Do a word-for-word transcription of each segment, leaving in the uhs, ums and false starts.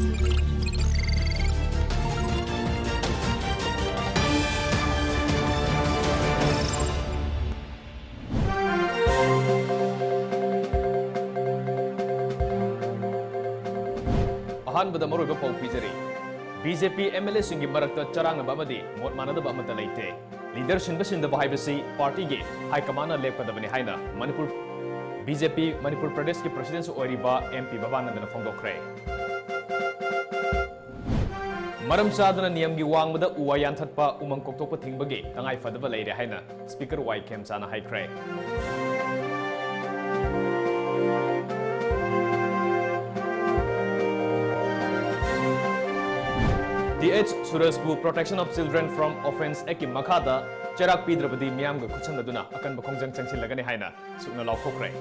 ꯑꯍꯥꯟꯕꯗ ꯃꯔꯨꯑꯣꯏꯕ ꯄꯥꯎ ꯄꯤꯖꯔꯤ꯫ B J P M L ꯑꯦꯁꯤꯡꯒꯤ ꯃꯔꯛꯇ ꯆꯔꯥꯡꯅꯕ ꯑꯃꯗꯤ ꯃꯣꯠ ꯃꯥꯟꯅꯗꯕ ꯑꯃꯠꯇ ꯂꯩꯇꯦ꯫ ꯂꯤꯗꯔ ꯁꯤꯟꯕ ꯁꯤꯟꯗꯕ ꯍꯥꯏꯕꯁꯤ ꯄꯥꯔꯇꯤꯒꯤ ꯍꯥꯏ ꯀꯃꯥꯟꯅ ꯂꯦꯞꯀꯗꯕꯅꯤ ꯍꯥꯏꯅ ꯃꯅꯤꯄꯨꯔ, ꯕꯤ ꯖꯦ ꯄꯤ ꯃꯅꯤꯄꯨꯔ ꯄ꯭ꯔꯗꯦꯁꯀꯤ ꯄ꯭ꯔꯁꯤꯗꯦꯟꯁꯨ ꯑꯣꯏꯔꯤꯕ ꯑꯦꯝ ꯄꯤ ꯕꯕꯥꯅꯟꯗꯅ ꯐꯣꯡꯗꯣꯛꯈ꯭ꯔꯦ꯫ ꯃꯔꯝ ꯆꯥꯗꯅ ꯅꯤꯌꯝꯒꯤ ꯋꯥꯡꯃꯗ ꯎ ꯋꯥ ꯌꯥꯟꯊꯠꯄ, ꯎꯃꯪ ꯀꯣꯛꯊꯣꯛꯄ ꯊꯤꯡꯕꯒꯤ ꯇꯉꯥꯏ ꯐꯗꯕ ꯂꯩꯔꯦ ꯍꯥꯏꯅ ꯁ꯭ꯄꯤꯀꯔ ꯋꯥꯏ ꯈꯦꯝꯆꯥꯅ ꯍꯥꯏꯈ꯭ꯔꯦ꯫ ꯇꯤ ꯑꯩꯆ ꯁꯨꯔꯖꯄꯨ Protection of Children from Offence Actꯀꯤ ꯃꯈꯥꯗ ꯆꯩꯔꯥꯛ ꯄꯤꯗ꯭ꯔꯕꯗꯤ ꯃꯤꯌꯥꯝꯒ ꯈꯨꯠꯁꯝꯅꯗꯨꯅ ꯑꯀꯟꯕ ꯈꯣꯡꯖꯪ ꯆꯪꯁꯤꯜꯂꯒꯅꯤ ꯍꯥꯏꯅ ꯁꯨꯛꯅ ꯂꯥꯎꯊꯣꯛꯈ꯭ꯔꯦ꯫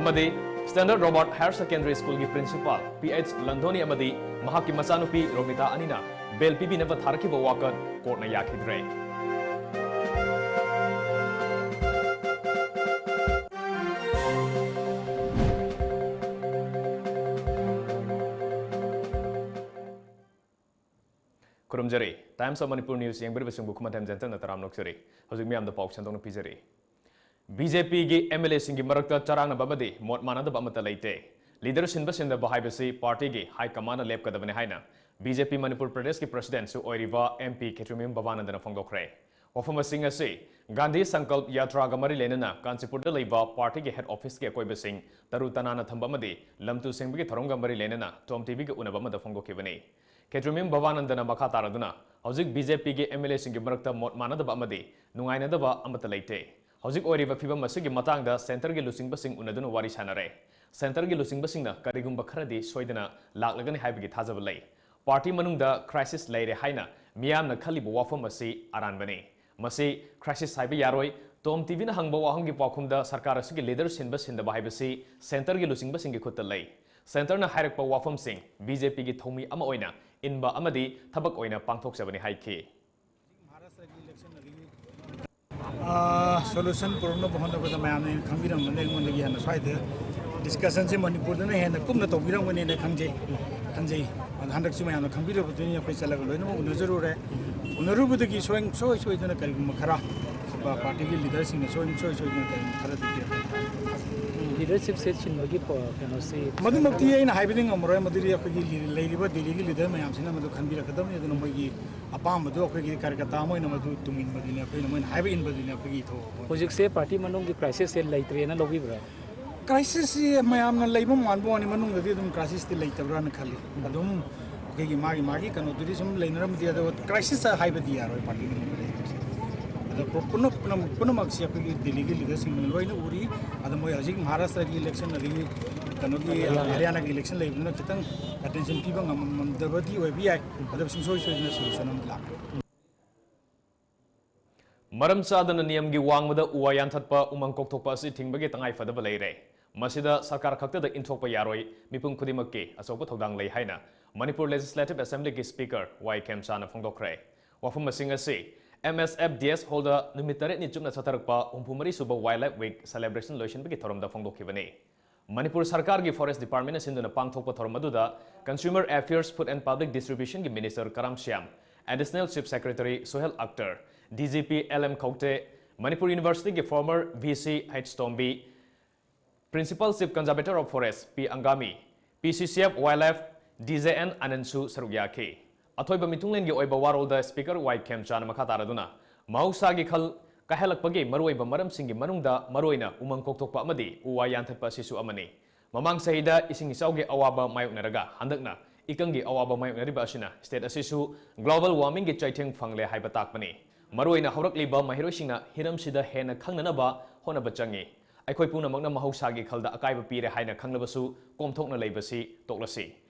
ꯑꯃꯗꯤ Standard Robert Higher Secondary Schoolꯒꯤ principal ꯄꯤ ꯑꯩꯆ ꯂꯟꯙꯣꯅꯤ ꯑꯃꯗꯤ ꯃꯍꯥꯛꯀꯤ ꯃꯆꯥꯅꯨꯄꯤ ꯔꯣꯃꯤꯇꯥ ꯑꯅꯤꯅ bail ꯄꯤꯕꯤꯅꯕ ꯊꯥꯔꯛꯈꯤꯕ ꯋꯥꯀꯠ ꯀꯣꯔꯠꯅ ꯌꯥꯈꯤꯗ꯭ꯔꯦ꯫ ꯈꯨꯔꯨꯝꯖꯔꯤ꯫ Times of Manipur News ꯌꯦꯡꯕꯤꯔꯤꯕꯁꯤꯡꯕꯨ ꯈꯨꯃꯟꯊꯦꯝ ꯖꯦꯟꯇꯟꯅ ꯇꯔꯥꯝꯅ ꯑꯣꯛꯆꯔꯤ꯫ ꯍꯧꯖꯤꯛ ꯃꯤꯌꯥꯝꯗ ꯄꯥꯎ ꯁꯟꯗꯣꯛꯅ ꯄꯤꯖꯔꯤ꯫ ꯕꯤ ꯖꯦ ꯄꯤꯒꯤ ꯑꯦꯝ ꯑꯦꯜ ꯑꯦꯁꯤꯡꯒꯤ ꯃꯔꯛꯇ ꯆꯔꯥꯡꯅꯕ ꯑꯃꯗꯤ ꯃꯣꯠ ꯃꯥꯟꯅꯗꯕ ꯑꯃꯠꯇ ꯂꯩꯇꯦ꯫ ꯂꯤꯗꯔ ꯁꯤꯟꯕ ꯁꯤꯟꯗꯕ ꯍꯥꯏꯕꯁꯤ ꯄꯥꯔꯇꯤꯒꯤ ꯍꯥꯏ ꯀꯃꯥꯟꯅ ꯂꯦꯞꯀꯗꯕꯅꯤ ꯍꯥꯏꯅ ꯕꯤ ꯖꯦ ꯄꯤ ꯃꯅꯤꯄꯨꯔ ꯄ꯭ꯔꯗꯦꯁꯀꯤ ꯄ꯭ꯔꯁꯤꯗꯦꯟꯁꯨ ꯑꯣꯏꯔꯤꯕ ꯑꯦꯝ ꯄꯤ ꯈꯦꯇ꯭ꯔꯤꯃꯌꯨꯝ ꯕꯕꯥꯅꯟꯗꯅ ꯐꯣꯡꯗꯣꯛꯈ꯭ꯔꯦ꯫ ꯋꯥꯐꯝ ꯑꯁꯤꯡ ꯑꯁꯤ ꯒꯥꯟꯙꯤ ꯁꯪꯀꯜꯞ ꯌꯥꯇ꯭ꯔꯥꯒ ꯃꯔꯤ ꯂꯩꯅꯅ ꯀꯥꯟꯆꯤꯄꯨꯔꯗ ꯂꯩꯕ ꯄꯥꯔꯇꯤꯒꯤ ꯍꯦꯗ ꯑꯣꯐꯤꯁꯀꯤ ꯑꯀꯣꯏꯕꯁꯤꯡ ꯇꯔꯨ ꯇꯅꯥꯟꯅ ꯊꯝꯕ ꯑꯃꯗꯤ ꯂꯝ ꯇꯨ ꯁꯦꯡꯕꯒꯤ ꯊꯧꯔꯝꯒ ꯃꯔꯤ ꯂꯩꯅꯅ ꯇꯣꯝ ꯇꯤ ꯚꯤꯒ ꯎꯅꯕ ꯑꯃꯗ ꯐꯣꯡꯗꯣꯛꯈꯤꯕꯅꯤ꯫ ꯈꯦꯇ꯭ꯔꯤꯃꯌꯨꯝ ꯕꯕꯥꯅꯟꯗꯅ ꯃꯈꯥ ꯇꯥꯔꯗꯨꯅ, ꯍꯧꯖꯤꯛ ꯕꯤ ꯖꯦ ꯄꯤꯒꯤ ꯑꯦꯝ ꯑꯦꯜ ꯑꯦꯁꯤꯡꯒꯤ ꯃꯔꯛꯇ ꯃꯣꯠ ꯃꯥꯟꯅꯗꯕ ꯑꯃꯗꯤ ꯅꯨꯡꯉꯥꯏꯅꯗꯕ ꯑꯃꯠꯇ ꯂꯩꯇꯦ꯫ ꯍꯧꯖꯤꯛ ꯑꯣꯏꯔꯤꯕ ꯐꯤꯚꯝ ꯑꯁꯤꯒꯤ ꯃꯇꯥꯡꯗ ꯁꯦꯟꯇꯔꯒꯤ ꯂꯨꯆꯤꯡꯕꯁꯤꯡ ꯎꯅꯗꯨꯅ ꯋꯥꯔꯤ ꯁꯥꯟꯅꯔꯦ꯫ ꯁꯦꯟꯇꯔꯒꯤ ꯂꯨꯆꯤꯡꯕꯁꯤꯡꯅ ꯀꯔꯤꯒꯨꯝꯕ ꯈꯔꯗꯤ ꯁꯣꯏꯗꯅ ꯂꯥꯛꯂꯒꯅꯤ ꯍꯥꯏꯕꯒꯤ ꯊꯥꯖꯕ ꯂꯩ꯫ ꯄꯥꯔꯇꯤ ꯃꯅꯨꯡꯗ ꯀ꯭ꯔꯥꯏꯁꯤꯁ ꯂꯩꯔꯦ ꯍꯥꯏꯅ ꯃꯤꯌꯥꯝꯅ ꯈꯜꯂꯤꯕ ꯋꯥꯐꯝ ꯑꯁꯤ ꯑꯔꯥꯟꯕꯅꯤ꯫ ꯃꯁꯤ ꯀ꯭ꯔꯥꯏꯁꯤꯁ ꯍꯥꯏꯕ ꯌꯥꯔꯣꯏ꯫ ꯇꯣꯝ ꯇꯤ ꯚꯤꯅ ꯍꯪꯕ ꯋꯥꯍꯪꯒꯤ ꯄꯥꯎꯈꯨꯝꯗ ꯁꯔꯀꯥꯔ ꯑꯁꯤꯒꯤ ꯂꯤꯗꯔ ꯁꯤꯟꯕ ꯁꯤꯟꯗꯕ ꯍꯥꯏꯕꯁꯤ ꯁꯦꯟꯇꯔꯒꯤ ꯂꯨꯆꯤꯡꯕꯁꯤꯡꯒꯤ ꯈꯨꯠꯇ ꯂꯩ꯫ ꯁꯦꯟꯇꯔꯅ ꯍꯥꯏꯔꯛꯄ ꯋꯥꯐꯝꯁꯤꯡ ꯕꯤ ꯖꯦ ꯄꯤꯒꯤ ꯊꯧꯃꯤ ꯑꯃ ꯑꯣꯏꯅ ꯏꯟꯕ ꯑꯃꯗꯤ ꯊꯕꯛ ꯑꯣꯏꯅ ꯄꯥꯡꯊꯣꯛꯆꯕꯅꯤ ꯍꯥꯏꯈꯤ꯫ ꯃꯍꯥꯔꯥꯁꯇ꯭ꯔꯒꯤ ꯏꯂꯦꯛꯁꯟ ꯑꯗꯒꯤ ꯁꯣꯂꯨꯁꯟ ꯄꯨꯔꯛꯅꯕ ꯍꯣꯠꯅꯕꯗ ꯃꯌꯥꯝꯅ ꯍꯦꯟꯅ ꯈꯪꯕꯤꯔꯝꯒꯅꯤ, ꯑꯩꯉꯣꯟꯗꯒꯤ ꯍꯦꯟꯅ ꯁ꯭ꯋꯥꯏꯗ ꯗꯤꯁꯀꯁꯟꯁꯦ ꯃꯅꯤꯄꯨꯔꯗꯅ ꯍꯦꯟꯅ ꯀꯨꯞꯅ ꯇꯧꯕꯤꯔꯝꯒꯅꯤꯅ ꯈꯟꯖꯩ ꯈꯟꯖꯩ ꯑꯗꯣ ꯍꯟꯗꯛꯁꯨ ꯃꯌꯥꯝꯅ ꯈꯪꯕꯤꯔꯕꯗꯨꯅꯤ꯫ ꯑꯩꯈꯣꯏ ꯆꯠꯂꯒ ꯂꯣꯏꯅꯃꯛ ꯎꯅꯖꯔꯨꯔꯦ꯫ ꯎꯅꯔꯨꯕꯗꯒꯤ ꯁꯣꯏ ꯁꯣꯏ ꯁꯣꯏꯗꯅ ꯀꯔꯤꯒꯨꯝꯕ ꯈꯔ ꯄꯥꯔꯇꯤꯒꯤ ꯂꯤꯗꯔꯁꯤꯡꯅ ꯁꯣꯏ ꯁꯣꯏ ꯁꯣꯏꯗꯅ ꯀꯔꯤꯒꯨꯝꯕ ꯈꯔꯗꯤ ꯄꯤꯔꯛꯀꯅꯤ꯫ ꯂꯤꯗꯔꯁꯤꯞꯁꯦ ꯁꯤꯟꯕꯒꯤ ꯀꯩꯅꯣꯁꯤ ꯃꯗꯨꯃꯛꯇꯤ ꯑꯩꯅ ꯍꯥꯏꯕꯗꯤ ꯉꯝꯃꯔꯣꯏ꯫ ꯃꯗꯨꯗꯤ ꯑꯩꯈꯣꯏꯒꯤ ꯂꯩꯔꯤꯕ ꯗꯤꯜꯂꯤꯒꯤ ꯂꯤꯗꯔ ꯃꯌꯥꯝꯁꯤꯅ ꯃꯗꯨ ꯈꯟꯕꯤꯔꯛꯀꯗꯕꯅꯤ꯫ ꯑꯗꯨꯅ ꯃꯣꯏꯒꯤ ꯑꯄꯥꯝꯕꯗꯨ ꯑꯩꯈꯣꯏꯒꯤ ꯀꯥꯔꯌꯀꯔꯇꯥ ꯑꯃ ꯑꯣꯏꯅ ꯃꯗꯨ ꯇꯨꯡꯏꯟꯕꯗꯨꯅꯤ, ꯑꯩꯈꯣꯏꯅ ꯃꯣꯏꯅ ꯍꯥꯏꯕ ꯏꯟꯕꯗꯨꯅꯤ ꯑꯩꯈꯣꯏꯒꯤ ꯏꯊꯧ꯫ ꯍꯧꯖꯤꯛꯁꯦ ꯄꯥꯔꯇꯤ ꯃꯅꯨꯡꯒꯤ ꯀ꯭ꯔꯥꯏꯁꯤꯁꯁꯦ ꯂꯩꯇ꯭ꯔꯦꯅ ꯂꯧꯕꯤꯕ꯭ꯔꯥ? ꯀ꯭ꯔꯥꯏꯁꯤꯁꯁꯤ ꯃꯌꯥꯝꯅ ꯂꯩꯕ ꯃꯥꯟꯕ ꯋꯥꯅꯤ, ꯃꯅꯨꯡꯗꯗꯤ ꯑꯗꯨꯝ ꯀ꯭ꯔꯥꯏꯁꯤꯁꯇꯤ ꯂꯩꯇꯕ꯭ꯔꯥꯅ ꯈꯜꯂꯤ꯫ ꯑꯗꯨꯝ ꯑꯩꯈꯣꯏꯒꯤ ꯃꯥꯒꯤ ꯃꯥꯒꯤ ꯀꯩꯅꯣꯗꯨꯗꯤ ꯁꯨꯝ ꯂꯩꯅꯔꯝꯗꯦ, ꯑꯗꯣ ꯀ꯭ꯔꯥꯏꯁꯤꯁ ꯍꯥꯏꯕꯗꯤ ꯌꯥꯔꯣꯏ ꯄꯥꯔꯇꯤ ꯃꯅꯨꯡꯗ ꯂꯩꯔꯤꯕꯁꯦ꯫ ꯑꯗꯣ ꯄꯨꯝꯅꯃꯛ ꯄꯨꯝꯅꯃꯛꯁꯤ ꯑꯩꯈꯣꯏꯒꯤ ꯗꯤꯜꯂꯤꯒꯤ ꯂꯤꯗꯔꯁꯤꯡꯅ ꯂꯣꯏꯅ ꯎꯔꯤ꯫ ꯑꯗꯣ ꯃꯣꯏ ꯍꯧꯖꯤꯛ ꯃꯍꯥꯔꯥꯁꯇ꯭ꯔꯒꯤ ꯏꯂꯦꯛꯁꯟ, ꯑꯗꯒꯤ ꯀꯩꯅꯣꯒꯤ ꯍꯔꯤꯌꯥꯅꯥꯒꯤ ꯏꯂꯦꯛꯁꯟ ꯂꯩꯕꯅꯤꯅ ꯈꯤꯇꯪ ꯑꯦꯇꯦꯟꯁꯟ ꯄꯤꯕ ꯉꯝꯃꯝꯗꯕꯗꯤ ꯑꯣꯏꯕ ꯌꯥꯏ꯫ ꯑꯗꯨꯕꯨ ꯁꯨꯡꯁꯣꯏ ꯁꯣꯏꯗꯅ ꯁꯣꯂꯨꯁꯟ ꯑꯃ ꯂꯥꯛꯀꯅꯤ꯫ ꯃꯔꯝ ꯆꯥꯗꯅ ꯅꯤꯌꯝꯒꯤ ꯋꯥꯡꯃꯗ ꯎ ꯋꯥ ꯌꯥꯟꯊꯠꯄ, ꯎꯃꯪ ꯀꯣꯛꯊꯣꯛꯄ ꯑꯁꯤ ꯊꯤꯡꯕꯒꯤ ꯇꯉꯥꯏ ꯐꯗꯕ ꯂꯩꯔꯦ꯫ ꯃꯁꯤꯗ ꯁꯔꯀꯥꯔ ꯈꯛꯇꯗ ꯏꯟꯊꯣꯛꯄ ꯌꯥꯔꯣꯏ, ꯃꯤꯄꯨꯝ ꯈꯨꯗꯤꯡꯃꯛꯀꯤ ꯑꯆꯧꯕ ꯊꯧꯗꯥꯡ ꯂꯩ ꯍꯥꯏꯅ ꯃꯅꯤꯄꯨꯔ ꯂꯦꯖꯤꯁꯂꯦꯇꯤꯚ ꯑꯦꯁꯦꯝꯕ꯭ꯂꯤꯒꯤ ꯁ꯭ꯄꯤꯀꯔ ꯋꯥꯏ ꯈꯦꯝꯆꯥꯅ ꯐꯣꯡꯗꯣꯛꯈ꯭ꯔꯦ꯫ ꯋꯥꯐꯝ ꯑꯁꯤꯡ ꯑꯁꯤ ꯑꯦꯝ ꯑꯦꯁ ꯑꯦꯐ ꯗꯤ ꯑꯦꯁ ꯍꯣꯜꯗ ꯅꯨꯃꯤꯠ ꯇꯔꯦꯠꯅꯤ ꯆꯨꯞꯅ ꯆꯠꯊꯔꯛꯄ ꯍꯨꯝꯐꯨ ꯃꯔꯤ ꯁꯨꯕ ꯋꯥꯏꯜ ꯂꯥꯏꯐ ꯋꯤꯛ ꯁꯦꯂꯦꯕ꯭ꯔꯦꯁꯟ ꯂꯣꯏꯁꯤꯟꯕꯒꯤ ꯊꯧꯔꯝꯗ ꯐꯣꯡꯗꯣꯛꯈꯤꯕꯅꯤ꯫ ꯃꯅꯤꯄꯨꯔ ꯁꯔꯀꯥꯔꯒꯤ ꯐꯣꯔꯦꯁ ꯗꯤꯄꯥꯔꯠꯃꯦꯟꯅ ꯁꯤꯟꯗꯨꯅ ꯄꯥꯡꯊꯣꯛꯄ ꯊꯧꯔꯝ ꯑꯗꯨꯗ Consumer Affairs, Food and Public Distributionꯒꯤ minister Karam Shyam, additional chief secretary Sohel Akhtar, D G P L M Khaute, Manipur ꯌꯨꯅꯤꯚꯔꯁꯤꯇꯤꯒꯤ former V C H Tombi, Principal Chief Conservator of Forest P Angami, P C C F wildlife D J N ꯑꯅꯟꯁꯨ ꯁꯔꯨꯛ ꯌꯥꯈꯤ꯫ ꯑꯊꯣꯏꯕ ꯃꯤꯊꯨꯡꯂꯦꯟꯒꯤ ꯑꯣꯏꯕ ꯋꯥꯔꯣꯜꯗ speaker Y ꯈꯦꯝꯆꯥꯅ ꯃꯈꯥ ꯇꯥꯔꯗꯨꯅ ꯃꯍꯧꯁꯥꯒꯤ ꯈꯜ ꯀꯥꯏꯍꯜꯂꯛꯄꯒꯤ ꯃꯔꯨꯑꯣꯏꯕ ꯃꯔꯝꯁꯤꯡꯒꯤ ꯃꯅꯨꯡꯗ ꯃꯔꯨꯑꯣꯏꯅ ꯎꯃꯪ ꯀꯣꯛꯊꯣꯛꯄ ꯑꯃꯗꯤ ꯎ ꯋꯥ ꯌꯥꯟꯊꯠꯄ ꯑꯁꯤꯁꯨ ꯑꯃꯅꯤ꯫ ꯃꯃꯥꯡ ꯆꯍꯤꯗ ꯏꯁꯤꯡ ꯏꯆꯥꯎꯒꯤ ꯑꯋꯥꯕ ꯃꯥꯌꯣꯛꯅꯔꯒ ꯍꯟꯗꯛꯅ ꯏꯀꯪꯒꯤ ꯑꯋꯥꯕ ꯃꯥꯌꯣꯛꯅꯔꯤꯕ ꯑꯁꯤꯅ ꯁ꯭ꯇꯦꯠ ꯑꯁꯤꯁꯨ ꯒ꯭ꯂꯣꯕꯦꯜ ꯋꯥꯔꯃꯤꯡꯒꯤ ꯆꯩꯊꯦꯡ ꯐꯪꯂꯦ ꯍꯥꯏꯕ ꯇꯥꯛꯄꯅꯤ꯫ ꯃꯔꯨꯑꯣꯏꯅ ꯍꯧꯔꯛꯂꯤꯕ ꯃꯍꯩꯔꯣꯏꯁꯤꯡꯅ ꯍꯤꯔꯝꯁꯤꯗ ꯍꯦꯟꯅ ꯈꯪꯅꯅꯕ ꯍꯣꯠꯅꯕ ꯆꯪꯏ꯫ ꯑꯩꯈꯣꯏ ꯄꯨꯝꯅꯃꯛꯅ ꯃꯍꯧꯁꯥꯒꯤ ꯈꯜꯗ ꯑꯀꯥꯏꯕ ꯄꯤꯔꯦ ꯍꯥꯏꯅ ꯈꯪꯂꯕꯁꯨ ꯀꯣꯝꯊꯣꯛꯅ ꯂꯩꯕꯁꯤ ꯇꯣꯛꯂꯁꯤ꯫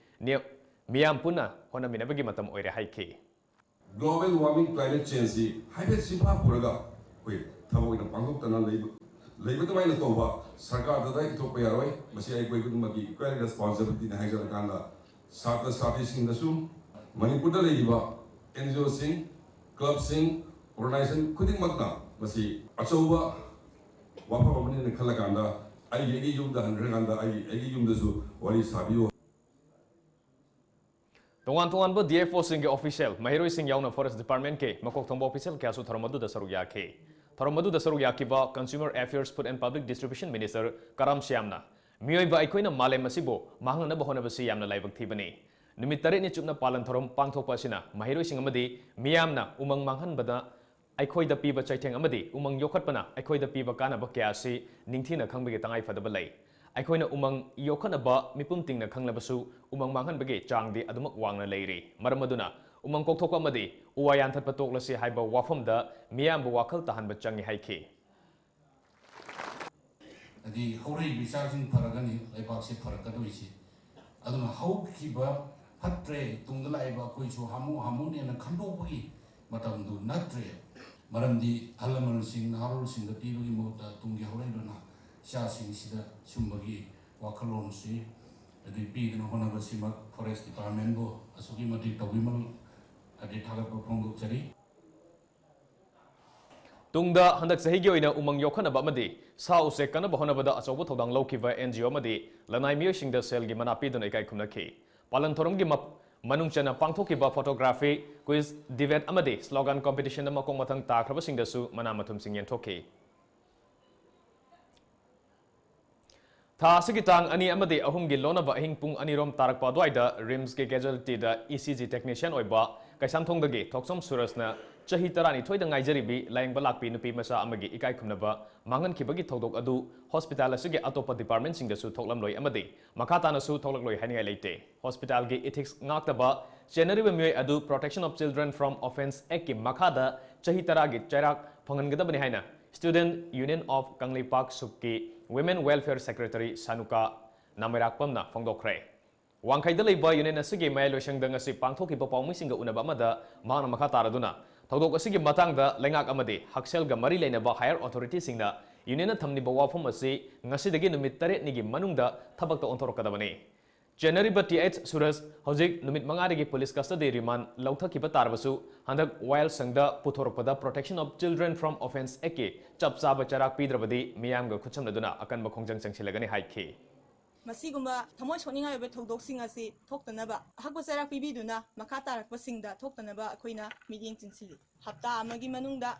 ꯅꯤꯌ-, ꯃꯤꯌꯥꯝ ꯄꯨꯟꯅ ꯍꯣꯠꯅꯃꯤꯟꯅꯕꯒꯤ ꯃꯇꯝ ꯑꯣꯏꯔꯦ ꯍꯥꯏꯈꯤ꯫ Global warming, climate change ꯁꯤ ꯍꯥꯏꯐꯦꯠ ꯆꯤꯟꯐꯥ ꯄꯨꯔꯒ ꯑꯩꯈꯣꯏ ꯊꯕꯛ ꯑꯣꯏꯅ ꯄꯥꯡꯊꯣꯛꯇꯅ ꯂꯩꯕ ꯂꯩꯕ ꯑꯗꯨꯃꯥꯏꯅ ꯇꯧꯕ ꯁꯔꯀꯥꯔꯗ ꯏꯊꯣꯛꯄ ꯌꯥꯔꯣꯏ꯫ ꯃꯁꯤ ꯑꯩꯈꯣꯏ ꯈꯨꯗꯤꯡꯃꯛꯀꯤ equal responsibility ꯅꯤ ꯍꯥꯏꯖꯔꯀꯥꯟꯗ ꯁꯥꯇ꯭ꯔ ꯁꯥꯇ꯭ꯔꯤꯁꯤꯡꯗꯁꯨ ꯃꯅꯤꯄꯨꯔꯗ ꯂꯩꯔꯤꯕ ꯑꯦꯟ ꯖꯤ ꯑꯣꯁꯤꯡ, ꯀ꯭ꯂꯕꯁꯤꯡ, ꯑꯣꯔꯒꯅꯥꯏꯖꯦꯁꯟ ꯈꯨꯗꯤꯡꯃꯛꯅ ꯃꯁꯤ ꯑꯆꯧꯕ ꯋꯥꯐꯝ ꯑꯃꯅꯦꯅ ꯈꯜꯂꯀꯥꯟꯗ ꯑꯩꯒꯤ ꯑꯩꯒꯤ ꯌꯨꯝꯗ ꯍꯟꯈ꯭ꯔꯀꯥꯟꯗ ꯑꯩꯒꯤ ꯑꯩꯒꯤ ꯌꯨꯝꯗꯁꯨ ꯋꯥꯔꯤ ꯁꯥꯕꯤꯌꯨ꯫ ꯇꯣꯉꯥꯟ ꯇꯣꯉꯥꯟꯕ D F Oꯁꯤꯡꯒꯤ official, ꯃꯍꯩꯔꯣꯏꯁꯤꯡ ꯌꯥꯎꯅ Forest Departmentꯀꯤ ꯃꯀꯣꯛ ꯊꯣꯡꯕ official ꯀꯌꯥꯁꯨ ꯊꯧꯔꯝ ꯑꯗꯨꯗ ꯁꯔꯨꯛ ꯌꯥꯈꯤ꯫ ꯊꯧꯔꯝ ꯑꯗꯨꯗ ꯁꯔꯨꯛ ꯌꯥꯈꯤꯕ Consumer Affairs, Food and Public Distribution Minister ꯀꯔꯥꯝ ꯁ꯭ꯌꯥꯝꯅ ꯃꯤꯑꯣꯏꯕ ꯑꯩꯈꯣꯏꯅ ꯃꯥꯂꯦꯝ ꯑꯁꯤꯕꯨ ꯃꯥꯡꯍꯟꯅꯕ ꯍꯣꯠꯅꯕꯁꯤ ꯌꯥꯝꯅ ꯂꯥꯏꯕꯛ ꯊꯤꯕꯅꯤ꯫ ꯅꯨꯃꯤꯠ ꯇꯔꯦꯠꯅꯤ ꯆꯨꯞꯅ ꯄꯥꯂꯟ ꯊꯧꯔꯝ ꯄꯥꯡꯊꯣꯛꯄ ꯑꯁꯤꯅ ꯃꯍꯩꯔꯣꯏꯁꯤꯡ ꯑꯃꯗꯤ ꯃꯤꯌꯥꯝꯅ ꯎꯃꯪ ꯃꯥꯡꯍꯟꯕꯗ ꯑꯩꯈꯣꯏꯗ ꯄꯤꯕ ꯆꯩꯊꯦꯡ ꯑꯃꯗꯤ ꯎꯃꯪ ꯌꯣꯛꯈꯠꯄꯅ ꯑꯩꯈꯣꯏꯗ ꯄꯤꯕ ꯀꯥꯟꯅꯕ ꯀꯌꯥ ꯑꯁꯤ ꯅꯤꯡꯊꯤꯅ ꯈꯪꯕꯒꯤ ꯇꯉꯥꯏ ꯐꯗꯕ ꯂꯩ꯫ ꯑꯩꯈꯣꯏꯅ ꯎꯃꯪ ꯌꯣꯛꯈꯠꯅꯕ ꯃꯤꯄꯨꯝ ꯇꯤꯡꯅ ꯈꯪꯂꯕꯁꯨ, ꯎꯃꯪ ꯃꯥꯡꯍꯟꯕꯒꯤ ꯆꯥꯡꯗꯤ ꯑꯗꯨꯃꯛ ꯋꯥꯡꯅ ꯂꯩꯔꯤ꯫ ꯃꯔꯝ ꯑꯗꯨꯅ ꯎꯃꯪ ꯀꯣꯛꯊꯣꯛꯄ ꯑꯃꯗꯤ ꯎ ꯋꯥ ꯌꯥꯟꯊꯠꯄ ꯇꯣꯛꯂꯁꯤ ꯍꯥꯏꯕ ꯋꯥꯐꯝꯗ ꯃꯤꯌꯥꯝꯕꯨ ꯋꯥꯈꯜ ꯇꯥꯍꯟꯕ ꯆꯪꯏ ꯍꯥꯏꯈꯤ꯫ ꯍꯥꯏꯗꯤ ꯍꯧꯔꯛꯏꯕ ꯏꯆꯥꯁꯤꯡ ꯐꯔꯒꯅꯤ ꯂꯩꯕꯥꯛꯁꯦ ꯐꯔꯛꯀꯗꯣꯏꯁꯦ꯫ ꯑꯗꯨꯅ ꯍꯧꯈꯤꯕ ꯐꯠꯇ꯭ꯔꯦ, ꯇꯨꯡꯗ ꯂꯥꯛꯏꯕ ꯑꯩꯈꯣꯏꯁꯨ ꯍꯥꯃꯨ ꯍꯥꯃꯨꯅꯦꯅ ꯈꯟꯗꯣꯛꯄꯒꯤ ꯃꯇꯝꯗꯨ ꯅꯠꯇ꯭ꯔꯦ꯫ ꯃꯔꯝꯗꯤ ꯑꯍꯜ ꯂꯃꯟꯁꯤꯡ, ꯅꯍꯥꯔꯣꯜꯁꯤꯡꯗ ꯄꯤꯕꯒꯤ ꯃꯍꯨꯠꯇ ꯇꯨꯡꯒꯤ ꯍꯧꯔꯛꯏꯕ ꯅꯍꯥ ꯏꯆꯥꯁꯤꯡꯁꯤꯗ ꯁꯨꯝꯕꯒꯤ ꯋꯥꯈꯜꯂꯣꯟꯁꯤ ꯑꯗꯨ ꯄꯤꯗꯅ ꯍꯣꯠꯅꯕꯁꯤꯃꯛ Forest Departmentꯕꯨ ꯑꯁꯨꯛꯀꯤ ꯃꯇꯤꯛ ꯇꯧꯕꯤꯃꯜ ꯑꯗꯩ ꯊꯥꯒꯠꯄ ꯐꯣꯡꯗꯣꯛꯆꯔꯤ꯫ ꯇꯨꯡꯗ ꯍꯟꯗꯛ ꯆꯍꯤꯒꯤ ꯑꯣꯏꯅ ꯎꯃꯪ ꯌꯣꯛꯈꯠꯅꯕ ꯑꯃꯗꯤ ꯁꯥ ꯎꯆꯦꯛ ꯀꯟꯅꯕ ꯍꯣꯠꯅꯕꯗ ꯑꯆꯧꯕ ꯊꯧꯗꯥꯡ ꯂꯧꯈꯤꯕ N G O ꯑꯃꯗꯤ ꯂꯅꯥꯏ ꯃꯤꯑꯣꯏꯁꯤꯡꯗ ꯁꯦꯜꯒꯤ ꯃꯅꯥ ꯄꯤꯗꯨꯅ ꯏꯀꯥꯏ ꯈꯨꯝꯅꯈꯤ꯫ ꯄꯥꯂꯟ ꯊꯧꯔꯝꯒꯤ ꯃ-, ꯃꯅꯨꯡ ꯆꯟꯅ ꯄꯥꯡꯊꯣꯛꯈꯤꯕ photography, quiz, debate ꯑꯃꯗꯤ slogan competitionꯗ ꯃꯈꯣꯡ ꯃꯊꯪ ꯇꯥꯈ꯭ꯔꯕꯁꯤꯡꯗꯁꯨ ꯃꯅꯥ ꯃꯊꯨꯝꯁꯤꯡ ꯌꯦꯟꯊꯣꯛꯈꯤ꯫ ꯊꯥ ꯑꯁꯤꯒꯤ ꯇꯥꯡ ꯑꯅꯤ ꯑꯃꯗꯤ ꯑꯍꯨꯝꯒꯤ ꯂꯣꯟꯅꯕ ꯑꯍꯤꯡ ꯄꯨꯡ ꯑꯅꯤꯔꯣꯝ ꯇꯥꯔꯛꯄ ꯑꯗꯨꯋꯥꯏꯗ RIMSꯀꯤ casualtyꯗ E C G technician ꯑꯣꯏꯕ ꯀꯩꯁꯥꯝꯊꯣꯡꯗꯒꯤ ꯊꯣꯛꯆꯣꯝ ꯁꯨꯔꯖꯅ ꯆꯍꯤ ꯇꯔꯥꯅꯤꯊꯣꯏꯗ ꯉꯥꯏꯖꯔꯤꯕꯤ ꯂꯥꯌꯦꯡꯕ ꯂꯥꯛꯄꯤ ꯅꯨꯄꯤ ꯃꯆꯥ ꯑꯃꯒꯤ ꯏꯀꯥꯏ ꯈꯨꯝꯅꯕ ꯃꯥꯡꯍꯟꯈꯤꯕꯒꯤ ꯊꯧꯗꯣꯛ ꯑꯗꯨ hospital ꯑꯁꯤꯒꯤ ꯑꯇꯣꯞꯄ departmentꯁꯤꯡꯗꯁꯨ ꯊꯣꯛꯂꯝꯂꯣꯏ ꯑꯃꯗꯤ ꯃꯈꯥ ꯇꯥꯅꯁꯨ ꯊꯣꯛꯂꯛꯂꯣꯏ ꯍꯥꯏꯅꯤꯡꯉꯥꯏ ꯂꯩꯇꯦ꯫ Hospitalꯒꯤ ethics ꯉꯥꯛꯇꯕ ꯆꯦꯟꯅꯔꯤꯕ ꯃꯤꯑꯣꯏ ꯑꯗꯨ Protection of Children from Offence Actꯀꯤ ꯃꯈꯥꯗ ꯆꯍꯤ ꯇꯔꯥꯒꯤ ꯆꯩꯔꯥꯛ ꯐꯪꯍꯟꯒꯗꯕꯅꯤ ꯍꯥꯏꯅ Student Union of Kangleipak ꯁꯨꯞꯀꯤ Women Welfare Secretary ꯁꯥꯅꯨꯀꯥ ꯅꯥꯃꯩꯔꯥꯛꯄꯝꯅ ꯐꯣꯡꯗꯣꯛꯈ꯭ꯔꯦ꯫ ꯋꯥꯡꯈꯩꯗ ꯂꯩꯕ union ꯑꯁꯤꯒꯤ ꯃꯌꯥꯏ ꯂꯣꯏꯁꯪꯗ ꯉꯁꯤ ꯄꯥꯡꯊꯣꯛꯈꯤꯕ ꯄꯥꯎꯃꯤꯁꯤꯡꯒ ꯎꯅꯕ ꯑꯃꯗ ꯃꯍꯥꯛꯅ ꯃꯈꯥ ꯇꯥꯔꯗꯨꯅ ꯊꯧꯗꯣꯛ ꯑꯁꯤꯒꯤ ꯃꯇꯥꯡꯗ ꯂꯩꯉꯥꯛ ꯑꯃꯗꯤ ꯍꯛꯁꯦꯜꯒ ꯃꯔꯤ ꯂꯩꯅꯕ higher authorityꯁꯤꯡꯅ unionꯅ ꯊꯝꯂꯤꯕ ꯋꯥꯐꯝ ꯑꯁꯤ ꯉꯁꯤꯗꯒꯤ ꯅꯨꯃꯤꯠ ꯇꯔꯦꯠꯅꯤꯒꯤ ꯃꯅꯨꯡꯗ ꯊꯕꯛꯇ ꯑꯣꯟꯊꯣꯔꯛꯀꯗꯕꯅꯤ꯫ ꯆꯦꯟꯅꯔꯤꯕ ꯇꯤ ꯑꯩꯆ ꯁꯨꯔꯖ ꯍꯧꯖꯤꯛ ꯅꯨꯃꯤꯠ ꯃꯉꯥꯗꯒꯤ police custody remand ꯂꯧꯊꯈꯤꯕ ꯇꯥꯔꯕꯁꯨ, ꯍꯟꯗꯛ ꯋꯥꯌꯦꯜꯁꯪꯗ ꯄꯨꯊꯣꯔꯛꯄꯗ Protection of Children from Offence Act ꯀꯤ ꯆꯞ ꯆꯥꯕ ꯆꯩꯔꯥꯛ ꯄꯤꯗ꯭ꯔꯕꯗꯤ ꯃꯤꯌꯥꯝꯒ ꯈꯨꯠꯁꯝꯅꯗꯨꯅ ꯑꯀꯟꯕ ꯈꯣꯡꯖꯪ ꯆꯪꯁꯤꯜꯂꯒꯅꯤ ꯍꯥꯏꯈꯤ꯫ ꯃꯁꯤꯒꯨꯝꯕ ꯊꯃꯣꯏ ꯁꯣꯛꯅꯤꯡꯉꯥꯏ ꯑꯣꯏꯕ ꯊꯧꯗꯣꯛꯁꯤꯡ ꯑꯁꯤ ꯊꯣꯛꯇꯅꯕ ꯑꯍꯛꯄ ꯆꯩꯔꯥꯛ ꯄꯤꯕꯤꯗꯨꯅ ꯃꯈꯥ ꯇꯥꯔꯛꯄꯁꯤꯡꯗ ꯊꯣꯛꯇꯅꯕ ꯑꯩꯈꯣꯏꯅ ꯃꯤꯠꯌꯦꯡ ꯆꯤꯟꯁꯤꯜꯂꯤ꯫ ꯍꯞꯇꯥ ꯑꯃꯒꯤ ꯃꯅꯨꯡꯗ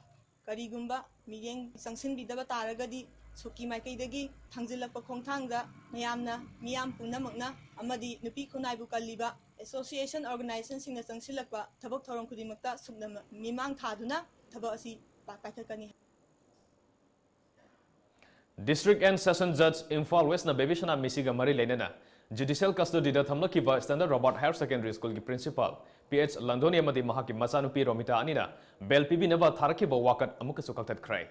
ꯀꯔꯤꯒꯨꯝꯕ ꯃꯤꯠꯌꯦꯡ ꯆꯪꯁꯤꯟꯕꯤꯗꯕ ꯇꯥꯔꯒꯗꯤ, ꯁꯨꯀꯤ ꯃꯥꯏꯀꯩꯗꯒꯤ ꯊꯥꯡꯖꯤꯜꯂꯛꯄ ꯈꯣꯡꯊꯥꯡꯗ ꯃꯌꯥꯝꯅ, ꯃꯤꯌꯥꯝ ꯄꯨꯝꯅꯃꯛꯅ ꯑꯃꯗꯤ ꯅꯨꯄꯤ ꯈꯨꯟꯅꯥꯏꯕꯨ ꯀꯜꯂꯤꯕ association organizationꯁꯤꯡꯅ ꯆꯪꯁꯤꯜꯂꯛꯄ ꯊꯕꯛ ꯊꯧꯔꯝ ꯈꯨꯗꯤꯡꯃꯛꯇ ꯁꯨꯞꯅꯃꯛ ꯃꯤꯃꯥꯡ ꯊꯥꯗꯨꯅ ꯊꯕꯛ ꯑꯁꯤ ꯄꯥꯏꯈꯠꯀꯅꯤ꯫ District and Session Judge Imphal Westꯅ ꯕꯦꯕꯤꯁꯅꯥ ꯃꯤꯁꯤꯒ ꯃꯔꯤ ꯂꯩꯅꯅ judicial custodyꯗ ꯊꯝꯂꯛꯈꯤꯕ Standard Robert Higher Secondary Schoolꯒꯤ principal ꯄꯤ ꯑꯩꯆ ꯂꯟꯗꯣꯅꯤ ꯑꯃꯗꯤ ꯃꯍꯥꯛꯀꯤ ꯃꯆꯥꯅꯨꯄꯤ ꯔꯣꯃꯤꯇꯥ ꯑꯅꯤꯅ bail ꯄꯤꯕꯤꯅꯕ ꯊꯥꯔꯛꯈꯤꯕ ꯋꯥꯀꯠ ꯑꯃꯨꯛꯀꯁꯨ ꯀꯛꯊꯠꯈ꯭ꯔꯦ꯫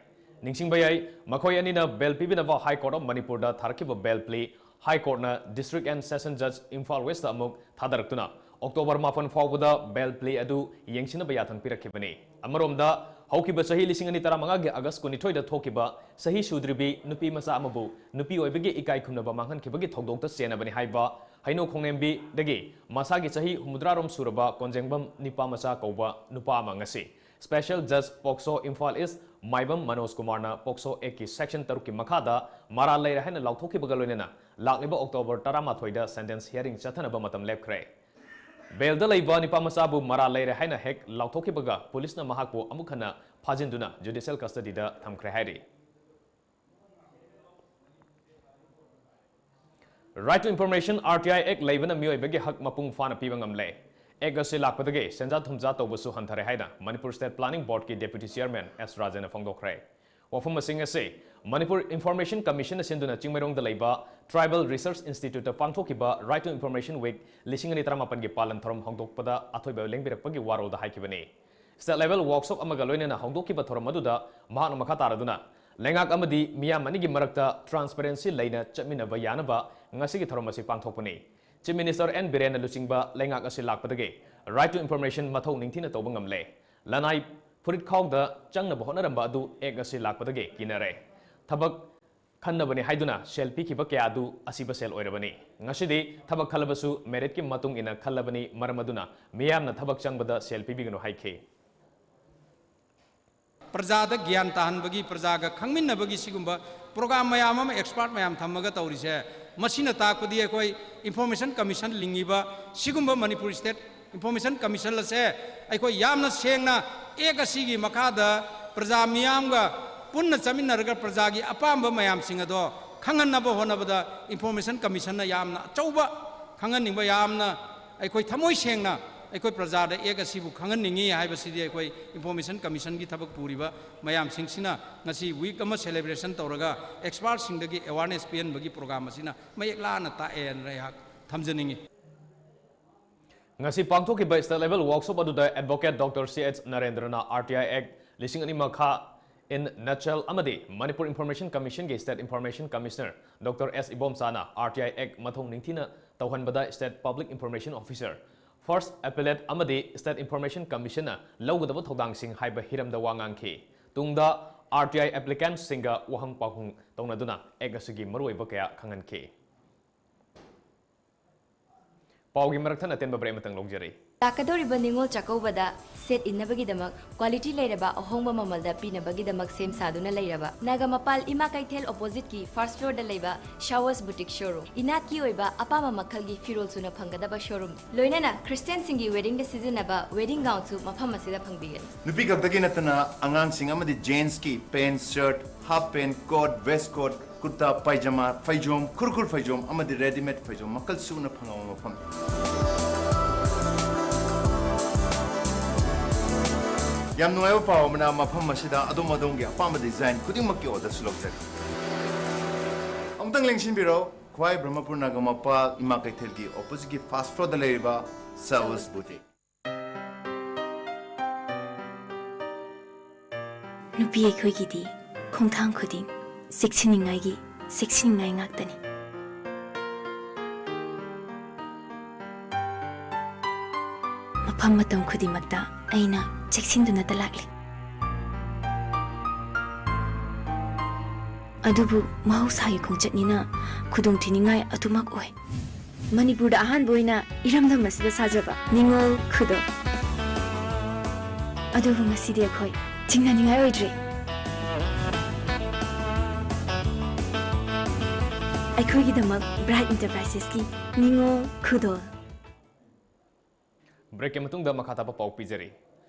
ꯅꯤꯡꯁꯤꯡꯕ ꯌꯥꯏ, ꯃꯈꯣꯏ ꯑꯅꯤꯅ bail ꯄꯤꯕꯤꯅꯕ High Court of ꯃꯅꯤꯄꯨꯔꯗ ꯊꯥꯔꯛꯈꯤꯕ bail plea High Courtꯅ District and Session Judge Imphal Westꯇ ꯑꯃꯨꯛ ꯊꯥꯗꯔꯛꯇꯨꯅ October ꯃꯥꯄꯟ ꯐꯥꯎꯕꯗ bail plea ꯑꯗꯨ ꯌꯦꯡꯁꯤꯟꯅꯕ ꯌꯥꯊꯪ ꯄꯤꯔꯛꯈꯤꯕꯅꯤ꯫ ꯑꯃꯔꯣꯝꯗ, ꯍꯧꯈꯤꯕ ꯆꯍꯤ ꯂꯤꯁꯤꯡ ꯑꯅꯤ ꯇꯔꯥꯃꯉꯥꯒꯤ August ꯀꯨꯟꯅꯤꯊꯣꯏꯗ ꯊꯣꯛꯈꯤꯕ ꯆꯍꯤ ꯁꯨꯗ꯭ꯔꯤꯕꯤ ꯅꯨꯄꯤ ꯃꯆꯥ ꯑꯃꯕꯨ ꯅꯨꯄꯤ ꯑꯣꯏꯕꯒꯤ ꯏꯀꯥꯏ ꯈꯨꯝꯅꯕ ꯃꯥꯡꯍꯟꯈꯤꯕꯒꯤ ꯊꯧꯗꯣꯛꯇ ꯆꯦꯟꯅꯕꯅꯤ ꯍꯥꯏꯕ ꯍꯩꯅꯧ ꯈꯣꯡꯂꯦꯝꯕꯤꯗꯒꯤ ꯃꯁꯥꯒꯤ ꯆꯍꯤ ꯍꯨꯝꯐꯨꯇꯔꯥꯔꯣꯝ ꯁꯨꯔꯕ ꯀꯣꯟꯖꯦꯡꯕꯝ ꯅꯤꯄꯥ ꯃꯆꯥ ꯀꯧꯕ ꯅꯨꯄꯥ ꯑꯃ ꯉꯁꯤ Special Judge POCSO Imphal East ꯃꯥꯏꯕꯝ ꯃꯅꯣꯖ ꯀꯨꯃꯥꯔꯅ POCSO Actꯀꯤ section ꯇꯔꯨꯛꯀꯤ ꯃꯈꯥꯗ ꯃꯔꯥꯜ ꯂꯩꯔꯦ ꯍꯥꯏꯅ ꯂꯥꯎꯊꯣꯛꯈꯤꯕꯒ ꯂꯣꯏꯅꯅ ꯂꯥꯛꯂꯤꯕ October ꯇꯔꯥꯃꯥꯊꯣꯏꯗ sentence hearing ꯆꯠꯊꯅꯕ ꯃꯇꯝ ꯂꯦꯞꯈ꯭ꯔꯦ꯫ Bailꯗ ꯂꯩꯕ ꯅꯤꯄꯥ ꯃꯆꯥꯕꯨ ꯃꯔꯥꯜ ꯂꯩꯔꯦ ꯍꯥꯏꯅ ꯍꯦꯛ ꯂꯥꯎꯊꯣꯛꯈꯤꯕꯒ policeꯅ ꯃꯍꯥꯛꯄꯨ ꯑꯃꯨꯛ ꯍꯟꯅ ꯐꯥꯖꯤꯟꯗꯨꯅ judicial custodyꯗ ꯊꯝꯈ꯭ꯔꯦ ꯍꯥꯏꯔꯤ꯫ Right to Information, R T I Act ꯂꯩꯕꯅ ꯃꯤꯑꯣꯏꯕꯒꯤ ꯍꯛ ꯃꯄꯨꯡ ꯐꯥꯅ ꯄꯤꯕ ꯉꯝꯂꯦ꯫ Act ꯑꯁꯤ ꯂꯥꯛꯄꯗꯒꯤ ꯁꯦꯟꯖꯥ ꯊꯨꯝꯖꯥ ꯇꯧꯕꯁꯨ ꯍꯟꯊꯔꯦ ꯍꯥꯏꯅ Manipur State Planning Boardꯀꯤ Deputy Chairman ꯑꯦꯁ ꯔꯥꯖꯦꯟꯅ ꯐꯣꯡꯗꯣꯛꯈ꯭ꯔꯦ꯫ ꯋꯥꯐꯝꯁꯤꯡ ꯑꯁꯤ ꯃꯅꯤꯄꯨꯔ Information Commissionꯅ ꯁꯤꯟꯗꯨꯅ ꯆꯤꯡꯃꯩꯔꯣꯡꯗ ꯂꯩꯕ Tribal Research Instituteꯇ ꯄꯥꯡꯊꯣꯛꯈꯤꯕ Right to Information Week ꯂꯤꯁꯤꯡ ꯑꯅꯤ ꯇꯔꯥꯃꯥꯄꯟꯒꯤ ꯄꯥꯂꯟ ꯊꯧꯔꯝ ꯍꯧꯗꯣꯛꯄꯗ ꯑꯊꯣꯏꯕ ꯂꯦꯡꯕꯤꯔꯛꯄꯒꯤ ꯋꯥꯔꯣꯜꯗ ꯍꯥꯏꯈꯤꯕꯅꯤ꯫ State level workshop ꯑꯃꯒ ꯂꯣꯏꯅꯅ ꯍꯧꯗꯣꯛꯈꯤꯕ ꯊꯧꯔꯝ ꯑꯗꯨꯗ ꯃꯍꯥꯛꯅ ꯃꯈꯥ ꯇꯥꯔꯗꯨꯅ, ꯂꯩꯉꯥꯛ ꯑꯃꯗꯤ ꯃꯤꯌꯥꯝ ꯑꯅꯤꯒꯤ ꯃꯔꯛꯇ transparency ꯂꯩꯅ ꯆꯠꯃꯤꯟꯅꯕ ꯌꯥꯅꯕ ꯉꯁꯤꯒꯤ ꯊꯧꯔꯝ ꯑꯁꯤ ꯄꯥꯡꯊꯣꯛꯄꯅꯤ꯫ Chief Minister ꯑꯦꯟ ꯕꯤꯔꯦꯟꯅ ꯂꯨꯆꯤꯡꯕ ꯂꯩꯉꯥꯛ ꯑꯁꯤ ꯂꯥꯛꯄꯗꯒꯤ Right to Information ꯃꯊꯧ ꯅꯤꯡꯊꯤꯅ ꯇꯧꯕ ꯉꯝꯂꯦ꯫ ꯂꯅꯥꯏ ꯐꯨꯔꯤꯠꯈꯥꯎꯗ ꯆꯪꯅꯕ ꯍꯣꯠꯅꯔꯝꯕ ꯑꯗꯨ Act ꯑꯁꯤ ꯂꯥꯛꯄꯗꯒꯤ ꯀꯤꯅꯔꯦ꯫ ꯊꯕꯛ ꯈꯟꯅꯕꯅꯤ ꯍꯥꯏꯗꯨꯅ ꯁꯦꯜ ꯄꯤꯈꯤꯕ ꯀꯌꯥ ꯑꯗꯨ ꯑꯁꯤꯕ ꯁꯦꯜ ꯑꯣꯏꯔꯕꯅꯤ꯫ ꯉꯁꯤꯗꯤ ꯊꯕꯛ ꯈꯜꯂꯕꯁꯨ merit ꯀꯤ ꯃꯇꯨꯡ ꯏꯟꯅ ꯈꯜꯂꯕꯅꯤ, ꯃꯔꯝ ꯑꯗꯨꯅ ꯃꯤꯌꯥꯝꯅ ꯊꯕꯛ ꯆꯪꯕꯗ ꯁꯦꯜ ꯄꯤꯕꯤꯒꯅꯨ ꯍꯥꯏꯈꯤ꯫ ꯄ꯭ꯔꯖꯥꯗ ꯒ꯭ꯌꯥꯟ ꯇꯥꯍꯟꯕꯒꯤ, ꯄ꯭ꯔꯖꯥꯒ ꯈꯪꯃꯤꯟꯅꯕꯒꯤ ꯁꯤꯒꯨꯝꯕ program ꯃꯌꯥꯝ ꯑꯃ expert ꯃꯌꯥꯝ ꯊꯝꯃꯒ ꯇꯧꯔꯤꯁꯦ, ꯃꯁꯤꯅ ꯇꯥꯛꯄꯗꯤ ꯑꯩꯈꯣꯏ Information Commission ꯂꯤꯡꯉꯤꯕ ꯁꯤꯒꯨꯝꯕ ꯃꯅꯤꯄꯨꯔ State Information Commission ꯑꯁꯦ ꯑꯩꯈꯣꯏ ꯌꯥꯝꯅ ꯁꯦꯡꯅ Act ꯑꯁꯤꯒꯤ ꯃꯈꯥꯗ ꯄ꯭ꯔꯖꯥ ꯃꯤꯌꯥꯝꯒ ꯄꯨꯟꯅ ꯆꯠꯃꯤꯟꯅꯔꯒ ꯄ꯭ꯔꯖꯥꯒꯤ ꯑꯄꯥꯝꯕ ꯃꯌꯥꯝꯁꯤꯡ ꯑꯗꯣ ꯈꯪꯍꯟꯅꯕ ꯍꯣꯠꯅꯕꯗ Information Commission ꯅ ꯌꯥꯝꯅ ꯑꯆꯧꯕ ꯈꯪꯍꯟꯅꯤꯡꯕ, ꯌꯥꯝꯅ ꯑꯩꯈꯣꯏ ꯊꯃꯣꯏ ꯁꯦꯡꯅ ꯑꯩꯈꯣꯏ ꯄ꯭ꯔꯖꯥꯗ Act ꯑꯁꯤꯕꯨ ꯈꯪꯍꯟꯅꯤꯡꯉꯤ ꯍꯥꯏꯕꯁꯤꯗꯤ ꯑꯩꯈꯣꯏ Information Commission ꯒꯤ ꯊꯕꯛ ꯄꯨꯔꯤꯕ ꯃꯌꯥꯝꯁꯤꯡꯁꯤꯅ ꯉꯁꯤ week ꯑꯃ celebration ꯇꯧꯔꯒ expert ꯁꯤꯡꯗꯒꯤ awareness ꯄꯤꯍꯟꯕꯒꯤ program ꯑꯁꯤꯅ ꯃꯌꯦꯛ ꯂꯥꯅ ꯇꯥꯛꯑꯦꯅ ꯑꯩꯍꯥꯛ ꯊꯝꯖꯅꯤꯡꯉꯤ꯫ ꯉꯁꯤ ꯄꯥꯡꯊꯣꯛꯈꯤꯕ state level workshop ꯑꯗꯨꯗ Advocate Doctor C H ꯅꯔꯦꯟꯗ꯭ꯔꯅ R T I Act ꯂꯤꯁꯤꯡ ꯑꯅꯤ ꯃꯈꯥ in nutshell ꯑꯃꯗꯤ Manipur Information Commission ꯒꯤ State Information Commissioner Doctor S ꯏꯕꯣꯝꯆꯥꯅ R T I Act ꯃꯊꯧ ꯅꯤꯡꯊꯤꯅ ꯇꯧꯍꯟꯕꯗ State Public Information Officer, First Appellate ꯑꯃꯗꯤ State Information Commission ꯅ ꯂꯧꯒꯗꯕ ꯊꯧꯗꯥꯡꯁꯤꯡ ꯍꯥꯏꯕ ꯍꯤꯔꯝꯗ ꯋꯥ ꯉꯥꯡꯈꯤ꯫ ꯇꯨꯡꯗ R T I applicant ꯁꯤꯡꯒ ꯋꯥꯍꯪ ꯄꯥꯎꯍꯪ ꯇꯧꯅꯗꯨꯅ Act ꯑꯁꯤꯒꯤ ꯃꯔꯨꯑꯣꯏꯕ ꯀꯌꯥ ꯈꯪꯍꯟꯈꯤ꯫ ꯄꯥꯎꯒꯤ ꯃꯔꯛ ꯊꯠꯅ ꯑꯇꯦꯟꯕ break ꯑꯃꯇꯪ ꯂꯧꯖꯔꯤ꯫ ꯂꯥꯛꯀꯗꯧꯔꯤꯕ ꯅꯤꯉꯣꯜ ꯆꯥꯛꯀꯧꯕꯗ set ꯏꯟꯅꯕꯒꯤꯗꯃꯛ quality ꯂꯩꯔꯕ ꯑꯍꯣꯡꯕ ꯃꯃꯜꯗ ꯄꯤꯅꯕꯒꯤꯗꯃꯛ ꯁꯦꯝ ꯁꯥꯗꯨꯅ ꯂꯩꯔꯕ ꯅꯥꯒꯥꯃꯄꯥꯜ ꯏꯃꯥ ꯀꯩꯊꯦꯜ opposite ꯀꯤ first floor ꯗ ꯂꯩꯕ Showers Boutique showroom, ꯏꯅꯥꯠꯀꯤ ꯑꯣꯏꯕ ꯑꯄꯥꯝꯕ ꯃꯈꯜꯒꯤ ꯐꯤꯔꯣꯜ ꯁꯨꯅ ꯐꯪꯒꯗꯕ showroom, ꯂꯣꯏꯅꯅ Christian ꯁꯤꯡꯒꯤ wedding ꯗ ꯁꯤꯖꯤꯟꯅꯕ wedding gown ꯁꯨ ꯃꯐꯝ ꯑꯁꯤꯗ ꯐꯪꯕꯤꯒꯅꯤ꯫ ꯅꯨꯄꯤ ꯈꯛꯇꯒꯤ ꯅꯠꯇꯅ ꯑꯉꯥꯡꯁꯤꯡ ꯑꯃꯗꯤ gents ꯀꯤ pant, shirt, half pant, coat, waistcoat, ꯀꯨꯔꯇꯥ, ꯄꯥꯏꯖꯃꯥ, ꯐꯩꯖꯣꯝ, ꯈꯨꯔꯈꯨꯜ ꯐꯩꯖꯣꯝ ꯑꯃꯗꯤ readymade ꯐꯩꯖꯣꯝ ꯃꯈꯜ ꯁꯨꯅ ꯐꯪꯕ ꯃꯐꯝ꯫ ꯌꯥꯝ ꯅꯨꯡꯉꯥꯏꯕ ꯄꯥꯎ ꯑꯃꯅ, ꯃꯐꯝ ꯑꯁꯤꯗ ꯑꯗꯣꯝ ꯑꯗꯣꯝꯒꯤ ꯑꯄꯥꯝꯕ design ꯈꯨꯗꯤꯡꯃꯛꯀꯤ order ꯁꯨ ꯂꯧꯖꯔꯤ꯫ ꯑꯃꯨꯛꯇꯪ ꯂꯦꯡꯁꯤꯟꯕꯤꯔꯣ, ꯈ꯭ꯋꯥꯏ ꯕ꯭ꯔꯍꯃꯄꯨꯔ ꯅꯥꯒꯥꯃꯄꯥꯜ ꯏꯃꯥ ꯀꯩꯊꯦꯜꯒꯤ opposite ꯀꯤ first floor ꯗ ꯂꯩꯔꯤꯕ Showers Boutique꯫ ꯅꯨꯄꯤ ꯑꯩꯈꯣꯏꯒꯤꯗꯤ ꯈꯣꯡꯊꯥꯡ ꯈꯨꯗꯤꯡ ꯆꯦꯛꯁꯤꯟꯅꯤꯡꯉꯥꯏꯒꯤ ꯆꯦꯛꯁꯤꯟꯅꯤꯡꯉꯥꯏ ꯉꯥꯛꯇꯅꯤ꯫ ꯃꯐꯝ ꯃꯇꯝ ꯈꯨꯗꯤꯡꯃꯛꯇ ꯑꯩꯅ ꯆꯦꯛꯁꯤꯟꯗꯨꯅꯇ ꯂꯥꯛꯂꯤ꯫ ꯑꯗꯨꯕꯨ ꯃꯍꯧꯁꯥꯒꯤ ꯈꯣꯡꯆꯠꯅꯤꯅ ꯈꯨꯗꯣꯡꯊꯤꯅꯤꯡꯉꯥꯏ ꯑꯗꯨꯃꯛ ꯑꯣꯏ꯫ ꯃꯅꯤꯄꯨꯔꯗ ꯑꯍꯥꯟꯕ ꯑꯣꯏꯅ ꯏꯔꯝꯗꯝ ꯑꯁꯤꯗ ꯁꯥꯖꯕ ꯅꯤꯉꯣꯜ ꯈꯨꯗꯣꯜ꯫ ꯑꯗꯨꯕꯨ ꯉꯁꯤꯗꯤ ꯑꯩꯈꯣꯏ ꯆꯤꯡꯅꯅꯤꯡꯉꯥꯏ ꯑꯣꯏꯗ꯭ꯔꯦ꯫ ꯑꯩꯈꯣꯏꯒꯤꯗꯃꯛ ꯕ꯭ꯔꯥꯏꯠ ꯏꯟꯇꯔꯄ꯭ꯔꯥꯏꯁꯦꯁꯀꯤ ꯅꯤꯉꯣꯜ ꯈꯨꯗꯣꯜ꯫ ꯕ꯭ꯔꯦꯛꯀꯤ ꯃꯇꯨꯡꯗ ꯃꯈꯥ ꯇꯥꯕ ꯄꯥꯎ ꯄꯤꯖꯔꯤ꯫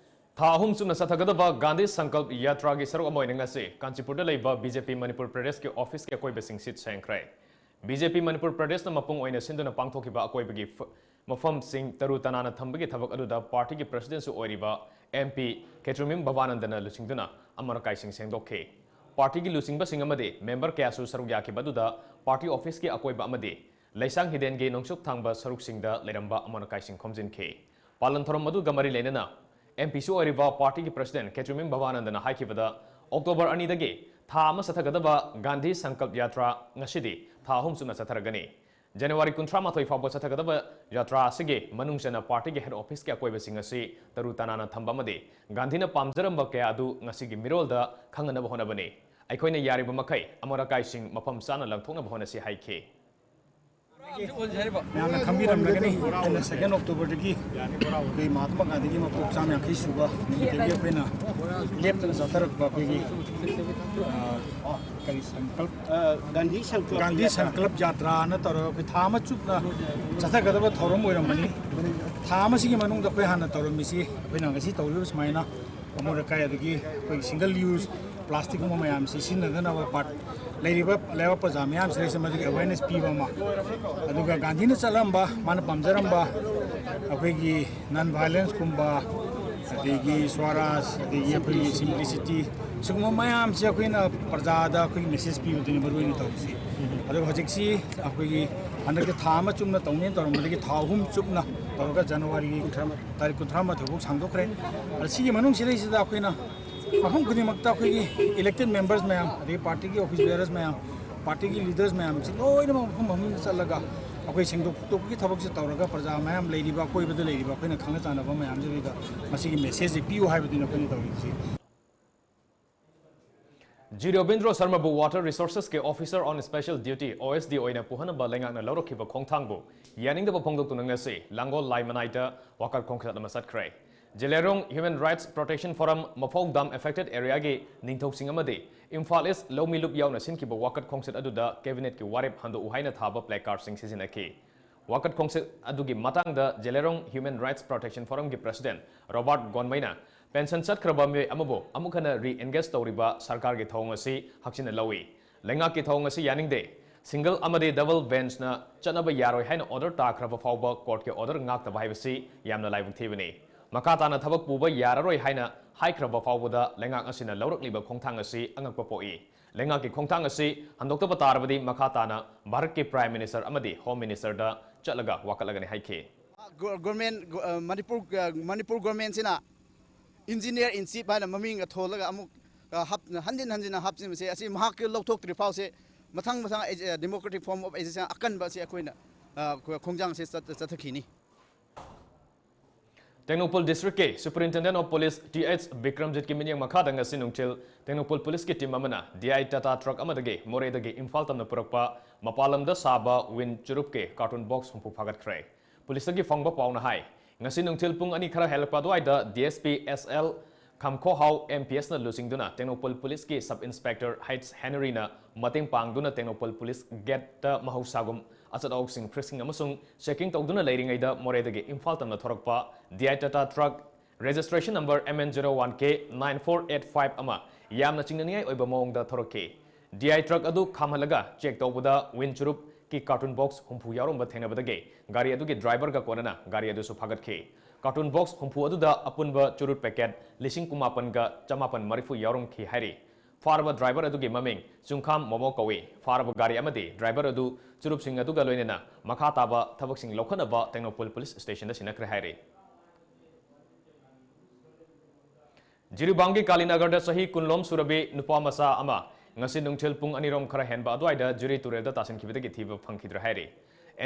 ꯊꯥ ꯑꯍꯨꯝ ꯆꯨꯞꯅ ꯆꯠꯊꯒꯗꯕ ꯒꯥꯟꯙꯤ ꯁꯪꯀꯜꯞ ꯌꯥꯇ꯭ꯔꯥꯒꯤ ꯁꯔꯨꯛ ꯑꯃ ꯑꯣꯏꯅ ꯉꯁꯤ ꯀꯥꯟꯆꯤꯄꯨꯔꯗ ꯂꯩꯕ ꯕꯤ ꯖꯦ ꯄꯤ ꯃꯅꯤꯄꯨꯔ ꯄ꯭ꯔꯗꯦꯁꯀꯤ ꯑꯣꯐꯤꯁꯀꯤ ꯑꯀꯣꯏꯕꯁꯤꯡ ꯁꯤꯠ ꯁꯦꯡꯈ꯭ꯔꯦ꯫ ꯕꯤ ꯖꯦ ꯄꯤ ꯃꯅꯤꯄꯨꯔ ꯄ꯭ꯔꯗꯦꯁꯅ ꯃꯄꯨꯡ ꯑꯣꯏꯅ ꯁꯤꯟꯗꯨꯅ ꯄꯥꯡꯊꯣꯛꯈꯤꯕ ꯑꯀꯣꯏꯕꯒꯤ ꯐ-, ꯃꯐꯝꯁꯤꯡ ꯇꯔꯨ ꯇꯅꯥꯟꯅ ꯊꯝꯕꯒꯤ ꯊꯕꯛ ꯑꯗꯨꯗ ꯄꯥꯔꯇꯤꯒꯤ ꯄ꯭ꯔꯁꯤꯗꯦꯟꯠꯁꯨ ꯑꯣꯏꯔꯤꯕ ꯑꯦꯝ ꯄꯤ ꯈꯦꯇ꯭ꯔꯤꯃꯌꯨꯝ ꯚꯕꯥꯅꯟꯗꯅ ꯂꯨꯆꯤꯡꯗꯨꯅ ꯑꯃꯣꯠ ꯑꯀꯥꯏꯁꯤꯡ ꯁꯦꯡꯗꯣꯛꯈꯤ꯫ ꯄꯥꯔꯇꯤꯒꯤ ꯂꯨꯆꯤꯡꯕꯁꯤꯡ ꯑꯃꯗꯤ ꯃꯦꯝꯕꯔ ꯀꯌꯥꯁꯨ ꯁꯔꯨꯛ ꯌꯥꯈꯤꯕ ꯑꯗꯨꯗ ꯄꯥꯔꯇꯤ ꯑꯣꯐꯤꯁꯀꯤ ꯑꯀꯣꯏꯕ ꯑꯃꯗꯤ ꯂꯩꯁꯥꯡ ꯍꯤꯗꯦꯟꯒꯤ ꯅꯣꯡꯆꯨꯞ ꯊꯪꯕ ꯁꯔꯨꯛꯁꯤꯡꯗ ꯂꯩꯔꯝꯕ ꯑꯃꯣꯠ ꯑꯀꯥꯏꯁꯤꯡ ꯈꯣꯝꯖꯤꯟꯈꯤ꯫ ꯄꯥꯂꯟ ꯊꯧꯔꯝ ꯑꯗꯨꯒ ꯃꯔꯤ ꯂꯩꯅꯅ ꯑꯦꯝ ꯄꯤꯁꯨ ꯑꯣꯏꯔꯤꯕ ꯄꯥꯔꯇꯤꯒꯤ ꯄ꯭ꯔꯁꯤꯗꯦꯟꯠ ꯈꯦꯇ꯭ꯔꯤꯃꯌꯨꯝ ꯚꯕꯥꯅꯟꯗꯅ ꯍꯥꯏꯈꯤꯕꯗ, ꯑꯣꯛꯇꯣꯕꯔ ꯑꯅꯤꯗꯒꯤ ꯊꯥ ꯑꯃ ꯆꯠꯊꯒꯗꯕ ꯒꯥꯟꯙꯤ ꯁꯪꯀꯜꯞ ꯌꯥꯇ꯭ꯔꯥ ꯉꯁꯤꯗꯤ ꯊꯥ ꯑꯍꯨꯝ ꯆꯨꯞꯅ ꯆꯠꯊꯔꯒꯅꯤ꯫ ꯖꯅꯋꯥꯔꯤ ꯀꯨꯟꯊ꯭ꯔꯥ ꯃꯥꯊꯣꯏ ꯐꯥꯎꯕ ꯆꯠꯊꯒꯗꯕ ꯌꯥꯇ꯭ꯔꯥ ꯑꯁꯤꯒꯤ ꯃꯅꯨꯡ ꯆꯟꯅ ꯄꯥꯔꯇꯤꯒꯤ ꯍꯦꯗ ꯑꯣꯐꯤꯁꯀꯤ ꯑꯀꯣꯏꯕꯁꯤꯡ ꯑꯁꯤ ꯇꯔꯨ ꯇꯅꯥꯟꯅ ꯊꯝꯕ ꯑꯃꯗꯤ ꯒꯥꯟꯙꯤꯅ ꯄꯥꯝꯖꯔꯝꯕ ꯀꯌꯥ ꯑꯗꯨ ꯉꯁꯤꯒꯤ ꯃꯤꯔꯣꯜꯗ ꯈꯪꯍꯟꯅꯕ ꯍꯣꯠꯅꯕꯅꯤ꯫ ꯑꯩꯈꯣꯏꯅ ꯌꯥꯔꯤꯕ ꯃꯈꯩ ꯑꯃꯣꯠ ꯑꯀꯥꯏꯁꯤꯡ ꯃꯐꯝ ꯆꯥꯅ ꯂꯪꯊꯣꯛꯅꯕ ꯍꯣꯠꯅꯁꯤ ꯍꯥꯏꯈꯤ꯫ ꯃꯌꯥꯝꯅ ꯈꯪꯕꯤꯔꯝꯂꯒꯅꯤ, ꯑꯩꯅ ꯁꯦꯀꯦꯟ ꯑꯣꯛꯇꯣꯕꯔꯗꯒꯤ ꯑꯩꯈꯣꯏ ꯃꯍꯥꯇꯃꯥ ꯒꯥꯟꯙꯤꯒꯤ ꯃꯄꯣꯛ ꯆꯥꯝ ꯌꯥꯡꯈꯩ ꯁꯨꯕ ꯅꯨꯃꯤꯠꯇꯒꯤ ꯑꯩꯈꯣꯏꯅ ꯂꯦꯞꯇꯅ ꯆꯠꯊꯔꯛꯄ ꯑꯩꯈꯣꯏꯒꯤ, ꯑ, ꯀꯔꯤ, ꯁꯪꯀꯜꯞ, ꯑ, ꯒꯥꯟꯙꯤ ꯁꯪꯀꯜꯞ ꯒꯥꯟꯙꯤ ꯌꯥꯇ꯭ꯔꯥ꯫ ꯁꯪꯀꯜꯞ ꯌꯥꯇ꯭ꯔꯥꯅ ꯇꯧꯔꯒ ꯑꯩꯈꯣꯏ ꯊꯥ ꯑꯃ ꯆꯨꯞꯅ ꯆꯠꯊꯒꯗꯕ ꯊꯧꯔꯝ ꯑꯣꯏꯔꯝꯕꯅꯤ꯫ ꯊꯥ ꯑꯃꯁꯤꯒꯤ ꯃꯅꯨꯡꯗ ꯑꯩꯈꯣꯏ ꯍꯥꯟꯅ ꯇꯧꯔꯝꯃꯤꯁꯤ, ꯑꯩꯈꯣꯏꯅ ꯉꯁꯤ ꯇꯧꯔꯤꯕ ꯁꯨꯃꯥꯏꯅ ꯑꯃꯣꯠ ꯑꯀꯥꯏ ꯑꯗꯒꯤ ꯑꯩꯈꯣꯏꯒꯤ ꯁꯤꯡꯒꯜ ꯌꯨꯁ ꯄ꯭ꯂꯥꯁꯇꯤꯛꯀꯨꯝꯕ ꯃꯌꯥꯝꯁꯤ ꯁꯤꯖꯤꯟꯅꯗꯅꯕ ꯄꯥꯔꯠ ꯂꯩꯔꯤꯕ ꯂꯩꯕꯥꯛ ꯄ꯭ꯔꯖꯥ ꯃꯤꯌꯥꯝꯁꯤꯗꯩꯁꯤꯗ ꯃꯗꯨꯒꯤ ꯑꯦꯋꯦꯔꯅꯦꯁ ꯄꯤꯕ ꯑꯃ, ꯑꯗꯨꯒ ꯒꯥꯟꯙꯤꯅ ꯆꯠꯂꯝꯕ, ꯃꯥꯅ ꯄꯥꯝꯖꯔꯝꯕ ꯑꯩꯈꯣꯏꯒꯤ ꯅꯟ ꯚꯥꯏꯂꯦꯟꯁꯀꯨꯝꯕ, ꯑꯗꯒꯤ ꯁ꯭ꯋꯥꯔꯥꯖ, ꯑꯗꯒꯤ ꯑꯩꯈꯣꯏꯒꯤ ꯁꯤꯝꯄ꯭ꯂꯤꯁꯤꯇꯤ, ꯁꯤꯒꯨꯝꯕ ꯃꯌꯥꯝꯁꯦ ꯑꯩꯈꯣꯏꯅ ꯄ꯭ꯔꯖꯥꯗ ꯑꯩꯈꯣꯏꯒꯤ ꯃꯦꯁꯦꯖ ꯄꯤꯕꯗꯨꯅꯤ ꯃꯔꯨ ꯑꯣꯏꯅ ꯇꯧꯔꯤꯁꯤ꯫ ꯑꯗꯨꯒ ꯍꯧꯖꯤꯛꯁꯤ ꯑꯩꯈꯣꯏꯒꯤ ꯍꯟꯗꯛꯀꯤ ꯊꯥ ꯑꯃ ꯆꯨꯞꯅ ꯇꯧꯅꯦꯅ ꯇꯧꯔꯝꯕꯗꯒꯤ ꯊꯥ ꯑꯍꯨꯝ ꯆꯨꯞꯅ ꯇꯧꯔꯒ ꯖꯅꯋꯥꯔꯤꯒꯤ ꯇꯥꯔꯤꯛ ꯀꯨꯟꯊ꯭ꯔꯥ ꯃꯥꯊꯣꯏ ꯐꯥꯎ ꯁꯥꯡꯗꯣꯛꯈ꯭ꯔꯦ꯫ ꯑꯗ ꯁꯤꯒꯤ ꯃꯅꯨꯡꯁꯤꯗꯩꯁꯤꯗ ꯑꯩꯈꯣꯏꯅ ꯃꯐꯝ ꯈꯨꯗꯤꯡꯃꯛꯇ ꯑꯩꯈꯣꯏꯒꯤ ꯏꯂꯦꯛꯇꯦꯗ ꯃꯦꯝꯕꯔꯁ ꯃꯌꯥꯝ, ꯑꯗꯒꯤ ꯄꯥꯔꯇꯤꯒꯤ ꯑꯣꯐꯤꯁ ꯕꯤꯌꯔꯔꯁ ꯃꯌꯥꯝ, ꯄꯥꯔꯇꯤꯒꯤ ꯂꯤꯗꯔꯁ ꯃꯌꯥꯝꯁꯤ ꯂꯣꯏꯅꯃꯛ ꯃꯐꯝ ꯃꯐꯝꯗ ꯆꯠꯂꯒ ꯑꯩꯈꯣꯏ ꯁꯦꯡꯗꯣꯛ ꯈꯣꯠꯇꯣꯛꯄꯒꯤ ꯊꯕꯛꯁꯦ ꯇꯧꯔꯒ ꯄ꯭ꯔꯖꯥ ꯃꯌꯥꯝ ꯂꯩꯔꯤꯕ, ꯑꯀꯣꯏꯕꯗ ꯂꯩꯔꯤꯕ ꯑꯩꯈꯣꯏꯅ ꯈꯪꯅ ꯆꯥꯟꯅꯕ ꯃꯌꯥꯝꯁꯤꯗ ꯃꯁꯤꯒꯤ ꯃꯦꯁꯦꯖꯁꯦ ꯄꯤꯌꯨ ꯍꯥꯏꯕꯗꯨꯅꯤ ꯑꯩꯈꯣꯏꯅ ꯇꯧꯔꯤꯕꯁꯤ꯫ ꯖꯤ ꯔꯣꯕꯤꯟꯗ꯭ꯔꯣ ꯁꯔꯃꯕꯨ Water Resourcesꯀꯤ Officer on Special Duty, O S D ꯑꯣꯏꯅ ꯄꯨꯍꯟꯅꯕ ꯂꯩꯉꯥꯛꯅ ꯂꯧꯔꯛꯈꯤꯕ ꯈꯣꯡꯊꯥꯡꯕꯨ ꯌꯥꯅꯤꯡꯗꯕ ꯐꯣꯡꯗꯣꯛꯇꯨꯅ ꯉꯁꯤ ꯂꯥꯡꯒꯣꯜ ꯂꯥꯏ ꯃꯅꯥꯏꯗ ꯋꯥꯀꯠ ꯈꯣꯡꯆꯠ ꯑꯃ ꯆꯠꯈ꯭ꯔꯦ꯫ ꯖꯦꯂꯦꯔꯣꯡ Human Rights Protection Forum, ꯃꯐꯧ dam affected areaꯒꯤ ꯅꯤꯡꯊꯧꯁꯤꯡ ꯑꯃꯗꯤ ꯏꯝꯐꯥꯜ East ꯂꯧꯃꯤ ꯂꯨꯞ ꯌꯥꯎꯅ ꯁꯤꯟꯈꯤꯕ ꯋꯥꯀꯠ ꯈꯣꯡꯆꯠ ꯑꯗꯨꯗ cabinetꯀꯤ ꯋꯥꯔꯦꯞ ꯍꯟꯗꯣꯛꯎ ꯍꯥꯏꯅ ꯊꯥꯕ placardꯁꯤꯡ ꯁꯤꯖꯤꯟꯅꯈꯤ꯫ ꯋꯥꯀꯠ ꯈꯣꯡꯆꯠ ꯑꯗꯨꯒꯤ ꯃꯇꯥꯡꯗ ꯖꯦꯂꯦꯔꯣꯡ Human Rights Protection Forumꯒꯤ President ꯔꯣꯕꯥꯔꯠ ꯒꯣꯟꯃꯩꯅ pension ꯆꯠꯈ꯭ꯔꯕ ꯃꯤꯑꯣꯏ ꯑꯃꯕꯨ ꯑꯃꯨꯛ ꯍꯟꯅ re-engage ꯇꯧꯔꯤꯕ ꯁꯔꯀꯥꯔꯒꯤ ꯊꯧꯑꯣꯡ ꯑꯁꯤ ꯍꯛꯆꯤꯟꯅ ꯂꯧꯏ꯫ ꯂꯩꯉꯥꯛꯀꯤ ꯊꯧꯑꯣꯡ ꯑꯁꯤ ꯌꯥꯅꯤꯡꯗꯦ꯫ Single ꯑꯃꯗꯤ double benchꯅ ꯆꯠꯅꯕ ꯌꯥꯔꯣꯏ ꯍꯥꯏꯅ order ꯇꯥꯈ꯭ꯔꯕ ꯐꯥꯎꯕ courtꯀꯤ order ꯉꯥꯛꯇꯕ ꯍꯥꯏꯕꯁꯤ ꯌꯥꯝꯅ ꯂꯥꯏꯕꯛ ꯊꯤꯕꯅꯤ꯫ ꯃꯈꯥ ꯇꯥꯅ ꯊꯕꯛ ꯄꯨꯕ ꯌꯥꯔꯔꯣꯏ ꯍꯥꯏꯅ ꯍꯥꯏꯈ꯭ꯔꯕ ꯐꯥꯎꯕꯗ ꯂꯩꯉꯥꯛ ꯑꯁꯤꯅ ꯂꯧꯔꯛꯂꯤꯕ ꯈꯣꯡꯊꯥꯡ ꯑꯁꯤ ꯑꯉꯛꯄ ꯄꯣꯛꯏ꯫ ꯂꯩꯉꯥꯛꯀꯤ ꯈꯣꯡꯊꯥꯡ ꯑꯁꯤ ꯍꯟꯗꯣꯛꯇꯕ ꯇꯥꯔꯕꯗꯤ ꯃꯈꯥ ꯇꯥꯅ ꯚꯥꯔꯠꯀꯤ Prime Minister ꯑꯃꯗꯤ Home Ministerꯗ ꯆꯠꯂꯒ ꯋꯥꯀꯠꯂꯒꯅꯤ ꯍꯥꯏꯈꯤ꯫ ꯒꯣ-, ꯒꯣꯔꯃꯦꯟ, ꯒꯣ-, ꯑ, ꯃꯅꯤꯄꯨꯔ, ꯑ, ꯃꯅꯤꯄꯨꯔ ꯒꯣꯔꯃꯦꯟꯁꯤꯅ engineer in chief ꯍꯥꯏꯅ ꯃꯃꯤꯡꯒ ꯊꯣꯜꯂꯒ ꯑꯃꯨꯛ, ꯑ, ꯍꯥꯞ-, ꯍꯟꯖꯤꯟ ꯍꯟꯖꯤꯟꯅ ꯍꯥꯞꯆꯤꯟꯕꯁꯦ, ꯑꯁꯤ ꯃꯍꯥꯛꯀꯤ ꯂꯧꯊꯣꯛꯇ꯭ꯔꯤ ꯐꯥꯎꯁꯦ ꯃꯊꯪ ꯃꯊꯪ ꯑꯦꯖ-, ꯑ, democratic form of agitation ꯑꯀꯟꯕ ꯑꯁꯤ ꯑꯩꯈꯣꯏꯅ, ꯑ, ꯑꯩꯈꯣꯏ ꯈꯣꯡꯖꯥꯡꯁꯦ ꯆꯠ-, ꯆꯠꯊꯈꯤꯅꯤ꯫ Tengnoupal Districtꯀꯤ Superintendent of Police T H ꯕꯤꯀ꯭ꯔꯝꯖꯤꯠꯀꯤ ꯃꯤꯠꯌꯦꯡ ꯃꯈꯥꯗ ꯉꯁꯤ ꯅꯨꯡꯊꯤꯜ ꯇꯦꯡꯅꯧꯄꯜ Policeꯀꯤ team ꯑꯃꯅ D I Tata truck ꯑꯃꯗꯒꯤ ꯃꯣꯔꯦꯗꯒꯤ ꯏꯝꯐꯥꯜ ꯇꯝꯅ ꯄꯨꯔꯛꯄ ꯃꯄꯥꯟ ꯂꯝꯗ ꯁꯥꯕ wind ꯆꯨꯔꯨꯞꯀꯤ carton box ꯍꯨꯝꯐꯨ ꯐꯥꯒꯠꯈ꯭ꯔꯦ꯫ Policeꯇꯒꯤ ꯐꯪꯕ ꯄꯥꯎꯅ ꯍꯥꯏ, ꯉꯁꯤ ꯅꯨꯡꯊꯤꯜ ꯄꯨꯡ ꯑꯅꯤ ꯈꯔ ꯍꯦꯜꯂꯛꯄ ꯑꯗꯨꯋꯥꯏꯗ D S P S L ꯈꯝꯈꯣꯍꯥꯎ M P Sꯅ ꯂꯨꯆꯤꯡꯗꯨꯅ ꯇꯦꯡꯅꯧꯄꯜ Policeꯀꯤ Sub Inspector H Henryꯅ ꯃꯇꯦꯡ ꯄꯥꯡꯗꯨꯅ ꯇꯦꯡꯅꯧꯄꯜ Police gateꯇ ꯃꯍꯧꯁꯥꯒꯨꯝ ꯑꯆꯠ ꯑꯋꯣꯛꯁꯤꯡ frisking ꯑꯃꯁꯨꯡ checking ꯇꯧꯗꯨꯅ ꯂꯩꯔꯤꯉꯩꯗ ꯃꯣꯔꯦꯗꯒꯤ ꯏꯝꯐꯥꯜ ꯇꯝꯅ ꯊꯣꯔꯛꯄ D I Tata truck registration number M N zero one K nine four eight five ꯑꯃ ꯌꯥꯝꯅ ꯆꯤꯡꯅꯅꯤꯡꯉꯥꯏ ꯑꯣꯏꯕ ꯃꯑꯣꯡꯗ ꯊꯣꯔꯛꯈꯤ꯫ D I truck ꯑꯗꯨ ꯈꯥꯝꯍꯜꯂꯒ check ꯇꯧꯕꯗ wind ꯆꯨꯔꯨꯞꯀꯤ carton box ꯍꯨꯝꯐꯨ ꯌꯥꯎꯔꯝꯕ ꯊꯦꯡꯅꯕꯗꯒꯤ ꯒꯥꯔꯤ ꯑꯗꯨꯒꯤ driverꯒ ꯀꯣꯟꯅꯅ ꯒꯥꯔꯤ ꯑꯗꯨꯁꯨ ꯐꯥꯒꯠꯈꯤ꯫ Carton box ꯍꯨꯝꯐꯨ ꯑꯗꯨꯗ ꯑꯄꯨꯟꯕ ꯆꯨꯔꯨꯞ packet ꯂꯤꯁꯤꯡ ꯀꯨꯟꯃꯥꯄꯟꯒ ꯆꯃꯥꯄꯟ ꯃꯔꯤꯐꯨ ꯌꯥꯎꯔꯝꯈꯤ ꯍꯥꯏꯔꯤ꯫ ꯐꯥꯔꯕ driver ꯑꯗꯨꯒꯤ ꯃꯃꯤꯡ ꯆꯨꯡꯈꯥꯝ ꯃꯣꯃꯣ ꯀꯧꯏ꯫ ꯐꯥꯔꯕ ꯒꯥꯔꯤ ꯑꯃꯗꯤ driver ꯑꯗꯨ ꯆꯨꯔꯨꯞꯁꯤꯡ ꯑꯗꯨꯒ ꯂꯣꯏꯅꯅ ꯃꯈꯥ ꯇꯥꯕ ꯊꯕꯛꯁꯤꯡ ꯂꯧꯈꯠꯅꯕ ꯇꯦꯡꯅꯧꯄꯜ Police Stationꯗ ꯁꯤꯟꯅꯈ꯭ꯔꯦ ꯍꯥꯏꯔꯤ꯫ ꯖꯤꯔꯤꯕꯥꯝꯒꯤ ꯀꯥꯂꯤꯅꯒꯔꯗ ꯆꯍꯤ ꯀꯨꯟ ꯂꯣꯝ ꯁꯨꯔꯕꯤ ꯅꯨꯄꯥ ꯃꯆꯥ ꯑꯃ ꯉꯁꯤ ꯅꯨꯡꯊꯤꯜ ꯄꯨꯡ ꯑꯅꯤꯔꯣꯝ ꯈꯔ ꯍꯦꯟꯕ ꯑꯗꯨꯋꯥꯏꯗ ꯖꯨꯔꯤ ꯇꯨꯔꯦꯜꯗ ꯇꯥꯁꯤꯟꯈꯤꯕꯗꯒꯤ ꯊꯤꯕ ꯐꯪꯈꯤꯗ꯭ꯔꯦ ꯍꯥꯏꯔꯤ꯫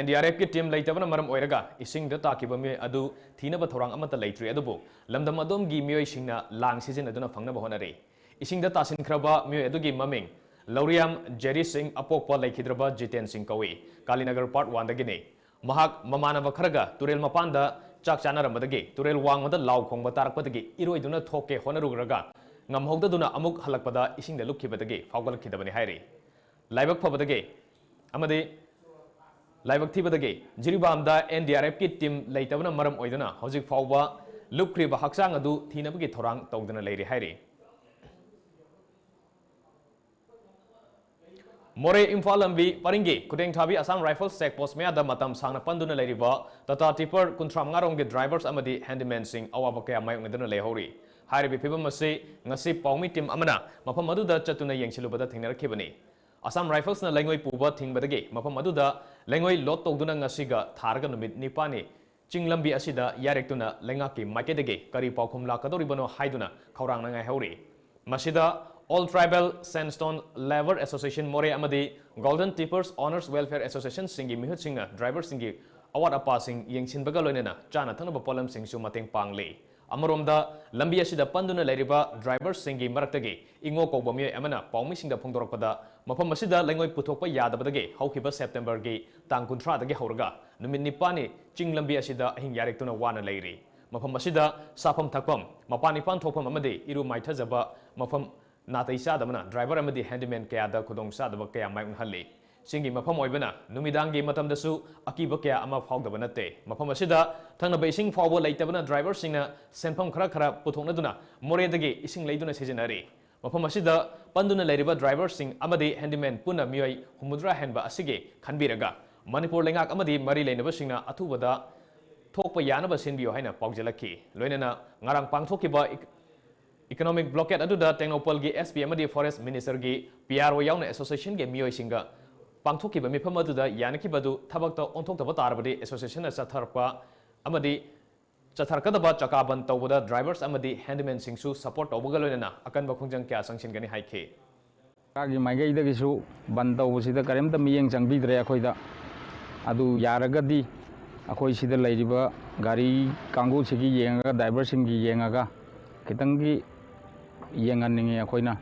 N D R Fꯀꯤ team ꯂꯩꯇꯕꯅ ꯃꯔꯝ ꯑꯣꯏꯔꯒ ꯏꯁꯤꯡꯗ ꯇꯥꯈꯤꯕ ꯃꯤꯑꯣꯏ ꯑꯗꯨ ꯊꯤꯅꯕ ꯊꯧꯔꯥꯡ ꯑꯃꯠꯇ ꯂꯩꯇ꯭ꯔꯤ, ꯑꯗꯨꯕꯨ ꯂꯝꯗꯝ ꯑꯗꯣꯝꯒꯤ ꯃꯤꯑꯣꯏꯁꯤꯡꯅ ꯂꯥꯡ ꯁꯤꯖꯤꯟꯅꯗꯨꯅ ꯐꯪꯅꯕ ꯍꯣꯠꯅꯔꯤ꯫ ꯏꯁꯤꯡꯗ ꯇꯥꯁꯤꯟꯈ꯭ꯔꯕ ꯃꯤꯑꯣꯏ ꯑꯗꯨꯒꯤ ꯃꯃꯤꯡ ꯂꯧꯔꯤꯌꯥꯝ ꯖꯦꯔꯤ ꯁꯤꯡ, ꯑꯄꯣꯛꯄ ꯂꯩꯈꯤꯗ꯭ꯔꯕ ꯖꯤꯇꯦꯟ ꯁꯤꯡ ꯀꯧꯏ꯫ ꯀꯥꯂꯤꯅꯒꯔ ꯄꯥꯔꯠ ꯋꯥꯟꯗꯒꯤꯅꯤ꯫ ꯃꯍꯥꯛ ꯃꯃꯥꯟꯅꯕ ꯈꯔꯒ ꯇꯨꯔꯦꯜ ꯃꯄꯥꯟꯗ ꯆꯥꯛ ꯆꯥꯅꯔꯝꯕꯗꯒꯤ ꯇꯨꯔꯦꯜ ꯋꯥꯡꯃꯗ ꯂꯥꯎ ꯈꯣꯡꯕ ꯇꯥꯔꯛꯄꯗꯒꯤ ꯏꯔꯣꯏꯗꯨꯅ ꯊꯣꯛꯀꯦ ꯍꯣꯠꯅꯔꯨꯔꯒ ꯉꯝꯍꯧꯗꯗꯨꯅ ꯑꯃꯨꯛ ꯍꯜꯂꯛꯄꯗ ꯏꯁꯤꯡꯗ ꯂꯨꯞꯈꯤꯕꯗꯒꯤ ꯐꯥꯎꯒꯠꯂꯛꯈꯤꯗꯕꯅꯤ ꯍꯥꯏꯔꯤ꯫ ꯂꯥꯏꯕꯛ ꯐꯕꯗꯒꯤ ꯑꯃꯗꯤ ꯂꯥꯏꯕꯛ ꯊꯤꯕꯗꯒꯤ ꯖꯤꯔꯤꯕꯥꯝꯗ ꯑꯦꯟ ꯗꯤ ꯑꯥꯔ ꯑꯦꯐꯀꯤ ꯇꯤꯝ ꯂꯩꯇꯕꯅ ꯃꯔꯝ ꯑꯣꯏꯗꯨꯅ ꯍꯧꯖꯤꯛ ꯐꯥꯎꯕ ꯂꯨꯞꯈ꯭ꯔꯤꯕ ꯍꯛꯆꯥꯡ ꯑꯗꯨ ꯊꯤꯅꯕꯒꯤ ꯊꯧꯔꯥꯡ ꯇꯧꯗꯨꯅ ꯂꯩꯔꯤ ꯍꯥꯏꯔꯤ꯫ ꯃꯣꯔꯦ ꯏꯝꯐꯥꯜ ꯂꯝꯕꯤ ꯄꯔꯤꯡꯒꯤ ꯈꯨꯗꯦꯡꯊꯥꯕꯤ ꯑꯁꯥꯝ ꯔꯥꯏꯐꯜꯁ ꯆꯦꯛ ꯄꯣꯁ ꯃꯌꯥꯗ ꯃꯇꯝ ꯁꯥꯡꯅ ꯄꯟꯗꯨꯅ ꯂꯩꯔꯤꯕ ꯇꯥꯇꯥ ꯇꯤꯄꯔ ꯀꯨꯟꯊ꯭ꯔꯥ ꯃꯉꯥ ꯔꯣꯝꯒꯤ ꯗ꯭ꯔꯥꯏꯚꯔꯁ ꯑꯃꯗꯤ ꯍꯦꯟꯗꯤꯃꯦꯟꯁꯤꯡ ꯑꯋꯥꯕ ꯀꯌꯥ ꯃꯥꯌꯣꯛꯅꯗꯨꯅ ꯂꯩꯍꯧꯔꯤ꯫ ꯍꯥꯏꯔꯤꯕ ꯐꯤꯕꯝ ꯑꯁꯤ ꯉꯁꯤ ꯄꯥꯎꯃꯤ ꯇꯤꯝ ꯑꯃꯅ ꯃꯐꯝ ꯑꯗꯨꯗ ꯆꯠꯇꯨꯅ ꯌꯦꯡꯁꯤꯜꯂꯨꯕꯗ ꯊꯦꯡꯅꯔꯛꯈꯤꯕꯅꯤ꯫ ꯑꯁꯥꯝ ꯔꯥꯏꯐꯜꯁꯅ ꯂꯩꯉꯣꯏ ꯄꯨꯕ ꯊꯤꯡꯕꯗꯒꯤ ꯃꯐꯝ ꯑꯗꯨꯗ ꯂꯩꯉꯣꯏ ꯂꯣꯗ ꯇꯧꯗꯨꯅ ꯉꯁꯤꯒ ꯊꯥꯔꯒ ꯅꯨꯃꯤꯠ ꯅꯤꯄꯥꯜꯅꯤ ꯆꯤꯡ ꯂꯝꯕꯤ ꯑꯁꯤꯗ ꯌꯥꯔꯦꯛꯇꯨꯅ ꯂꯩꯉꯥꯛꯀꯤ ꯃꯥꯏꯀꯩꯗꯒꯤ ꯀꯔꯤ ꯄꯥꯎꯈꯨꯝ ꯂꯥꯛꯀꯗꯧꯔꯤꯕꯅꯣ ꯍꯥꯏꯗꯨꯅ ꯈꯧꯔꯥꯡꯅ ꯉꯥꯏꯍꯧꯔꯤ꯫ ꯃꯁꯤꯗ All Tribal Sandstone Labour Association ꯃꯣꯔꯦ ꯑꯃꯗꯤ Golden Tippers Owners Welfare Associationꯁꯤꯡꯒꯤ ꯃꯤꯍꯨꯠꯁꯤꯡꯅ ꯗ꯭ꯔꯥꯏꯚꯔꯁꯤꯡꯒꯤ ꯑꯋꯥꯠ ꯑꯄꯥꯁꯤꯡ ꯌꯦꯡꯁꯤꯟꯕꯒ ꯂꯣꯏꯅꯅ ꯆꯥꯅ ꯊꯛꯅꯕ ꯄꯣꯠꯂꯝꯁꯤꯡꯁꯨ ꯃꯇꯦꯡ ꯄꯥꯡꯂꯤ꯫ ꯑꯃꯔꯣꯝꯗ, ꯂꯝꯕꯤ ꯑꯁꯤꯗ ꯄꯟꯗꯨꯅ ꯂꯩꯔꯤꯕ ꯗ꯭ꯔꯥꯏꯚꯔꯁꯤꯡꯒꯤ ꯃꯔꯛꯇꯒꯤ ꯏꯉꯣ ꯀꯧꯕ ꯃꯤꯑꯣꯏ ꯑꯃꯅ ꯄꯥꯎꯃꯤꯁꯤꯡꯗ ꯐꯣꯡꯗꯣꯔꯛꯄꯗ, ꯃꯐꯝ ꯑꯁꯤꯗ ꯂꯩꯉꯣꯏ ꯄꯨꯊꯣꯛꯄ ꯌꯥꯗꯕꯗꯒꯤ ꯍꯧꯈꯤꯕ ꯁꯦꯞꯇꯦꯝꯕꯔꯒꯤ ꯇꯥꯡ ꯀꯨꯟꯊ꯭ꯔꯥꯗꯒꯤ ꯍꯧꯔꯒ ꯅꯨꯃꯤꯠ ꯅꯤꯄꯥꯜꯅꯤ ꯆꯤꯡ ꯂꯝꯕꯤ ꯑꯁꯤꯗ ꯑꯍꯤꯡ ꯌꯥꯔꯦꯛꯇꯨꯅ ꯋꯥꯅ ꯂꯩꯔꯤ꯫ ꯃꯐꯝ ꯑꯁꯤꯗ ꯆꯥꯐꯝ ꯊꯛꯐꯝ, ꯃꯄꯥꯟ ꯏꯄꯥꯟ ꯊꯣꯛꯐꯝ ꯑꯃꯗꯤ ꯏꯔꯨ ꯃꯥꯏꯊꯖꯕ ꯃꯐꯝ ꯅꯥꯇꯩ ꯆꯥꯗꯕꯅ ꯗ꯭ꯔꯥꯏꯚꯔ ꯑꯃꯗꯤ ꯍꯦꯟꯗꯤꯃꯦꯟ ꯀꯌꯥꯗ ꯈꯨꯗꯣꯡꯆꯥꯗꯕ ꯀꯌꯥ ꯃꯥꯌꯣꯛꯅꯍꯜꯂꯤ꯫ ꯆꯤꯡꯒꯤ ꯃꯐꯝ ꯑꯣꯏꯕꯅ ꯅꯨꯃꯤꯗꯥꯡꯒꯤ ꯃꯇꯝꯗꯁꯨ ꯑꯀꯤꯕ ꯀꯌꯥ ꯑꯃ ꯐꯥꯎꯗꯕ ꯅꯠꯇꯦ꯫ ꯃꯐꯝ ꯑꯁꯤꯗ ꯊꯛꯅꯕ ꯏꯁꯤꯡ ꯐꯥꯎꯕ ꯂꯩꯇꯕꯅ ꯗ꯭ꯔꯥꯏꯚꯔꯁꯤꯡꯅ ꯁꯦꯟꯐꯝ ꯈꯔ ꯈꯔ ꯄꯨꯊꯣꯛꯅꯗꯨꯅ ꯃꯣꯔꯦꯗꯒꯤ ꯏꯁꯤꯡ ꯂꯩꯗꯨꯅ ꯁꯤꯖꯤꯟꯅꯔꯤ꯫ ꯃꯐꯝ ꯑꯁꯤꯗ ꯄꯟꯗꯨꯅ ꯂꯩꯔꯤꯕ ꯗ꯭ꯔꯥꯏꯚꯔꯁꯤꯡ ꯑꯃꯗꯤ ꯍꯦꯟꯗꯤꯃꯦꯟ ꯄꯨꯟꯅ ꯃꯤꯑꯣꯏ ꯍꯨꯝꯐꯨꯇꯔꯥ ꯍꯦꯟꯕ ꯑꯁꯤꯒꯤ ꯈꯟꯕꯤꯔꯒ ꯃꯅꯤꯄꯨꯔ ꯂꯩꯉꯥꯛ ꯑꯃꯗꯤ ꯃꯔꯤ ꯂꯩꯅꯕꯁꯤꯡꯅ ꯑꯊꯨꯕꯗ ꯊꯣꯛꯄ ꯌꯥꯅꯕ ꯁꯤꯟꯕꯤꯌꯨ ꯍꯥꯏꯅ ꯄꯥꯎꯖꯦꯜꯂꯛꯈꯤ꯫ ꯂꯣꯏꯅꯅ ꯉꯔꯥꯡ ꯄꯥꯡꯊꯣꯛꯈꯤꯕ ꯏꯛ-, ꯏꯀꯣꯅꯣꯃꯤꯛ ꯕ꯭ꯂꯣꯀꯦꯠ ꯑꯗꯨꯗ ꯇꯦꯡꯅꯧꯄꯜꯒꯤ ꯑꯦꯁ ꯄꯤ ꯑꯃꯗꯤ ꯐꯣꯔꯦꯁ ꯃꯤꯅꯤꯁꯇꯔꯒꯤ ꯄꯤ ꯑꯥꯔ ꯑꯣ ꯌꯥꯎꯅ ꯑꯦꯁꯣꯁꯤꯌꯦꯁꯟꯒꯤ ꯃꯤꯑꯣꯏꯁꯤꯡꯒ ꯄꯥꯡꯊꯣꯛꯈꯤꯕ ꯃꯤꯐꯝ ꯑꯗꯨꯗ ꯌꯥꯅꯈꯤꯕ ꯑꯗꯨ ꯊꯕꯛꯇ ꯑꯣꯟꯊꯣꯛꯇꯕ ꯇꯥꯔꯕꯗꯤ ꯑꯦꯁꯣꯁꯤꯌꯦꯁꯟꯅ ꯆꯠꯊꯔꯛꯄ ꯑꯃꯗꯤ ꯆꯠꯊꯔꯛꯀꯗꯕ ꯆꯀꯥ ꯕꯟ ꯇꯧꯕꯗ ꯗ꯭ꯔꯥꯏꯚꯔꯁ ꯑꯃꯗꯤ ꯍꯦꯟꯗꯤꯃꯦꯟꯁꯤꯡꯁꯨ ꯁꯄꯣꯔꯠ ꯇꯧꯕꯒ ꯂꯣꯏꯅꯅ ꯑꯀꯟꯕ ꯈꯣꯡꯖꯪ ꯀꯌꯥ ꯆꯪꯁꯤꯟꯒꯅꯤ ꯍꯥꯏꯈꯤ꯫ ꯁꯔꯀꯥꯔꯒꯤ ꯃꯥꯏꯀꯩꯗꯒꯤꯁꯨ ꯕꯟ ꯇꯧꯕꯁꯤꯗ ꯀꯔꯤꯝꯇ ꯃꯤꯠꯌꯦꯡ ꯆꯪꯕꯤꯗ꯭ꯔꯦ ꯑꯩꯈꯣꯏꯗ꯫ ꯑꯗꯨ ꯌꯥꯔꯒꯗꯤ ꯑꯩꯈꯣꯏ ꯁꯤꯗ ꯂꯩꯔꯤꯕ ꯒꯥꯔꯤ ꯀꯥꯡꯕꯨꯁꯤꯒꯤ ꯌꯦꯡꯉꯒ, ꯗ꯭ꯔꯥꯏꯚꯔꯁꯤꯡꯒꯤ ꯌꯦꯡꯉꯒ ꯈꯤꯇꯪꯒꯤ ꯌꯦꯡꯍꯟꯅꯤꯡꯉꯤ ꯑꯩꯈꯣꯏꯅ꯫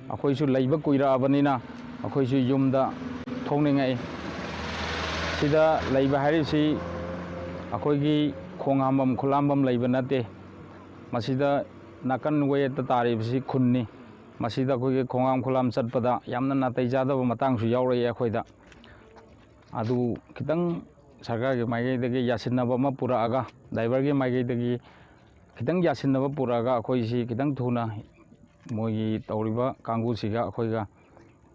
ꯑꯩꯈꯣꯏꯁꯨ ꯂꯩꯕ ꯀꯨꯏꯔꯛꯑꯕꯅꯤꯅ ꯑꯩꯈꯣꯏꯁꯨ ꯌꯨꯝꯗ ꯊꯣꯛꯅꯤꯡꯉꯛꯏ꯫ ꯁꯤꯗ ꯂꯩꯕ ꯍꯥꯏꯔꯤꯁꯤ ꯑꯩꯈꯣꯏꯒꯤ ꯈꯣꯡ ꯍꯥꯝꯐꯝ ꯈꯨꯠ ꯍꯥꯝꯐꯝ ꯂꯩꯕ ꯅꯠꯇꯦ꯫ ꯃꯁꯤꯗ ꯅꯥꯀꯟ ꯋꯦꯠꯇ ꯇꯥꯔꯤꯕꯁꯤ ꯈꯨꯟꯅꯤ꯫ ꯃꯁꯤꯗ ꯑꯩꯈꯣꯏꯒꯤ ꯈꯣꯡ ꯍꯥꯝ ꯈꯨꯠ ꯍꯥꯝ ꯆꯠꯄꯗ ꯌꯥꯝꯅ ꯅꯥꯇꯩ ꯆꯥꯗꯕ ꯃꯇꯥꯡꯁꯨ ꯌꯥꯎꯔꯛꯏ ꯑꯩꯈꯣꯏꯗ꯫ ꯑꯗꯨ ꯈꯤꯇꯪ ꯁꯔꯀꯥꯔꯒꯤ ꯃꯥꯏꯀꯩꯗꯒꯤ ꯌꯥꯁꯤꯟꯅꯕ ꯑꯃ ꯄꯨꯔꯛꯑꯒ, ꯗ꯭ꯔꯥꯏꯚꯔꯒꯤ ꯃꯥꯏꯀꯩꯗꯒꯤ ꯈꯤꯇꯪ ꯌꯥꯁꯤꯟꯅꯕ ꯄꯨꯔꯛꯑꯒ ꯑꯩꯈꯣꯏꯁꯤ ꯈꯤꯇꯪ ꯊꯨꯅ ꯃꯣꯏꯒꯤ ꯇꯧꯔꯤꯕ ꯀꯥꯡꯕꯨꯁꯤꯒ ꯑꯩꯈꯣꯏꯒ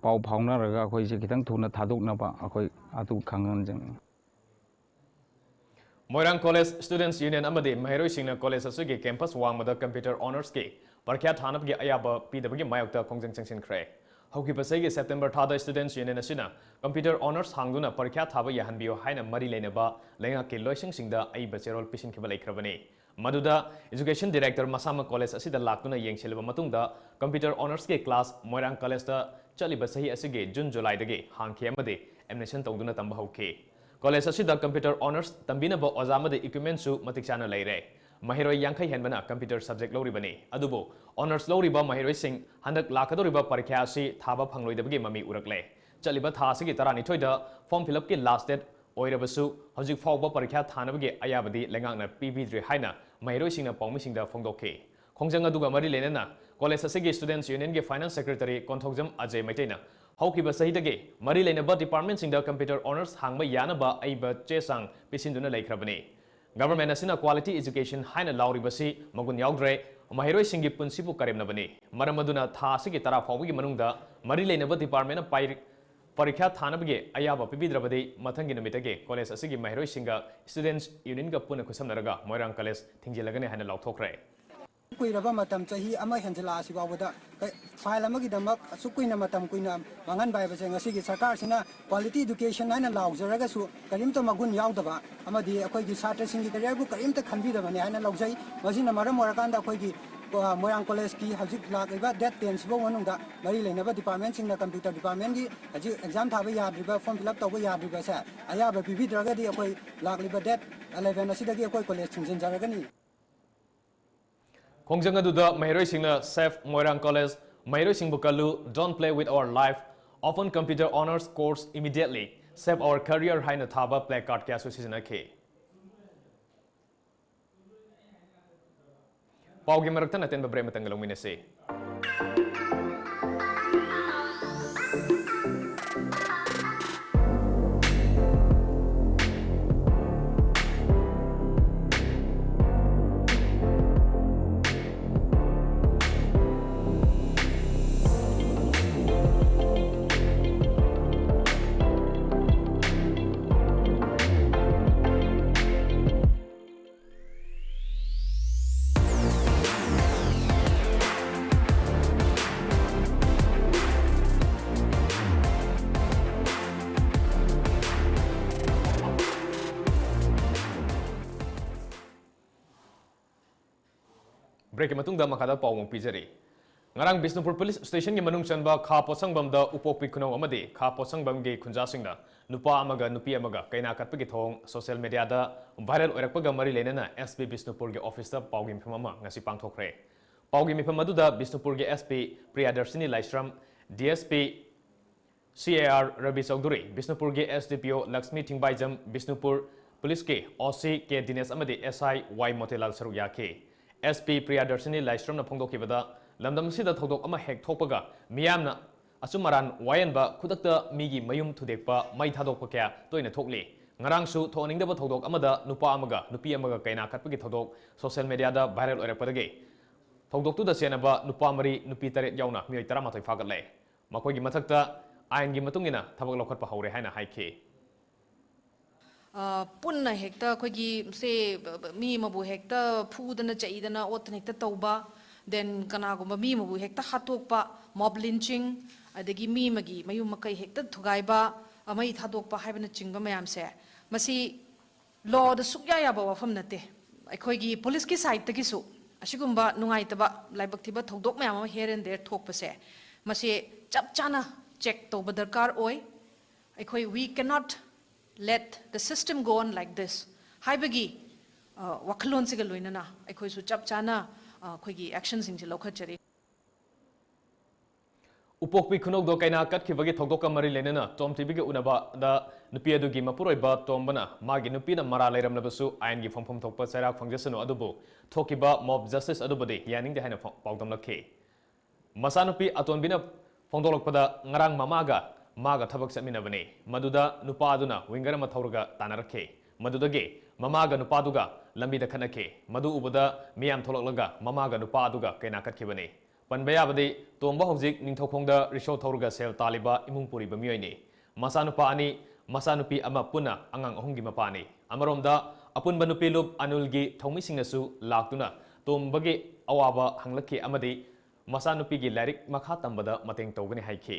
ꯄꯥꯎ ꯐꯥꯎꯅꯔꯒ ꯑꯩꯈꯣꯏꯁꯤ ꯈꯤꯇꯪ ꯊꯨꯅ ꯊꯥꯗꯣꯛꯅꯕ ꯑꯩꯈꯣꯏ ꯑꯗꯨ ꯈꯪꯍꯟꯖꯅꯤꯡꯉꯤ꯫ ꯃꯣꯏꯔꯥꯡ ꯀꯣꯂꯦꯖ ꯁ꯭ꯇꯨꯗꯦꯟꯠꯁ ꯌꯨꯅꯤꯌꯟ ꯑꯃꯗꯤ ꯃꯍꯩꯔꯣꯏꯁꯤꯡꯅ ꯀꯣꯂꯦꯖ ꯑꯁꯤꯒꯤ ꯀꯦꯝꯄꯁ ꯋꯥꯡꯃꯗ ꯀꯝꯄ꯭ꯌꯨꯇꯔ ꯑꯣꯅꯔꯁꯀꯤ ꯄꯔꯤꯈ꯭ꯌꯥ ꯊꯥꯅꯕꯒꯤ ꯑꯌꯥꯕ ꯄꯤꯗꯕꯒꯤ ꯃꯥꯌꯣꯛꯇ ꯈꯣꯡꯖꯪ ꯆꯪꯁꯤꯟꯈ꯭ꯔꯦ꯫ ꯍꯧꯈꯤꯕ ꯆꯍꯤꯒꯤ ꯁꯦꯞꯇꯦꯝꯕꯔ ꯊꯥꯗ ꯁ꯭ꯇꯨꯗꯦꯟꯠꯁ ꯌꯨꯅꯤꯌꯟ ꯑꯁꯤꯅ ꯀꯝꯄ꯭ꯌꯨꯇꯔ ꯑꯣꯅꯔꯁ ꯍꯥꯡꯗꯨꯅ ꯄꯔꯤꯈ꯭ꯌꯥ ꯊꯥꯕ ꯌꯥꯍꯟꯕꯤꯌꯨ ꯍꯥꯏꯅ ꯃꯔꯤ ꯂꯩꯅꯕ ꯂꯩꯉꯥꯛꯀꯤ ꯂꯣꯏꯁꯪꯁꯤꯡꯗ ꯑꯏꯕ ꯆꯦꯔꯣꯜ ꯄꯤꯁꯤꯟꯈꯤꯕ ꯂꯩꯈ꯭ꯔꯕꯅꯤ꯫ ꯃꯗꯨꯗ ꯏꯖꯨꯀꯦꯁꯟ ꯗꯤꯔꯦꯛꯇꯔ ꯃꯁꯥꯃꯛ ꯀꯣꯂꯦꯖ ꯑꯁꯤꯗ ꯂꯥꯛꯇꯨꯅ ꯌꯦꯡꯁꯤꯜꯂꯕ ꯃꯇꯨꯡꯗ ꯀꯝꯄ꯭ꯌꯨꯇꯔ ꯑꯣꯅꯔꯁꯀꯤ ꯀ꯭ꯂꯥꯁ ꯃꯣꯏꯔꯥꯡ ꯀꯣꯂꯦꯖꯇ ꯆꯠꯂꯤꯕ ꯆꯍꯤ ꯑꯁꯤꯒꯤ ꯖꯨꯟ ꯖꯨꯂꯥꯏꯗꯒꯤ ꯍꯥꯡꯈꯤ ꯑꯃꯗꯤ ꯑꯦꯗꯃꯤꯁꯟ ꯇꯧꯗꯨꯅ ꯇꯝꯕ ꯍꯧꯈꯤ꯫ ꯀꯣꯂꯦꯖ ꯑꯁꯤꯗ ꯀꯝꯄ꯭ꯌꯨꯇꯔ ꯑꯣꯅꯔꯁ ꯇꯝꯕꯤꯅꯕ ꯑꯣꯖꯥ ꯑꯃꯗꯤ ꯏꯀ꯭ꯋꯤꯞꯃꯦꯟꯁꯨ ꯃꯇꯤꯛ ꯆꯥꯅ ꯂꯩꯔꯦ꯫ ꯃꯍꯩꯔꯣꯏ ꯌꯥꯡꯈꯩ ꯍꯦꯟꯕꯅ ꯀꯝꯄ꯭ꯌꯨꯇꯔ ꯁꯕꯖꯦꯛ ꯂꯧꯔꯤꯕꯅꯤ꯫ ꯑꯗꯨꯕꯨ ꯑꯣꯅꯔꯁ ꯂꯧꯔꯤꯕ ꯃꯍꯩꯔꯣꯏꯁꯤꯡ ꯍꯟꯗꯛ ꯂꯥꯛꯀꯗꯧꯔꯤꯕ ꯄꯔꯤꯈ꯭ꯌꯥ ꯑꯁꯤ ꯊꯥꯕ ꯐꯪꯂꯣꯏꯗꯕꯒꯤ ꯃꯃꯤ ꯎꯔꯛꯂꯦ꯫ ꯆꯠꯂꯤꯕ ꯊꯥ ꯑꯁꯤꯒꯤ ꯇꯔꯥꯅꯤꯊꯣꯏꯗ ꯐꯣꯔꯝ ꯐꯤꯜ ꯑꯞꯀꯤ ꯂꯥꯁ ꯗꯦꯠ ꯑꯣꯏꯔꯕꯁꯨ ꯍꯧꯖꯤꯛ ꯐꯥꯎꯕ ꯄꯔꯤꯈ꯭ꯌꯥ ꯊꯥꯅꯕꯒꯤ ꯑꯌꯥꯕꯗꯤ ꯂꯩꯉꯥꯛꯅ ꯄꯤꯕꯤꯗ꯭ꯔꯦ ꯍꯥꯏꯅ ꯃꯍꯩꯔꯣꯏꯁꯤꯡꯅ ꯄꯥꯎꯃꯤꯁꯤꯡꯗ ꯐꯣꯡꯗꯣꯛꯈꯤ꯫ ꯈꯣꯡꯖꯪ ꯑꯗꯨꯒ ꯃꯔꯤ ꯂꯩꯅꯅ ꯀꯣꯂꯦꯖ ꯑꯁꯤꯒꯤ ꯁ꯭ꯇꯨꯗꯦꯟꯠꯁ ꯌꯨꯅꯤꯌꯟꯒꯤ ꯐꯥꯏꯅꯥꯟꯁ ꯁꯦꯀ꯭ꯔꯦꯇꯔꯤ ꯀꯣꯟꯊꯧꯖꯝ ꯑꯖꯦ ꯃꯩꯇꯩꯅ ꯍꯧꯈꯤꯕ ꯆꯍꯤꯗꯒꯤ ꯃꯔꯤ ꯂꯩꯅꯕ ꯗꯤꯄꯥꯔꯠꯃꯦꯟꯠꯁꯤꯡꯗ ꯀꯝꯄ꯭ꯌꯨꯇꯔ ꯑꯣꯅꯔꯁ ꯍꯥꯡꯕ ꯌꯥꯅꯕ ꯑꯏꯕ ꯆꯦ ꯆꯥꯡ ꯄꯤꯁꯤꯟꯗꯨꯅ ꯂꯩꯈ꯭ꯔꯕꯅꯤ꯫ ꯒꯚꯔꯟꯃꯦꯟꯠ ꯑꯁꯤꯅ ꯀ꯭ꯋꯥꯂꯤꯇꯤ ꯏꯖꯨꯀꯦꯁꯟ ꯍꯥꯏꯅ ꯂꯥꯎꯔꯤꯕꯁꯤ ꯃꯒꯨꯟ ꯌꯥꯎꯗ꯭ꯔꯦ, ꯃꯍꯩꯔꯣꯏꯁꯤꯡꯒꯤ ꯄꯨꯟꯁꯤꯕꯨ ꯀꯔꯦꯝꯅꯕꯅꯤ꯫ ꯃꯔꯝ ꯑꯗꯨꯅ ꯊꯥ ꯑꯁꯤꯒꯤ ꯇꯔꯥ ꯐꯥꯎꯕꯒꯤ ꯃꯅꯨꯡꯗ ꯃꯔꯤ ꯂꯩꯅꯕ ꯗꯤꯄꯥꯔꯠꯃꯦꯟꯠꯅ ꯄꯥꯏ-, ꯄꯔꯤꯈ꯭ꯌꯥ ꯊꯥꯅꯕꯒꯤ ꯑꯌꯥꯕ ꯄꯤꯕꯤꯗ꯭ꯔꯕꯗꯤ ꯃꯊꯪꯒꯤ ꯅꯨꯃꯤꯠꯇꯒꯤ ꯀꯣꯂꯦꯖ ꯑꯁꯤꯒꯤ ꯃꯍꯩꯔꯣꯏꯁꯤꯡꯒ ꯁ꯭ꯇꯨꯗꯦꯟꯠꯁ ꯌꯨꯅꯤꯌꯟꯒ ꯄꯨꯟꯅ ꯈꯨꯠꯁꯝꯅꯔꯒ ꯃꯣꯏꯔꯥꯡ ꯀꯣꯂꯦꯖ ꯊꯤꯡꯖꯤꯜꯂꯒꯅꯤ ꯍꯥꯏꯅ ꯂꯥꯎꯊꯣꯛꯈ꯭ꯔꯦ꯫ ꯀꯨꯏꯔꯕ ꯃꯇꯝ, ꯆꯍꯤ ꯑꯃ ꯍꯦꯟꯖꯤꯜꯂꯛꯑꯁꯤ ꯐꯥꯎꯕꯗ ꯀ-, ꯐꯥꯏꯜ ꯑꯃꯒꯤꯗꯃꯛ ꯑꯁꯨꯛ ꯀꯨꯏꯅ ꯃꯇꯝ ꯀꯨꯏꯅ ꯃꯥꯡꯍꯟꯕ ꯍꯥꯏꯕꯁꯦ ꯉꯁꯤꯒꯤ ꯁꯔꯀꯥꯔꯁꯤꯅ ꯀ꯭ꯋꯥꯂꯤꯇꯤ ꯏꯗꯨꯀꯦꯁꯟ ꯍꯥꯏꯅ ꯂꯥꯎꯖꯔꯒꯁꯨ ꯀꯔꯤꯝꯇ ꯃꯒꯨꯟ ꯌꯥꯎꯗꯕ ꯑꯃꯗꯤ ꯑꯩꯈꯣꯏꯒꯤ ꯁꯥꯇ꯭ꯔꯁꯤꯡꯒꯤ ꯀꯦꯔꯤꯌꯔꯕꯨ ꯀꯔꯤꯝꯇ ꯈꯟꯕꯤꯗꯕꯅꯤ ꯍꯥꯏꯅ ꯂꯧꯖꯩ꯫ ꯃꯁꯤꯅ ꯃꯔꯝ ꯑꯣꯏꯔꯀꯥꯟꯗ ꯑꯩꯈꯣꯏꯒꯤ, ꯑ, ꯃꯣꯏꯔꯥꯡ ꯀꯣꯂꯦꯖꯀꯤ ꯍꯧꯖꯤꯛ ꯂꯥꯛꯂꯤꯕ ꯗꯦꯠ ꯇꯦꯟ ꯁꯤꯐꯥꯎ ꯃꯅꯨꯡꯗ ꯃꯔꯤ ꯂꯩꯅꯕ ꯗꯤꯄꯥꯔꯠꯃꯦꯟꯁꯤꯡꯅ ꯀꯝꯄ꯭ꯌꯨꯇꯔ ꯗꯤꯄꯥꯔꯠꯃꯦꯟꯒꯤ ꯍꯧꯖꯤꯛ ꯑꯦꯛꯖꯥꯝ ꯊꯥꯕ ꯌꯥꯗ꯭ꯔꯤꯕ, ꯐꯣꯔꯝ ꯐꯤꯜ ꯑꯞ ꯇꯧꯕ ꯌꯥꯗ꯭ꯔꯤꯕꯁꯦ ꯑꯌꯥꯕ ꯄꯤꯕꯤꯗ꯭ꯔꯒꯗꯤ ꯑꯩꯈꯣꯏ ꯂꯥꯛꯂꯤꯕ ꯗꯦꯠ ꯑꯦꯂꯦꯚꯦꯟ ꯑꯁꯤꯗꯒꯤ ꯑꯩꯈꯣꯏ ꯀꯣꯂꯦꯖ ꯊꯤꯡꯖꯤꯟꯖꯔꯒꯅꯤ꯫ ꯈꯣꯡꯖꯪ ꯑꯗꯨꯗ ꯃꯍꯩꯔꯣꯏꯁꯤꯡꯅ Save Moirang College, ꯃꯍꯩꯔꯣꯏꯁꯤꯡꯕꯨ ꯀꯜꯂꯨ, Don't play with our life, Open computer honours course immediately, Save our career ꯍꯥꯏꯅ ꯊꯥꯕ placard ꯀꯌꯥꯁꯨ ꯁꯤꯖꯤꯟꯅꯈꯤ꯫ ꯄꯥꯎꯒꯤ ꯃꯔꯛꯇ ꯑꯇꯦꯟꯕ break ꯑꯃꯇꯪꯒ ꯂꯧꯃꯤꯟꯅꯁꯤ꯫ Breakꯀꯤ ꯃꯇꯨꯡꯗ ꯃꯈꯥꯗ ꯄꯥꯎ ꯑꯃꯨꯛ ꯄꯤꯖꯔꯤ꯫ ꯉꯔꯥꯡ ꯕꯤꯁꯅꯨꯄꯨꯔ ꯄꯨꯂꯤꯁ ꯁ꯭ꯇꯦꯁꯟꯒꯤ ꯃꯅꯨꯡ ꯆꯟꯕ ꯈꯥ ꯄꯣꯠꯁꯪꯕꯝꯗ ꯎꯄꯣꯛꯄꯤ ꯈꯨꯅꯧ ꯑꯃꯗꯤ ꯈꯥ ꯄꯣꯠꯁꯪꯕꯝꯒꯤ ꯈꯨꯟꯖꯥꯁꯤꯡꯅ ꯅꯨꯄꯥ ꯑꯃꯒ ꯅꯨꯄꯤ ꯑꯃꯒ ꯀꯩꯅꯥ ꯀꯠꯄꯒꯤ ꯊꯧꯑꯣꯡ ꯁꯣꯁꯤꯌꯦꯜ ꯃꯦꯗꯤꯌꯥꯗ ꯚꯥꯏꯔꯦꯜ ꯑꯣꯏꯔꯛꯄꯒ ꯃꯔꯤ ꯂꯩꯅꯅ ꯑꯦꯁ ꯄꯤ ꯕꯤꯁꯅꯨꯄꯨꯔꯒꯤ ꯑꯣꯐꯤꯁꯇ ꯄꯥꯎꯒꯤ ꯃꯤꯐꯝ ꯑꯃ ꯉꯁꯤ ꯄꯥꯡꯊꯣꯛꯈ꯭ꯔꯦ꯫ ꯄꯥꯎꯒꯤ ꯃꯤꯐꯝ ꯑꯗꯨꯗ ꯕꯤꯁꯅꯨꯄꯨꯔꯒꯤ S P Priyadarshini Laishram, D S P C A R Rabi Chaudhuri, ꯕꯤꯁꯅꯨꯄꯨꯔꯒꯤ S D P O Lakshmi ꯊꯤꯡꯕꯥꯏꯖꯝ, Bishnupur ꯄꯨꯂꯤꯁꯀꯤ ꯑꯣ ꯁꯤ ꯀꯦ ꯗꯤꯅꯦꯁ ꯑꯃꯗꯤ ꯑꯦꯁ ꯑꯥꯏ ꯋꯥꯏ ꯃꯣꯇꯤꯂꯥꯜ ꯁꯔꯨꯛ ꯌꯥꯈꯤ꯫ ꯑꯦꯁ ꯄꯤ ꯄ꯭ꯔꯤꯌꯥꯗꯔꯁꯤꯅꯤ ꯂꯥꯏꯁ꯭ꯔꯝꯅ ꯐꯣꯡꯗꯣꯛꯈꯤꯕꯗ, ꯂꯝꯗꯝ ꯑꯁꯤꯗ ꯊꯧꯗꯣꯛ ꯑꯃ ꯍꯦꯛ ꯊꯣꯛꯄꯒ ꯃꯤꯌꯥꯝꯅ ꯑꯆꯨꯝ ꯑꯔꯥꯟ ꯋꯥꯌꯦꯟꯕ, ꯈꯨꯗꯛꯇ ꯃꯤꯒꯤ ꯃꯌꯨꯝ ꯊꯨꯗꯦꯛꯄ, ꯃꯩ ꯊꯥꯗꯣꯛꯄ ꯀꯌꯥ ꯇꯣꯏꯅ ꯊꯣꯛꯂꯤ꯫ ꯉꯔꯥꯡꯁꯨ ꯊꯣꯛꯍꯟꯅꯤꯡꯗꯕ ꯊꯧꯗꯣꯛ ꯑꯃꯗ ꯅꯨꯄꯥ ꯑꯃꯒ ꯅꯨꯄꯤ ꯑꯃꯒ ꯀꯩꯅꯥ ꯀꯠꯄꯒꯤ ꯊꯧꯗꯣꯛ ꯁꯣꯁꯤꯌꯦꯜ ꯃꯦꯗꯤꯌꯥꯗ ꯚꯥꯏꯔꯦꯜ ꯑꯣꯏꯔꯛꯄꯗꯒꯤ ꯊꯧꯗꯣꯛꯇꯨꯗ ꯆꯦꯟꯅꯕ ꯅꯨꯄꯥ ꯃꯔꯤ, ꯅꯨꯄꯤ ꯇꯔꯦꯠ ꯌꯥꯎꯅ ꯃꯤꯑꯣꯏ ꯇꯔꯥꯃꯥꯊꯣꯏ ꯐꯥꯒꯠꯂꯦ꯫ ꯃꯈꯣꯏꯒꯤ ꯃꯊꯛꯇ ꯑꯥꯏꯟꯒꯤ ꯃꯇꯨꯡ ꯏꯟꯅ ꯊꯕꯛ ꯂꯧꯈꯠꯄ ꯍꯧꯔꯦ ꯍꯥꯏꯅ ꯍꯥꯏꯈꯤ꯫ ꯑ, ꯄꯨꯟꯅ ꯍꯦꯛꯇ ꯑꯩꯈꯣꯏꯒꯤ ꯁꯦ, ꯃꯤ ꯑꯃꯕꯨ ꯍꯦꯛꯇ ꯐꯨꯗꯅ, ꯆꯩꯗꯅ, ꯑꯣꯠꯇꯅ ꯍꯦꯛꯇ ꯇꯧꯕ, then ꯀꯅꯥꯒꯨꯝꯕ ꯃꯤ ꯑꯃꯕꯨ ꯍꯦꯛꯇ ꯍꯥꯠꯇꯣꯛꯄ, mob lynching, ꯑꯗꯒꯤ ꯃꯤ ꯑꯃꯒꯤ ꯃꯌꯨꯝ ꯃꯀꯩ ꯍꯦꯛꯇ ꯊꯨꯒꯥꯏꯕ, ꯃꯩ ꯊꯥꯗꯣꯛꯄ ꯍꯥꯏꯕꯅꯆꯤꯡꯕ ꯃꯌꯥꯝꯁꯦ, ꯃꯁꯤ lawꯗ ꯁꯨꯛꯌꯥ ꯌꯥꯕ ꯋꯥꯐꯝ ꯅꯠꯇꯦ꯫ ꯑꯩꯈꯣꯏꯒꯤ ꯄꯨꯂꯤꯁꯀꯤ sideꯇꯒꯤꯁꯨ ꯑꯁꯤꯒꯨꯝꯕ ꯅꯨꯡꯉꯥꯏꯇꯕ, ꯂꯥꯏꯕꯛ ꯊꯤꯕ ꯊꯧꯗꯣꯛ ꯃꯌꯥꯝ ꯑꯃ here and there ꯊꯣꯛꯄꯁꯦ, ꯃꯁꯤ ꯆꯞ ꯆꯥꯅ check ꯇꯧꯕ ꯗꯔꯀꯥꯔ ꯑꯣꯏ꯫ ꯑꯩꯈꯣꯏ, we cannot let the system go on like this ꯍꯥꯏꯕꯒꯤ, ꯑ, ꯋꯥꯈꯜꯂꯣꯟꯁꯤꯒ ꯂꯣꯏꯅꯅ ꯑꯩꯈꯣꯏꯁꯨ ꯆꯞ ꯆꯥꯅ, ꯑꯩꯈꯣꯏꯒꯤ ꯑꯦꯛꯁꯟꯁꯤꯡꯁꯦ ꯂꯧꯈꯠꯆꯔꯤ꯫ ꯎꯄꯣꯛꯄꯤ ꯈꯨꯅꯧꯗꯣ ꯀꯩꯅꯥ ꯀꯠꯈꯤꯕꯒꯤ ꯊꯧꯗꯣꯛꯀ ꯃꯔꯤ ꯂꯩꯅꯅ ꯇꯣꯝ ꯇꯤꯚꯤꯒꯤ ꯎꯅꯕꯗ ꯅꯨꯄꯤ ꯑꯗꯨꯒꯤ ꯃꯄꯨꯔꯣꯏꯕ ꯇꯣꯝꯕꯅ ꯃꯥꯒꯤ ꯅꯨꯄꯤꯅ ꯃꯔꯥ ꯂꯩꯔꯝꯂꯕꯁꯨ ꯑꯥꯏꯟꯒꯤ ꯐꯪꯐꯝ ꯊꯣꯛꯄ ꯆꯩꯔꯥꯛ ꯐꯪꯖꯁꯅꯨ, ꯑꯗꯨꯕꯨ ꯊꯣꯛꯈꯤꯕ ꯃꯣꯕ ꯖꯁꯇꯤꯁ ꯑꯗꯨꯕꯨꯗꯤ ꯌꯥꯅꯤꯡꯗꯦ ꯍꯥꯏꯅ ꯐ- ꯄꯥꯎꯗꯝꯂꯛꯈꯤ꯫ ꯃꯆꯥꯅꯨꯄꯤ ꯑꯇꯣꯟꯕꯤꯅ ꯐꯣꯡꯗꯣꯛꯂꯛꯄꯗ, ꯉꯔꯥꯡ ꯃꯃꯥꯒ ꯃꯥꯒ ꯊꯕꯛ ꯆꯠꯃꯤꯟꯅꯕꯅꯤ꯫ ꯃꯗꯨꯗ ꯅꯨꯄꯥ ꯑꯗꯨꯅ ꯋꯤꯡꯒꯔ ꯑꯃ ꯊꯧꯔꯒ ꯇꯥꯟꯅꯔꯛꯈꯤ꯫ ꯃꯗꯨꯗꯒꯤ ꯃꯃꯥꯒ ꯅꯨꯄꯥꯗꯨꯒ ꯂꯝꯕꯤꯗ ꯈꯠꯅꯈꯤ꯫ ꯃꯗꯨ ꯎꯕꯗ ꯃꯤꯌꯥꯝ ꯊꯣꯛꯂꯛꯂꯒ ꯃꯃꯥꯒ ꯅꯨꯄꯥ ꯑꯗꯨꯒ ꯀꯩꯅꯥ ꯀꯠꯈꯤꯕꯅꯤ꯫ ꯄꯟꯕ ꯌꯥꯕꯗꯤ, ꯇꯣꯝꯕ ꯍꯧꯖꯤꯛ ꯅꯤꯡꯊꯧꯈꯣꯡꯗ ꯔꯤꯛꯁꯣ ꯊꯧꯔꯒ ꯁꯦꯜ ꯇꯥꯜꯂꯤꯕ ꯏꯃꯨꯡ ꯄꯨꯔꯤꯕ ꯃꯤꯑꯣꯏꯅꯤ꯫ ꯃꯆꯥꯅꯨꯄꯥ ꯑꯅꯤ, ꯃꯆꯥꯅꯨꯄꯤ ꯑꯃ ꯄꯨꯟꯅ ꯑꯉꯥꯡ ꯑꯍꯨꯝꯒꯤ ꯃꯄꯥꯅꯤ꯫ ꯑꯃꯔꯣꯝꯗ, ꯑꯄꯨꯟꯕ ꯅꯨꯄꯤ ꯂꯨꯞ ꯑꯅꯨꯜꯒꯤ ꯊꯧꯃꯤꯁꯤꯡꯅꯁꯨ ꯂꯥꯛꯇꯨꯅ ꯇꯣꯝꯕꯒꯤ ꯑꯋꯥꯕ ꯍꯪꯂꯛꯈꯤ ꯑꯃꯗꯤ ꯃꯆꯥꯅꯨꯄꯤꯒꯤ ꯂꯥꯏꯔꯤꯛ ꯃꯈꯥ ꯇꯝꯕꯗ ꯃꯇꯦꯡ ꯇꯧꯒꯅꯤ ꯍꯥꯏꯈꯤ꯫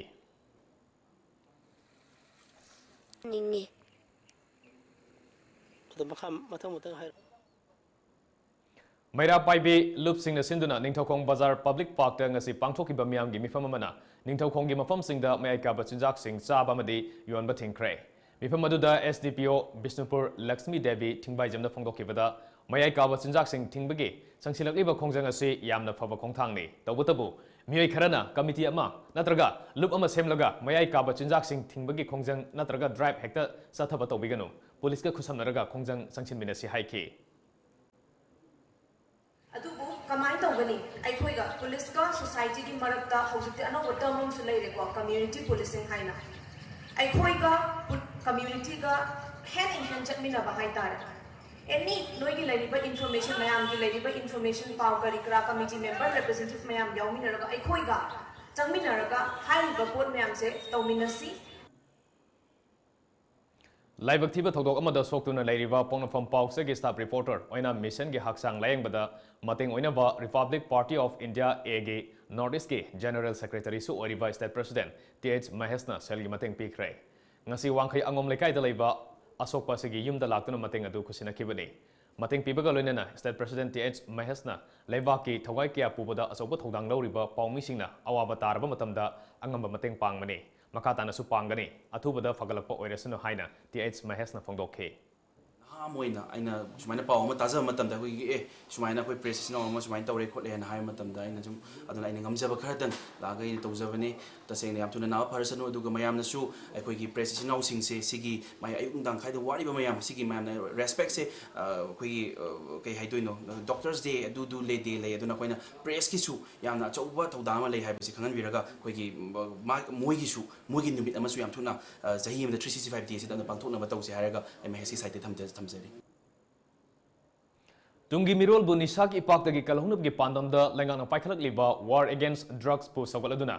ꯅꯤꯡꯉꯤ꯫ ꯑꯗꯣ ꯃꯈꯥ ꯃꯊꯪ ꯃꯊꯪ ꯍꯥꯏꯔꯣ꯫ ꯃꯩꯔꯥ ꯄꯥꯏꯕꯤ ꯂꯨꯞꯁꯤꯡꯅ ꯁꯤꯟꯗꯨꯅ ꯅꯤꯡꯊꯧꯈꯣꯡ ꯕꯖꯥꯔ ꯄꯕ꯭ꯂꯤꯛ ꯄꯥꯔꯛꯇ ꯉꯁꯤ ꯄꯥꯡꯊꯣꯛꯈꯤꯕ ꯃꯤꯌꯥꯝꯒꯤ ꯃꯤꯐꯝ ꯑꯃꯅ ꯅꯤꯡꯊꯧꯈꯣꯡꯒꯤ ꯃꯐꯝꯁꯤꯡꯗ ꯃꯌꯥꯏ ꯀꯥꯕ ꯆꯤꯟꯖꯥꯛꯁꯤꯡ ꯆꯥꯕ ꯑꯃꯗꯤ ꯌꯣꯟꯕ ꯊꯤꯡꯈ꯭ꯔꯦ꯫ ꯃꯤꯐꯝ ꯑꯗꯨꯗ S D P O Bishnupur Lakshmi Devi ꯊꯤꯡꯕꯥꯏꯖꯝꯅ ꯐꯣꯡꯗꯣꯛꯈꯤꯕꯗ, ꯃꯌꯥꯏ ꯀꯥꯕ ꯆꯤꯟꯖꯥꯛꯁꯤꯡ ꯊꯤꯡꯕꯒꯤ ꯆꯪꯁꯤꯜꯂꯛꯂꯤꯕ ꯈꯣꯡꯖꯪ ꯑꯁꯤ ꯌꯥꯝꯅ ꯐꯕ ꯈꯣꯡꯊꯥꯡꯅꯤ꯫ ꯇꯧꯕꯇꯕꯨ, ꯃꯤꯑꯣꯏ ꯈꯔꯅ ꯀꯃꯤꯇꯤ ꯑꯃ ꯅꯠꯇ꯭ꯔꯒ ꯂꯨꯞ ꯑꯃ ꯁꯦꯝꯂꯒ ꯃꯌꯥꯏ ꯀꯥꯕ ꯆꯤꯟꯖꯥꯛꯁꯤꯡ ꯊꯤꯡꯕꯒꯤ ꯈꯣꯡꯖꯪ ꯅꯠꯇ꯭ꯔꯒ ꯗ꯭ꯔꯥꯏꯚ ꯍꯦꯛꯇ ꯆꯠꯊꯕ ꯇꯧꯕꯤꯒꯅꯨ꯫ ꯄꯨꯂꯤꯁꯀ ꯈꯨꯠꯁꯝꯅꯔꯒ ꯈꯣꯡꯖꯪ ꯆꯪꯁꯤꯟꯃꯤꯟꯅꯁꯤ ꯍꯥꯏꯈꯤ꯫ ꯑꯗꯨꯕꯨ ꯀꯃꯥꯏꯅ ꯇꯧꯒꯅꯤ? ꯑꯩꯈꯣꯏꯒ ꯄꯨꯂꯤꯁꯀ ꯁꯣꯁꯥꯏꯇꯤꯒꯤ ꯃꯔꯛꯇ ꯍꯧꯖꯤꯛꯇꯤ ꯑꯅꯧꯕ ꯇꯔꯝ ꯑꯃꯁꯨ ꯂꯩꯔꯦꯀꯣ, ꯀꯝꯃ꯭ꯌꯨꯅꯤꯇꯤ ꯄꯨꯂꯤꯁꯤꯡ ꯍꯥꯏꯅ꯫ ꯑꯩꯈꯣꯏꯒ ꯄꯨ- ꯀꯝꯃ꯭ꯌꯨꯅꯤꯇꯤꯒ ꯍꯦꯟ ꯏꯟ ꯍꯦꯟ ꯆꯠꯃꯤꯟꯅꯕ ꯍꯥꯏꯇꯥꯔꯦ꯫ ꯑꯦꯅꯤ ꯅꯣꯏꯒꯤ ꯂꯩꯔꯤꯕ ꯏꯟꯐꯣꯔꯃꯦꯁꯟ, ꯃꯌꯥꯝꯒꯤ ꯂꯩꯔꯤꯕ ꯏꯟꯐꯣꯔꯃꯦꯁꯟ, ꯄꯥꯎ ꯀꯔꯤ ꯀꯔꯥ, ꯀꯃꯤꯇꯤ ꯃꯦꯝꯕꯔ, ꯔꯤꯄ꯭ꯔꯖꯦꯟꯇꯦꯇꯤꯚ ꯃꯌꯥꯝ ꯌꯥꯎꯃꯤꯟꯅꯔꯒ, ꯑꯩꯈꯣꯏꯒ ꯆꯪꯃꯤꯟꯅꯔꯒ ꯍꯥꯏꯔꯤꯕ ꯄꯣꯠ ꯃꯌꯥꯝꯁꯦ ꯇꯧꯃꯤꯟꯅꯁꯤ꯫ ꯂꯥꯏꯕꯛ ꯊꯤꯕ ꯊꯧꯗꯣꯛ ꯑꯃꯗ ꯁꯣꯛꯇꯨꯅ ꯂꯩꯔꯤꯕ ꯄꯣꯛꯅꯐꯝ ꯄꯥꯎꯆꯦꯒꯤ ꯁ꯭ꯇꯥꯐ ꯔꯤꯄꯣꯔꯇꯔ ꯑꯣꯏꯅꯥꯝ ꯃꯤꯁꯟꯒꯤ ꯍꯛꯆꯥꯡ ꯂꯥꯌꯦꯡꯕꯗ ꯃꯇꯦꯡ ꯑꯣꯏꯅꯕ Republic Party of India, A ꯒꯤ ꯅꯣꯔꯠ ꯏꯁ꯭ꯠꯀꯤ ꯖꯦꯅꯔꯦꯜ ꯁꯦꯀ꯭ꯔꯦꯇꯔꯤꯁꯨ ꯑꯣꯏꯔꯤꯕ ꯁ꯭ꯇꯦꯠ ꯄ꯭ꯔꯦꯁꯤꯗꯦꯟꯠ Th ꯃꯍꯦꯁꯅ ꯁꯦꯜꯒꯤ ꯃꯇꯦꯡ ꯄꯤꯈ꯭ꯔꯦ꯫ ꯉꯁꯤ ꯋꯥꯡꯈꯩ ꯑꯉꯣꯝ ꯂꯩꯀꯥꯏꯗ ꯂꯩꯕ ꯑꯁꯣꯛꯄ ꯑꯁꯤꯒꯤ ꯌꯨꯝꯗ ꯂꯥꯛꯇꯨꯅ ꯃꯇꯦꯡ ꯑꯗꯨ ꯈꯨꯠꯁꯤꯟꯅꯈꯤꯕꯅꯤ꯫ ꯃꯇꯦꯡ ꯄꯤꯕꯒ ꯂꯣꯏꯅꯅ ꯁ꯭ꯇꯦꯠ ꯄ꯭ꯔꯦꯁꯤꯗꯦꯟꯠ Th ꯃꯍꯦꯁꯅ ꯂꯩꯕꯥꯛꯀꯤ ꯊꯧꯒꯥꯏ ꯀꯌꯥ ꯄꯨꯕꯗ ꯑꯆꯧꯕ ꯊꯧꯗꯥꯡ ꯂꯧꯔꯤꯕ ꯄꯥꯎꯃꯤꯁꯤꯡꯅ ꯑꯋꯥꯕ ꯇꯥꯔꯕ ꯃꯇꯝꯗ ꯑꯉꯝꯕ ꯃꯇꯦꯡ ꯄꯥꯡꯕꯅꯤ꯫ ꯃꯈꯥ ꯇꯥꯅꯁꯨ ꯄꯥꯡꯒꯅꯤ꯫ ꯑꯊꯨꯕꯗ ꯐꯒꯠꯂꯛꯄ ꯑꯣꯏꯔꯁꯅꯨ ꯍꯥꯏꯅ Th ꯃꯍꯦꯁꯅ ꯐꯣꯡꯗꯣꯛꯈꯤ꯫ ꯑꯍꯥꯟꯕ ꯑꯣꯏꯅ ꯑꯩꯅ ꯁꯨꯃꯥꯏꯅ ꯄꯥꯎ ꯑꯃ ꯇꯥꯖꯕ ꯃꯇꯝꯗ, ꯑꯩꯈꯣꯏꯒꯤ, "ꯑꯦ, ꯁꯨꯃꯥꯏꯅ ꯑꯩꯈꯣꯏ ꯄ꯭ꯔꯦꯁ ꯏꯆꯤꯟ ꯏꯅꯥꯎ ꯑꯃ ꯁꯨꯃꯥꯏꯅ ꯇꯧꯔꯦ ꯈꯣꯠꯂꯦ" ꯍꯥꯏꯅ ꯁꯨꯝ, ꯑꯗꯨꯅ ꯑꯩꯅ ꯉꯝꯖꯕ ꯈꯔꯗꯪ ꯂꯥꯛꯑꯒ ꯑꯩꯅ ꯇꯧꯖꯕꯅꯤ꯫ ꯇꯁꯦꯡꯅ ꯌꯥꯝ ꯊꯨꯅ ꯅꯥꯕ ꯐꯔꯁꯅꯨ, ꯑꯗꯨꯒ ꯃꯌꯥꯝꯅꯁꯨ ꯑꯩꯈꯣꯏꯒꯤ ꯄ꯭ꯔꯦꯁ ꯏꯆꯤꯟ ꯏꯅꯥꯎꯁꯤꯡꯁꯦ, ꯁꯤꯒꯤ ꯃꯥꯏ ꯑꯌꯨꯛ ꯅꯨꯡꯗꯥꯡ ꯈꯥꯏꯗ ꯋꯥꯔꯤꯕ ꯃꯌꯥꯝ, ꯁꯤꯒꯤ ꯃꯌꯥꯝꯅ ꯔꯦꯁꯄꯦꯛꯁꯦ, ꯑ, ꯑꯩꯈꯣꯏꯒꯤ, ꯑ, ꯀꯩ ꯍꯥꯏꯗꯣꯏꯅꯣ, ꯗꯣꯛꯇꯔꯁ ꯗꯦ ꯑꯗꯨꯗꯨ ꯂꯩ, ꯗꯦ ꯂꯩ, ꯑꯗꯨꯅ ꯑꯩꯈꯣꯏꯅ ꯄ꯭ꯔꯦꯁꯀꯤꯁꯨ ꯌꯥꯝꯅ ꯑꯆꯧꯕ ꯊꯧꯗꯥꯡ ꯑꯃ ꯂꯩ ꯍꯥꯏꯕꯁꯤ ꯈꯪꯍꯟꯕꯤꯔꯒ, ꯑꯩꯈꯣꯏꯒꯤ, ꯃ-, ꯃꯥ-, ꯃꯣꯏꯒꯤꯁꯨ, ꯃꯣꯏꯒꯤ ꯅꯨꯃꯤꯠ ꯑꯃꯁꯨ ꯌꯥꯝ ꯊꯨꯅ, ꯑ, ꯆꯍꯤ ꯑꯃꯗ ꯊ꯭ꯔꯤ ꯁꯤꯛꯁꯇꯤ ꯐꯥꯏꯚ ꯗꯦꯁꯤꯗ ꯑꯗꯨꯝ ꯄꯥꯡꯊꯣꯛꯅꯕ ꯇꯧꯁꯦ ꯍꯥꯏꯔꯒ ꯑꯩ ꯃꯍꯦꯁꯀꯤ ꯁꯥꯏꯠꯇ ꯊꯝꯖ-, ꯊꯝꯖꯔꯤ꯫ ꯇꯨꯡꯒꯤ ꯃꯤꯔꯣꯜꯕꯨ ꯅꯤꯁꯥꯒꯤ ꯏꯄꯥꯛꯇꯒꯤ ꯀꯜꯍꯧꯅꯕꯒꯤ ꯄꯥꯟꯗꯝꯗ ꯂꯩꯉꯥꯛꯅ ꯄꯥꯏꯈꯠꯂꯛꯂꯤꯕ War Against Drugsꯄꯨ ꯁꯧꯒꯠꯂꯗꯨꯅ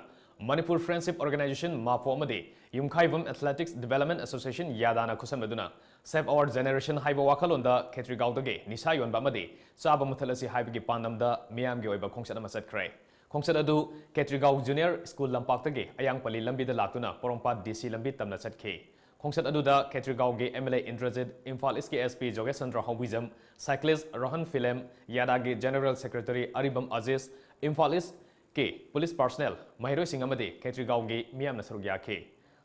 Manipur Friendship Organization, ꯃꯥꯐꯣ, ꯑꯃꯗꯤ ꯌꯨꯝꯈꯥꯏꯕꯝ Athletics Development Association, ꯌꯥꯗꯥꯅ ꯈꯨꯠꯁꯝꯅꯗꯨꯅ Save Our Generation ꯍꯥꯏꯕ ꯋꯥꯈꯜꯂꯣꯟꯗ ꯈꯦꯇ꯭ꯔꯤꯒꯥꯎꯗꯒꯤ ꯅꯤꯁꯥ ꯌꯣꯟꯕ ꯑꯃꯗꯤ ꯆꯥꯕ ꯃꯨꯊꯠꯂꯁꯤ ꯍꯥꯏꯕꯒꯤ ꯄꯥꯟꯗꯝꯗ ꯃꯤꯌꯥꯝꯒꯤ ꯑꯣꯏꯕ ꯈꯣꯡꯆꯠ ꯑꯃ ꯆꯠꯈ꯭ꯔꯦ꯫ ꯈꯣꯡꯆꯠ ꯑꯗꯨ ꯈꯦꯇ꯭ꯔꯤꯒꯥꯎ Junior School ꯂꯝꯄꯥꯛꯇꯒꯤ ꯑꯌꯥꯡꯄꯜꯂꯤ ꯂꯝꯕꯤꯗ ꯂꯥꯛꯇꯨꯅ ꯄꯣꯔꯣꯝꯄꯥꯠ D C ꯂꯝꯕꯤ ꯇꯝꯅ ꯆꯠꯈꯤ꯫ ꯈꯣꯡꯆꯠ ꯑꯗꯨꯗ ꯈꯦꯇ꯭ꯔꯤꯒꯥꯎꯒꯤ M L A Indrajit, Imphal East ꯀꯤ S P ꯖꯣꯒꯦꯁ ꯆꯟꯗ꯭ꯔ ꯍꯥꯎꯕꯤꯖꯝ, Cyclist ꯔꯣꯍꯟ ꯐꯤꯂꯦꯝ, ꯌꯥꯗꯥꯒꯤ General Secretary Aribam Ajish, Imphal East ꯀꯤ police personnel, ꯃꯍꯩꯔꯣꯏꯁꯤꯡ ꯑꯃꯗꯤ ꯈꯦꯇ꯭ꯔꯤꯒꯥꯎꯒꯤ ꯃꯤꯌꯥꯝꯅ ꯁꯔꯨꯛ ꯌꯥꯈꯤ꯫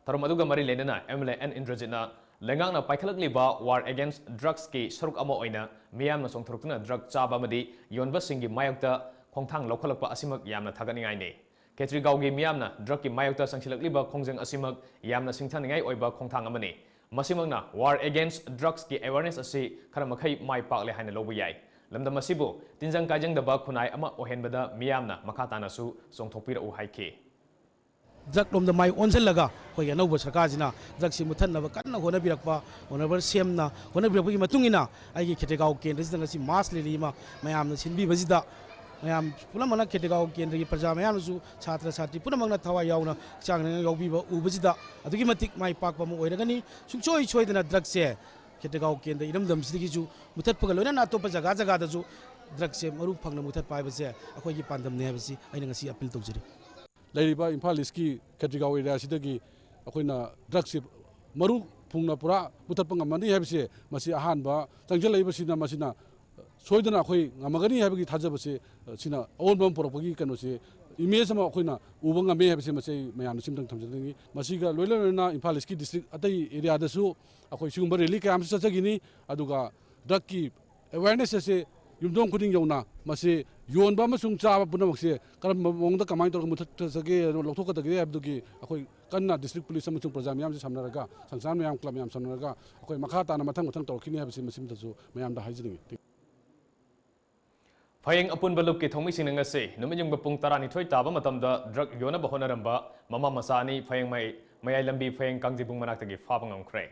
ꯊꯧꯔꯝ ꯑꯗꯨꯒ ꯃꯔꯤ ꯂꯩꯅꯅ M L A N ꯏꯟꯗ꯭ꯔꯖꯤꯠꯅ ꯂꯩꯉꯥꯛꯅ ꯄꯥꯏꯈꯠꯂꯛꯂꯤꯕ War Against Drugsꯀꯤ ꯁꯔꯨꯛ ꯑꯃ ꯑꯣꯏꯅ ꯃꯤꯌꯥꯝꯅ ꯆꯣꯡꯊꯣꯔꯛꯇꯨꯅ drug ꯆꯥꯕ ꯑꯃꯗꯤ ꯌꯣꯟꯕꯁꯤꯡꯒꯤ ꯃꯥꯌꯣꯛꯇ ꯈꯣꯡꯊꯥꯡ ꯂꯧꯈꯠꯂꯛꯄ ꯑꯁꯤꯃꯛ ꯌꯥꯝꯅ ꯊꯥꯒꯠꯅꯤꯡꯉꯥꯏꯅꯤ꯫ ꯈꯦꯇ꯭ꯔꯤꯒꯥꯎꯒꯤ ꯃꯤꯌꯥꯝꯅ drugꯀꯤ ꯃꯥꯌꯣꯛꯇ ꯆꯪꯁꯤꯜꯂꯛꯂꯤꯕ ꯈꯣꯡꯖꯪ ꯑꯁꯤꯃꯛ ꯌꯥꯝꯅ ꯁꯤꯡꯊꯥꯅꯤꯡꯉꯥꯏ ꯑꯣꯏꯕ ꯈꯣꯡꯊꯥꯡ ꯑꯃꯅꯤ꯫ ꯃꯁꯤꯃꯛꯅ War Against Drugsꯀꯤ awareness ꯑꯁꯤ ꯈꯔ ꯃꯈꯩ ꯃꯥꯏ ꯄꯥꯛꯂꯦ ꯍꯥꯏꯅ ꯂꯧꯕ ꯌꯥꯏ꯫ ꯂꯝꯗꯝ ꯑꯁꯤꯕꯨ ꯇꯤꯟꯖꯪ ꯀꯥꯏꯖꯪꯗꯕ ꯈꯨꯟꯅꯥꯏ ꯑꯃ ꯑꯣꯏꯍꯟꯕꯗ ꯃꯤꯌꯥꯝꯅ ꯃꯈꯥ ꯇꯥꯅꯁꯨ ꯆꯣꯡꯊꯣꯛꯄꯤꯔꯛꯎ ꯍꯥꯏꯈꯤ꯫ Drug ꯂꯣꯝꯗ ꯃꯥꯏ ꯑꯣꯟꯁꯤꯜꯂꯒ ꯑꯩꯈꯣꯏꯒꯤ ꯑꯅꯧꯕ ꯁꯔꯀꯥꯔꯁꯤꯅ drugꯁꯤ ꯃꯨꯊꯠꯅꯕ ꯀꯟꯅ ꯍꯣꯠꯅꯕꯤꯔꯛꯄ, Honourable CMꯅ ꯍꯣꯠꯅꯕꯤꯔꯛꯄꯒꯤ ꯃꯇꯨꯡ ꯏꯟꯅ ꯑꯩꯒꯤ ꯈꯦꯇ꯭ꯔꯤꯒꯥꯎ ꯀꯦꯟꯗ꯭ꯔꯁꯤꯗ ꯉꯁꯤ mass rally ꯑꯃ ꯃꯌꯥꯝꯅ ꯁꯤꯟꯕꯤꯕꯁꯤꯗ, ꯃꯌꯥꯝ ꯄꯨꯝꯅꯃꯛꯅ, ꯈꯦꯇ꯭ꯔꯤꯒꯥꯎ ꯀꯦꯟꯗ꯭ꯔꯒꯤ ꯄ꯭ꯔꯖꯥ ꯃꯌꯥꯝꯅꯁꯨ, ꯁꯥꯇ꯭ꯔ ꯁꯥꯇ꯭ꯔꯤ ꯄꯨꯝꯅꯃꯛꯅ ꯊꯋꯥꯏ ꯌꯥꯎꯅ ꯍꯛꯆꯥꯡ ꯅꯥꯅ ꯌꯥꯎꯕꯤꯕ ꯎꯕꯁꯤꯗ ꯑꯗꯨꯛꯀꯤ ꯃꯇꯤꯛ ꯃꯥꯏ ꯄꯥꯛꯄ ꯑꯃ ꯑꯣꯏꯔꯒꯅꯤ꯫ ꯁꯨꯡꯁꯣꯏ ꯁꯣꯏꯗꯅ drugꯁꯦ ꯈꯦꯇ꯭ꯔꯤꯒꯥꯎ ꯀꯦꯟꯗ꯭ꯔ ꯏꯔꯝꯗꯝꯁꯤꯗꯒꯤꯁꯨ ꯃꯨꯊꯠꯄꯒ ꯂꯣꯏꯅꯅ ꯑꯇꯣꯞꯄ ꯖꯒꯥ ꯖꯒꯥꯗꯁꯨ drugꯁꯦ ꯃꯔꯨ ꯐꯪꯅ ꯃꯨꯊꯠꯄ ꯍꯥꯏꯕꯁꯦ ꯑꯩꯈꯣꯏꯒꯤ ꯄꯥꯟꯗꯝꯅꯤ ꯍꯥꯏꯕꯁꯤ ꯑꯩꯅ ꯉꯁꯤ appeal ꯇꯧꯖꯔꯤ꯫ ꯂꯩꯔꯤꯕ ꯏꯝꯐꯥꯜ Eastꯀꯤ ꯈꯦꯇ꯭ꯔꯤꯒꯥꯎ areaꯁꯤꯗꯒꯤ ꯑꯩꯈꯣꯏꯅ drugꯁꯤ ꯃꯔꯨ ꯐꯨꯡꯅ ꯄꯨꯔꯥ ꯃꯨꯊꯠꯄ ꯉꯝꯃꯅꯤ ꯍꯥꯏꯕꯁꯦ, ꯃꯁꯤ ꯑꯍꯥꯟꯕ ꯆꯪꯁꯤꯜꯂꯛꯏꯕꯁꯤꯅ ꯃꯁꯤꯅ ꯁꯣꯏꯗꯅ ꯑꯩꯈꯣꯏ ꯉꯝꯃꯒꯅꯤ ꯍꯥꯏꯕꯒꯤ ꯊꯥꯖꯕꯁꯦ, ꯁꯤꯅ ꯑꯑꯣꯟꯕ ꯑꯃ ꯄꯨꯔꯛꯄꯒꯤ ꯀꯩꯅꯣꯁꯦ ꯏꯃꯦꯖ ꯑꯃ ꯑꯩꯈꯣꯏꯅ ꯎꯕ ꯉꯝꯃꯦ ꯍꯥꯏꯕꯁꯦ ꯃꯁꯤ ꯑꯩ ꯃꯌꯥꯝꯗ ꯁꯤꯝꯇꯪ ꯊꯝꯖꯅꯤꯡꯉꯤ꯫ ꯃꯁꯤꯒ ꯂꯣꯏꯅ ꯂꯣꯏꯅꯅ ꯏꯝꯐꯥꯜ ꯏꯁꯀꯤ ꯗꯤꯁꯇ꯭ꯔꯤꯛ ꯑꯇꯩ ꯑꯦꯔꯤꯌꯥꯗꯁꯨ ꯑꯩꯈꯣꯏ ꯁꯤꯒꯨꯝꯕ ꯔꯦꯂꯤ ꯀꯌꯥ ꯑꯃꯁꯨ ꯆꯠꯆꯈꯤꯅꯤ꯫ ꯑꯗꯨꯒ ꯗ꯭ꯔꯒꯀꯤ ꯑꯦꯋꯦꯔꯅꯦꯁ ꯑꯁꯦ ꯌꯨꯝꯊꯣꯡ ꯈꯨꯗꯤꯡ ꯌꯧꯅ ꯃꯁꯤ ꯌꯣꯟꯕ ꯑꯃꯁꯨꯡ ꯆꯥꯕ ꯄꯨꯝꯅꯃꯛꯁꯦ ꯀꯔꯝꯕ ꯃꯑꯣꯡꯗ ꯀꯃꯥꯏꯅ ꯇꯧꯔꯒ ꯃꯨꯊꯠꯆꯒꯦ, ꯂꯧꯊꯣꯛꯀꯗꯒꯦ ꯍꯥꯏꯕꯗꯨꯒꯤ ꯑꯩꯈꯣꯏ ꯀꯟꯅ ꯗꯤꯁꯇ꯭ꯔꯤꯛ ꯄꯨꯂꯤꯁ ꯑꯃꯁꯨꯡ ꯄ꯭ꯔꯖꯥ ꯃꯌꯥꯝꯁꯦ ꯁꯝꯅꯔꯒ, ꯁꯪꯁꯊꯥꯟ ꯃꯌꯥꯝ, ꯀ꯭ꯂꯕ ꯃꯌꯥꯝ ꯁꯝꯅꯔꯒ ꯑꯩꯈꯣꯏ ꯃꯈꯥ ꯇꯥꯅ ꯃꯊꯪ ꯃꯊꯪ ꯇꯧꯔꯛꯈꯤꯅꯤ ꯍꯥꯏꯕꯁꯤ ꯃꯁꯤꯃꯇꯁꯨ ꯃꯌꯥꯝꯗ ꯍꯥꯏꯖꯅꯤꯡꯉꯤ꯫ ꯐꯌꯦꯡ ꯑꯄꯨꯟꯕ ꯂꯨꯞꯀꯤ ꯊꯧꯃꯤꯁꯤꯡꯅ ꯉꯁꯤ ꯅꯨꯃꯤꯠ ꯌꯨꯡꯕ ꯄꯨꯡ ꯇꯔꯥꯅꯤꯊꯣꯏ ꯇꯥꯕ ꯃꯇꯝꯗ ꯗ꯭ꯔꯒ ꯌꯣꯟꯅꯕ ꯍꯣꯠꯅꯔꯝꯕ ꯃꯃꯥ ꯃꯆꯥ ꯑꯅꯤ ꯐꯌꯦꯡ ꯃꯌꯥꯏ, ꯃꯌꯥꯏ ꯂꯝꯕꯤ ꯐꯌꯦꯡ ꯀꯥꯡꯖꯩꯕꯨꯡ ꯃꯅꯥꯛꯇꯒꯤ ꯐꯥꯕ ꯉꯝꯈ꯭ꯔꯦ꯫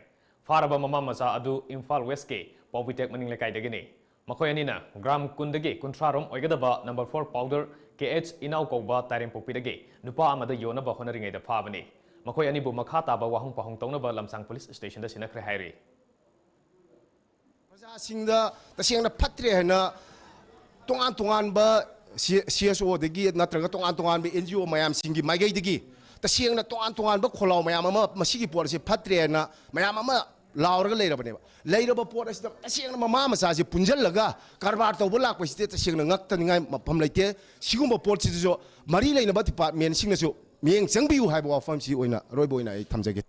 ꯐꯥꯔꯕ ꯃꯃꯥ ꯃꯆꯥ ꯑꯗꯨ ꯏꯝꯐꯥꯜ ꯋꯦꯁꯀꯤ ꯄꯥꯎꯕꯤꯇꯦꯛ ꯃꯅꯤꯡ ꯂꯩꯀꯥꯏꯗꯒꯤꯅꯤ꯫ ꯃꯈꯣꯏ ꯑꯅꯤꯅ ꯒ꯭ꯔꯥꯝ ꯀꯨꯟꯗꯒꯤ ꯀꯨꯟꯊ꯭ꯔꯥ ꯔꯣꯝ ꯑꯣꯏꯒꯗꯕ ꯅꯝꯕꯔ ꯐꯣꯔ ꯄꯥꯎꯗꯔ ꯀꯦ ꯑꯩꯆ ꯏꯅꯥꯎ ꯀꯧꯕ ꯇꯥꯏꯔꯦꯝꯄꯣꯛꯄꯤꯗꯒꯤ ꯅꯨꯄꯥ ꯑꯃꯗ ꯌꯣꯟꯅꯕ ꯍꯣꯠꯅꯔꯤꯉꯩꯗ ꯐꯥꯕꯅꯤ꯫ ꯃꯈꯣꯏ ꯑꯅꯤꯕꯨ ꯃꯈꯥ ꯇꯥꯕ ꯋꯥꯍꯪ ꯄꯥꯎꯍꯪ ꯇꯧꯅꯕ ꯂꯝꯁꯥꯡ ꯄꯨꯂꯤꯁ ꯁ꯭ꯇꯦꯁꯟꯗ ꯁꯤꯟꯅꯈ꯭ꯔꯦ ꯍꯥꯏꯔꯤ꯫ ꯄ꯭ꯔꯖꯥꯁꯤꯡꯗ ꯇꯁꯦꯡꯅ ꯐꯠꯇ꯭ꯔꯦ ꯍꯥꯏꯅ ꯇꯣꯉꯥꯟ ꯇꯣꯉꯥꯟꯕ ꯁꯤ ꯑꯦꯁ ꯑꯣꯗꯒꯤ ꯅꯠꯇ꯭ꯔꯒ ꯇꯣꯉꯥꯟ ꯇꯣꯉꯥꯟꯕ ꯑꯦꯟ ꯖꯤ ꯑꯣ ꯃꯌꯥꯝꯁꯤꯡꯒꯤ ꯃꯥꯏꯀꯩꯗꯒꯤ ꯇꯁꯦꯡꯅ ꯇꯣꯉꯥꯟ ꯇꯣꯉꯥꯟꯕ ꯈꯣꯜꯂꯥꯎ ꯃꯌꯥꯝ ꯑꯃ ꯃꯁꯤꯒꯤ ꯄꯣꯠ ꯑꯁꯤ ꯐꯠꯇ꯭ꯔꯦ ꯍꯥꯏꯅ ꯃꯌꯥꯝ ꯑꯃ ꯂꯥꯎꯔꯒ ꯂꯩꯔꯕꯅꯦꯕ꯫ ꯂꯩꯔꯕ ꯄꯣꯠ ꯑꯁꯤꯗ ꯇꯁꯦꯡꯅ ꯃꯃꯥ ꯃꯆꯥꯁꯤ ꯄꯨꯟꯁꯤꯜꯂꯒ ꯀꯔꯕꯥꯔ ꯇꯧꯕ ꯂꯥꯛꯄꯁꯤꯗꯤ ꯇꯁꯦꯡꯅ ꯉꯛꯇꯅꯤꯡꯉꯥꯏ ꯃꯐꯝ ꯂꯩꯇꯦ꯫ ꯁꯤꯒꯨꯕ ꯄꯣꯠꯁꯤꯗꯁꯨ ꯃꯔꯤ ꯂꯩꯅꯕ ꯗꯤꯄꯥꯔꯠꯃꯦꯟꯁꯤꯡꯅꯁꯨ ꯃꯤꯠꯌꯦꯡ ꯆꯪꯕꯤꯌꯨ ꯍꯥꯏꯕ ꯋꯥꯐꯝꯁꯤ ꯑꯣꯏꯅ ꯑꯔꯣꯏꯕ ꯑꯣꯏꯅ ꯑꯩ ꯊꯝꯖꯒꯦ꯫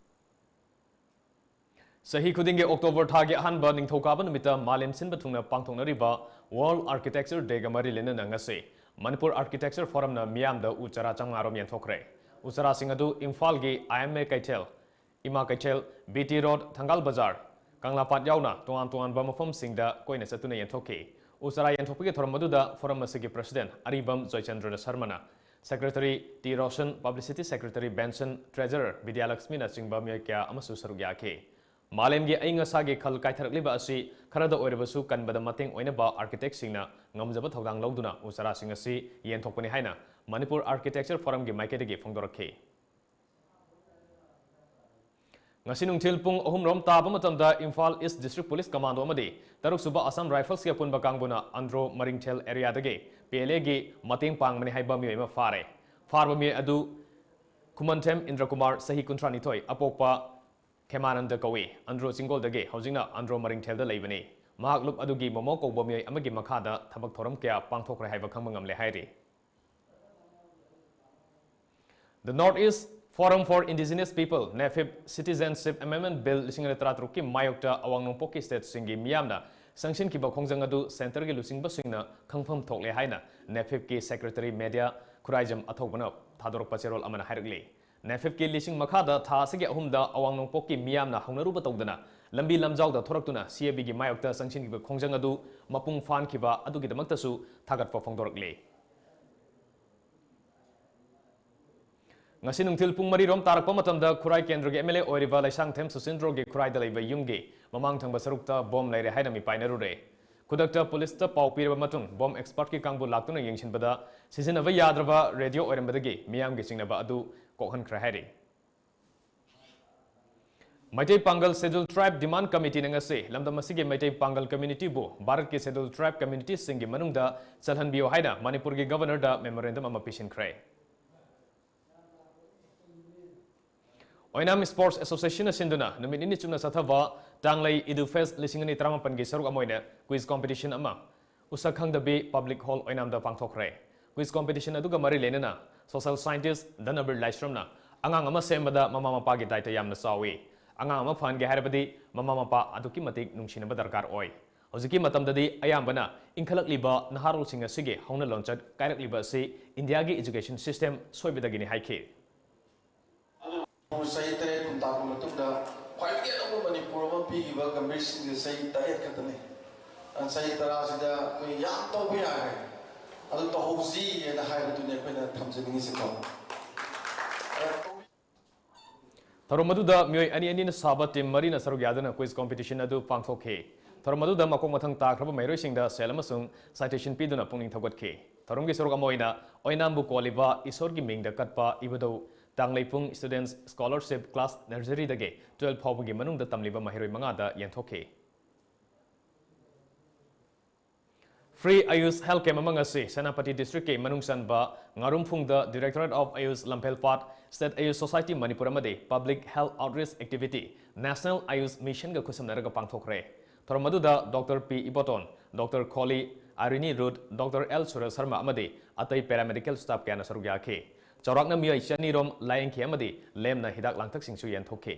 ꯆꯍꯤ ꯈꯨꯗꯤꯡꯒꯤ ꯑꯣꯛꯇꯣꯕꯔ ꯊꯥꯒꯤ ꯑꯍꯥꯟꯕ ꯅꯤꯡꯊꯧꯀꯥꯕ ꯅꯨꯃꯤꯠꯇ ꯃꯥꯂꯦꯝ ꯁꯤꯟꯕ ꯊꯨꯡꯅ ꯄꯥꯡꯊꯣꯛꯅꯔꯤꯕ ꯋꯥꯔꯜꯗ ꯑꯥꯔꯀꯤꯇꯦꯛꯆꯔ ꯗꯦꯒ ꯃꯔꯤ ꯂꯩꯅꯅ ꯉꯁꯤ ꯃꯅꯤꯄꯨꯔ ꯑꯥꯔꯀꯤꯇꯦꯛꯆꯔ ꯐꯣꯔꯝꯅ ꯃꯤꯌꯥꯝꯗ ꯎ ꯆꯥꯔꯥ ꯆꯥꯝꯃꯉꯥ ꯔꯣꯝ ꯌꯦꯟꯊꯣꯛꯈ꯭ꯔꯦ꯫ ꯎ ꯆꯥꯔꯥꯁꯤꯡ ꯑꯗꯨ ꯏꯝꯐꯥꯜꯒꯤ ꯑꯥꯏ ꯑꯦꯝ ꯑꯦ ꯀꯩꯊꯦꯜ, ꯏꯃꯥ ꯀꯩꯊꯦꯜ, ꯕꯤ ꯇꯤ ꯔꯣꯗ, ꯊꯪꯒꯥꯜ ꯕꯖꯥꯔ, ꯀꯪꯂꯥꯄꯥꯠ ꯌꯥꯎꯅ ꯇꯣꯉꯥꯟ ꯇꯣꯉꯥꯟꯕ ꯃꯐꯝꯁꯤꯡꯗ ꯀꯣꯏꯅ ꯆꯠꯇꯨꯅ ꯌꯦꯟꯊꯣꯛꯈꯤ꯫ ꯎ ꯆꯥꯔꯥ ꯌꯦꯟꯊꯣꯛꯄꯒꯤ ꯊꯧꯔꯝ ꯑꯗꯨꯗ ꯐꯣꯔꯝ ꯑꯁꯤꯒꯤ ꯄ꯭ꯔꯁꯤꯗꯦꯟ ꯑꯔꯤꯕꯝ ꯖꯣꯏꯆꯟꯗ꯭ꯔ ꯁꯔꯃꯅ, secretary T Roshan, publicity secretary Benson, treasurer ꯕꯤꯗ꯭ꯌꯥꯂꯛꯁꯃꯤꯅꯆꯤꯡꯕ ꯃꯤꯑꯣꯏ ꯀꯌꯥ ꯑꯃꯁꯨ ꯁꯔꯨꯛ ꯌꯥꯈꯤ꯫ ꯃꯥꯂꯦꯝꯒꯤ ꯑꯏꯪ ꯑꯁꯥꯒꯤ ꯈꯜ ꯀꯥꯏꯊꯔꯛꯂꯤꯕ ꯑꯁꯤ ꯈꯔꯗ ꯑꯣꯏꯔꯕꯁꯨ ꯀꯟꯕꯗ ꯃꯇꯦꯡ ꯑꯣꯏꯅꯕ ꯑꯥꯔꯀꯤꯇꯦꯛꯁꯤꯡꯅ ꯉꯝꯖꯕ ꯊꯧꯗꯥꯡ ꯂꯧꯗꯨꯅ ꯎ ꯆꯥꯔꯥꯁꯤꯡ ꯑꯁꯤ ꯌꯦꯟꯊꯣꯛꯄꯅꯤ ꯍꯥꯏꯅ ꯃꯅꯤꯄꯨꯔ ꯑꯥꯔꯀꯤꯇꯦꯛꯆꯔ ꯐꯣꯔꯝꯒꯤ ꯃꯥꯏꯀꯩꯗꯒꯤ ꯐꯣꯡꯗꯣꯔꯛꯈꯤ꯫ ꯉꯁꯤ ꯅꯨꯡꯊꯤꯜ ꯄꯨꯡ ꯑꯍꯨꯝ ꯔꯣꯝ ꯇꯥꯕ ꯃꯇꯝꯗ ꯏꯝꯐꯥꯜ ꯏꯁ ꯗꯤꯁꯇ꯭ꯔꯤꯛ ꯄꯨꯂꯤꯁ ꯀꯃꯥꯟꯗꯣ ꯑꯃꯗꯤ ꯇꯔꯨꯛ ꯁꯨꯕ ꯑꯁꯥꯝ ꯔꯥꯏꯐꯜꯁꯀꯤ ꯑꯄꯨꯟꯕ ꯀꯥꯡꯕꯨꯅ ꯑꯟꯗ꯭ꯔꯣ ꯃꯔꯤꯡꯊꯦꯜ ꯑꯦꯔꯤꯌꯥꯗꯒꯤ ꯄꯤ ꯑꯦꯜ ꯑꯦꯒꯤ ꯃꯇꯦꯡ ꯄꯥꯡꯕꯅꯤ ꯍꯥꯏꯕ ꯃꯤꯑꯣꯏ ꯑꯃ ꯐꯥꯔꯦ꯫ ꯐꯥꯔꯕ ꯃꯤꯑꯣꯏ ꯑꯗꯨ ꯈꯨꯃꯟꯊꯦꯝ ꯏꯟꯗ꯭ꯔꯀꯨꯃꯥꯔ, ꯆꯍꯤ ꯀꯨꯟꯊ꯭ꯔꯥ ꯅꯤꯊꯣꯏ, ꯑꯄꯣꯛꯄ ꯈꯦꯃꯥꯅꯟꯗ ꯀꯧꯏ꯫ ꯑꯟꯗ꯭ꯔꯣ ꯆꯤꯡꯒꯣꯜꯗꯒꯤ ꯍꯧꯖꯤꯛꯅ ꯑꯟꯗ꯭ꯔꯣ ꯃꯔꯤꯡꯊꯦꯜꯗ ꯂꯩꯕꯅꯤ꯫ ꯃꯍꯥꯛ ꯂꯨꯞ ꯑꯗꯨꯒꯤ ꯃꯣꯃꯣ ꯀꯧꯕ ꯃꯤꯑꯣꯏ ꯑꯃꯒꯤ ꯃꯈꯥꯗ ꯊꯕꯛ ꯊꯧꯔꯝ ꯀꯌꯥ ꯄꯥꯡꯊꯣꯛꯈ꯭ꯔꯦ ꯍꯥꯏꯕ ꯈꯪꯕ ꯉꯝꯂꯦ ꯍꯥꯏꯔꯤ꯫ The North East Forum for Indigenous People, NEFIP, Citizenship Amendment Bill ꯂꯤꯁꯤꯡ ꯑꯅꯤ ꯇꯔꯥꯇꯔꯨꯛꯀꯤ ꯃꯥꯌꯣꯛꯇ ꯑꯋꯥꯡ ꯅꯣꯡꯄꯣꯛꯀꯤ ꯁ꯭ꯇꯦꯠꯁꯤꯡꯒꯤ ꯃꯤꯌꯥꯝꯅ ꯆꯪꯁꯤꯟꯈꯤꯕ ꯈꯣꯡꯖꯪ ꯑꯗꯨ ꯁꯦꯟꯇꯔꯒꯤ ꯂꯨꯆꯤꯡꯕꯁꯤꯡꯅ ꯈꯪꯐꯝ ꯊꯣꯛꯂꯦ ꯍꯥꯏꯅ ꯅꯦꯐꯤꯞꯀꯤ ꯁꯦꯀ꯭ꯔꯦꯇꯔꯤ ꯃꯦꯗꯤꯌꯥ ꯈꯨꯔꯥꯏꯖꯝ ꯑꯊꯧꯕꯅ ꯊꯥꯗꯣꯔꯛꯄ ꯆꯦꯔꯣꯜ ꯑꯃꯅ ꯍꯥꯏꯔꯛꯂꯤ꯫ ꯅꯦꯐꯤꯞꯀꯤ ꯂꯤꯁꯤꯡ ꯃꯈꯥꯗ ꯊꯥ ꯑꯁꯤꯒꯤ ꯑꯍꯨꯝꯗ ꯑꯋꯥꯡ ꯅꯣꯡꯄꯣꯛꯀꯤ ꯃꯤꯌꯥꯝꯅ ꯍꯧꯅꯔꯨꯕ ꯇꯧꯗꯅ ꯂꯝꯕꯤ ꯂꯝꯖꯥꯎꯗ ꯊꯣꯔꯛꯇꯨꯅ ꯁꯤ ꯑꯦ ꯕꯤꯒꯤ ꯃꯥꯌꯣꯛꯇ ꯆꯪꯁꯤꯟꯈꯤꯕ ꯈꯣꯡꯖꯪ ꯑꯗꯨ ꯃꯄꯨꯡ ꯐꯥꯍꯟꯈꯤꯕ ꯑꯗꯨꯒꯤꯗꯃꯛꯇꯁꯨ ꯊꯥꯒꯠꯄ ꯐꯣꯡꯗꯣꯔꯛꯂꯤ꯫ ꯉꯁꯤ ꯅꯨꯡꯊꯤꯜ ꯄꯨꯡ ꯃꯔꯤ ꯔꯣꯝ ꯇꯥꯔꯛꯄ ꯃꯇꯝꯗ ꯈꯨꯔꯥꯏ ꯀꯦꯟꯗ꯭ꯔꯒꯤ ꯑꯦꯝ ꯑꯦꯜ ꯑꯦ ꯑꯣꯏꯔꯤꯕ ꯂꯩꯁꯥꯡꯊꯦꯝ ꯁꯨꯁꯤꯟꯗ꯭ꯔꯣꯒꯤ ꯈꯨꯔꯥꯏꯗ ꯂꯩꯕ ꯌꯨꯝꯒꯤ ꯃꯃꯥꯡ ꯊꯪꯕ ꯁꯔꯨꯛꯇ ꯕꯣꯝ ꯂꯩꯔꯦ ꯍꯥꯏꯅ ꯃꯤꯄꯥꯏꯅꯔꯨꯔꯦ꯫ ꯈꯨꯗꯛꯇ ꯄꯨꯂꯤꯁꯇ ꯄꯥꯎ ꯄꯤꯔꯕ ꯃꯇꯨꯡ ꯕꯣꯝ ꯑꯦꯛꯁꯄꯔꯠꯀꯤ ꯀꯥꯡꯕꯨ ꯂꯥꯛꯇꯨꯅ ꯌꯦꯡꯁꯤꯟꯕꯗ ꯁꯤꯖꯤꯟꯅꯕ ꯌꯥꯗ꯭ꯔꯕ ꯔꯦꯗꯤꯑꯣ ꯑꯣꯏꯔꯝꯕꯗꯒꯤ ꯃꯤꯌꯥꯝꯒꯤ ꯆꯤꯡꯅꯕ ꯑꯗꯨ ꯀꯣꯛꯍꯟꯈ꯭ꯔꯦ ꯍꯥꯏꯔꯤ꯫ ꯃꯩꯇꯩ ꯄꯥꯡꯒꯜ ꯁꯦꯗ꯭ꯌꯨꯜ ꯇ꯭ꯔꯥꯏꯕ ꯗꯤꯃꯥꯟ ꯀꯃꯤꯇꯤꯅ ꯉꯁꯤ ꯂꯝꯗꯝ ꯑꯁꯤꯒꯤ ꯃꯩꯇꯩ ꯄꯥꯡꯒꯜ ꯀꯝꯃ꯭ꯌꯨꯅꯤꯇꯤꯕꯨ ꯚꯥꯔꯠꯀꯤ ꯁꯦꯗ꯭ꯌꯨꯜ ꯇ꯭ꯔꯥꯏꯕ ꯀꯝꯃ꯭ꯌꯨꯅꯤꯇꯤꯁꯤꯡꯒꯤ ꯃꯅꯨꯡꯗ ꯆꯜꯍꯟꯕꯤꯌꯨ ꯍꯥꯏꯅ ꯃꯅꯤꯄꯨꯔꯒꯤ ꯒꯕꯔꯅꯔꯗ ꯃꯦꯃꯣꯔꯦꯟꯗꯝ ꯑꯃ ꯄꯤꯁꯤꯟꯈ꯭ꯔꯦ꯫ ꯑꯣꯏꯅꯥꯝ ꯁ꯭ꯄꯣꯔꯠꯁ ꯑꯦꯁꯣꯁꯤꯌꯦꯁꯟꯅ ꯁꯤꯟꯗꯨꯅ ꯅꯨꯃꯤꯠ ꯅꯤꯅꯤ ꯆꯨꯞꯅ ꯆꯠꯊꯕ ꯇꯥꯡꯂꯩ ꯏꯗꯨ ꯐꯦꯁ ꯂꯤꯁꯤꯡ ꯑꯅꯤ ꯇꯔꯥꯃꯥꯄꯟꯒꯤ ꯁꯔꯨꯛ ꯑꯃ ꯑꯣꯏꯅ ꯀ꯭ꯋꯤꯖ ꯀꯣꯝꯄꯤꯇꯤꯁꯟ ꯑꯃ ꯎꯁꯛ ꯈꯪꯗꯕꯤ ꯄꯕ꯭ꯂꯤꯛ ꯍꯣꯜ ꯑꯣꯏꯅꯥꯝꯗ ꯄꯥꯡꯊꯣꯛꯈ꯭ꯔꯦ꯫ ꯀ꯭ꯋꯤꯖ ꯀꯣꯝꯄꯤꯇꯤꯁꯟ ꯑꯗꯨꯒ ꯃꯔꯤ ꯂꯩꯅꯅ ꯁꯣꯁꯤꯌꯦꯜ ꯁꯥꯏꯟꯇꯤꯁ꯭ꯠ ꯙꯅꯕꯤꯔ ꯂꯥꯏꯁ꯭ꯔꯝꯅ ꯑꯉꯥꯡ ꯑꯃ ꯁꯦꯝꯕꯗ ꯃꯃꯥ ꯃꯄꯥꯒꯤ ꯗꯥꯏꯇ ꯌꯥꯝꯅ ꯆꯥꯎꯏ꯫ ꯑꯉꯥꯡ ꯑꯃ ꯐꯍꯟꯒꯦ ꯍꯥꯏꯔꯕꯗꯤ ꯃꯃꯥ ꯃꯄꯥ ꯑꯗꯨꯛꯀꯤ ꯃꯇꯤꯛ ꯅꯨꯡꯁꯤꯅꯕ ꯗꯔꯀꯥꯔ ꯑꯣꯏ꯫ ꯍꯧꯖꯤꯛꯀꯤ ꯃꯇꯝꯗꯗꯤ ꯑꯌꯥꯝꯕꯅ ꯏꯟꯈꯠꯂꯛꯂꯤꯕ ꯅꯍꯥꯔꯣꯜꯁꯤꯡ ꯑꯁꯤꯒꯤ ꯍꯧꯅ ꯂꯣꯟꯆꯠ ꯀꯥꯏꯔꯛꯂꯤꯕ ꯑꯁꯤ ꯏꯟꯗꯤꯌꯥꯒꯤ ꯏꯖꯨꯀꯦꯁꯟ ꯁꯤꯁꯇꯦꯝ ꯁꯣꯏꯕꯗꯒꯤꯅꯤ ꯍꯥꯏꯈꯤ꯫ ꯆꯍꯤ ꯇꯔꯦꯠ ꯀꯨꯟ ꯇꯥꯔꯕ ꯃꯇꯨꯡꯗ ꯈ꯭ꯋꯥꯏꯗꯒꯤ ꯑꯅꯧꯕ ꯃꯅꯤꯄꯨꯔ ꯑꯃ ꯄꯤꯈꯤꯕ ꯒꯝꯚꯤꯔ ꯁꯤꯡꯁꯦ ꯆꯍꯤ ꯇꯔꯦꯠ ꯈꯛꯇꯅꯤ꯫ ꯑꯗꯨꯅ ꯆꯍꯤ ꯇꯔꯥꯁꯤꯗ ꯑꯩꯈꯣꯏ ꯌꯥꯝ ꯇꯧꯕ ꯌꯥꯔꯦ, ꯑꯗꯨ ꯇꯧꯍꯧꯁꯤ ꯍꯥꯏꯅ ꯍꯥꯏꯕꯗꯨꯅꯤ ꯑꯩꯈꯣꯏꯅ ꯊꯝꯖꯅꯤꯡꯉꯤꯁꯦꯀꯣ꯫ ꯊꯧꯔꯝ ꯑꯗꯨꯗ ꯃꯤꯑꯣꯏ ꯑꯅꯤ ꯑꯅꯤꯅ ꯁꯥꯕ ꯇꯤꯝ ꯃꯔꯤꯅ ꯁꯔꯨꯛ ꯌꯥꯗꯨꯅ ꯀ꯭ꯋꯤꯖ ꯀꯣꯝꯄꯤꯇꯤꯁꯟ ꯑꯗꯨ ꯄꯥꯡꯊꯣꯛꯈꯤ꯫ ꯊꯧꯔꯝ ꯑꯗꯨꯗ ꯃꯀꯣꯛ ꯃꯊꯪ ꯇꯥꯈ꯭ꯔꯕ ꯃꯍꯩꯔꯣꯏꯁꯤꯡꯗ ꯁꯦꯜ ꯑꯃꯁꯨꯡ ꯁꯥꯏꯇꯦꯁꯟ ꯄꯤꯗꯨꯅ ꯄꯨꯛꯅꯤꯡ ꯊꯧꯒꯠꯈꯤ꯫ ꯊꯧꯔꯝꯒꯤ ꯁꯔꯨꯛ ꯑꯃ ꯑꯣꯏꯅ ꯑꯣꯏꯅꯥꯝꯕꯨ ꯀꯣꯜꯂꯤꯕ ꯏꯁꯣꯔꯒꯤ ꯃꯤꯡꯗ ꯀꯠꯄ ꯏꯕꯨꯙꯧ ꯇꯥꯡꯂꯩꯄꯨꯡ ꯁ꯭ꯇꯨꯗꯦꯟꯠꯁ ꯁ꯭ꯀꯣꯂꯔꯁꯤꯞ ꯀ꯭ꯂꯥꯁ ꯅꯔꯖꯔꯤꯗꯒꯤ ꯇꯨꯋꯦꯜꯐ ꯐꯥꯎꯕꯒꯤ ꯃꯅꯨꯡꯗ ꯇꯝꯂꯤꯕ ꯃꯍꯩꯔꯣꯏ ꯃꯉꯥꯗ ꯌꯦꯟꯊꯣꯛꯈꯤ꯫ Free Ayush Health Camp ꯑꯃ ꯉꯁꯤ ꯁꯦꯅꯥꯄꯇꯤ ꯗꯤꯁꯇ꯭ꯔꯤꯛꯀꯤ ꯃꯅꯨꯡ ꯆꯟꯕ ꯉꯥꯔꯨꯝꯐꯨꯡꯗ Directorate of Ayush ꯂꯝꯐꯦꯜꯄꯥꯠ, State Ayush Society Manipur ꯑꯃꯗꯤ Public Health Outreach Activity, National Ayush Missionꯒ ꯈꯨꯠꯁꯝꯅꯔꯒ ꯄꯥꯡꯊꯣꯛꯈ꯭ꯔꯦ꯫ ꯊꯧꯔꯝ ꯑꯗꯨꯗ ꯗꯣꯛꯇꯔ ꯄꯤ ꯏꯕꯣꯇꯣꯟ, ꯗꯣꯛꯇꯔ ꯈꯣꯂꯤ, ꯑꯥꯏꯔꯤꯅꯤ ꯔꯨꯠ, ꯗꯣꯛꯇꯔ ꯑꯦꯜ ꯁꯨꯔꯦꯁ ꯁꯔꯃ ꯑꯃꯗꯤ ꯑꯇꯩ ꯄꯦꯔꯥꯃꯦꯗꯤꯀꯦꯜ ꯁ꯭ꯇꯥꯐ ꯀꯌꯥꯅ ꯁꯔꯨꯛ ꯌꯥꯈꯤ꯫ ꯆꯥꯎꯔꯥꯛꯅ ꯃꯤꯑꯣꯏ ꯆꯅꯤ ꯔꯣꯝ ꯂꯥꯌꯦꯡꯈꯤ ꯑꯃꯗꯤ ꯂꯦꯝꯅ ꯍꯤꯗꯥꯛ ꯂꯥꯡꯊꯛꯁꯤꯡꯁꯨ ꯌꯦꯟꯊꯣꯛꯈꯤ꯫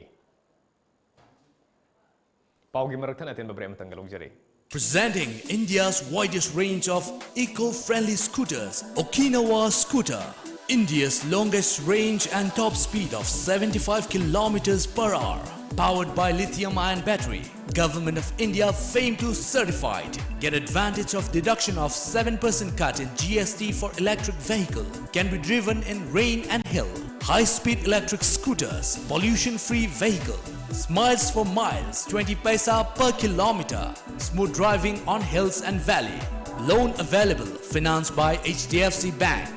ꯄꯥꯎꯒꯤ ꯃꯔꯛ ꯊꯠꯅ ꯑꯇꯦꯟꯕ break ꯑꯃꯇꯪꯒ ꯂꯧꯖꯔꯤ꯫ Presenting India's widest range of eco-friendly scooters, Okinawa Scooter. India's longest range and top speed of seventy-five kilometers per hour. Powered by lithium-ion battery. Government of India fame to certified. Get advantage of deduction of seven percent cut in G S T for electric vehicle. Can be driven in rain and hill. High-speed electric scooters, pollution-free vehicle. Smiles for miles, twenty paisa per kilometer. Smooth driving on hills and valley. Loan available, financed by H D F C Bank.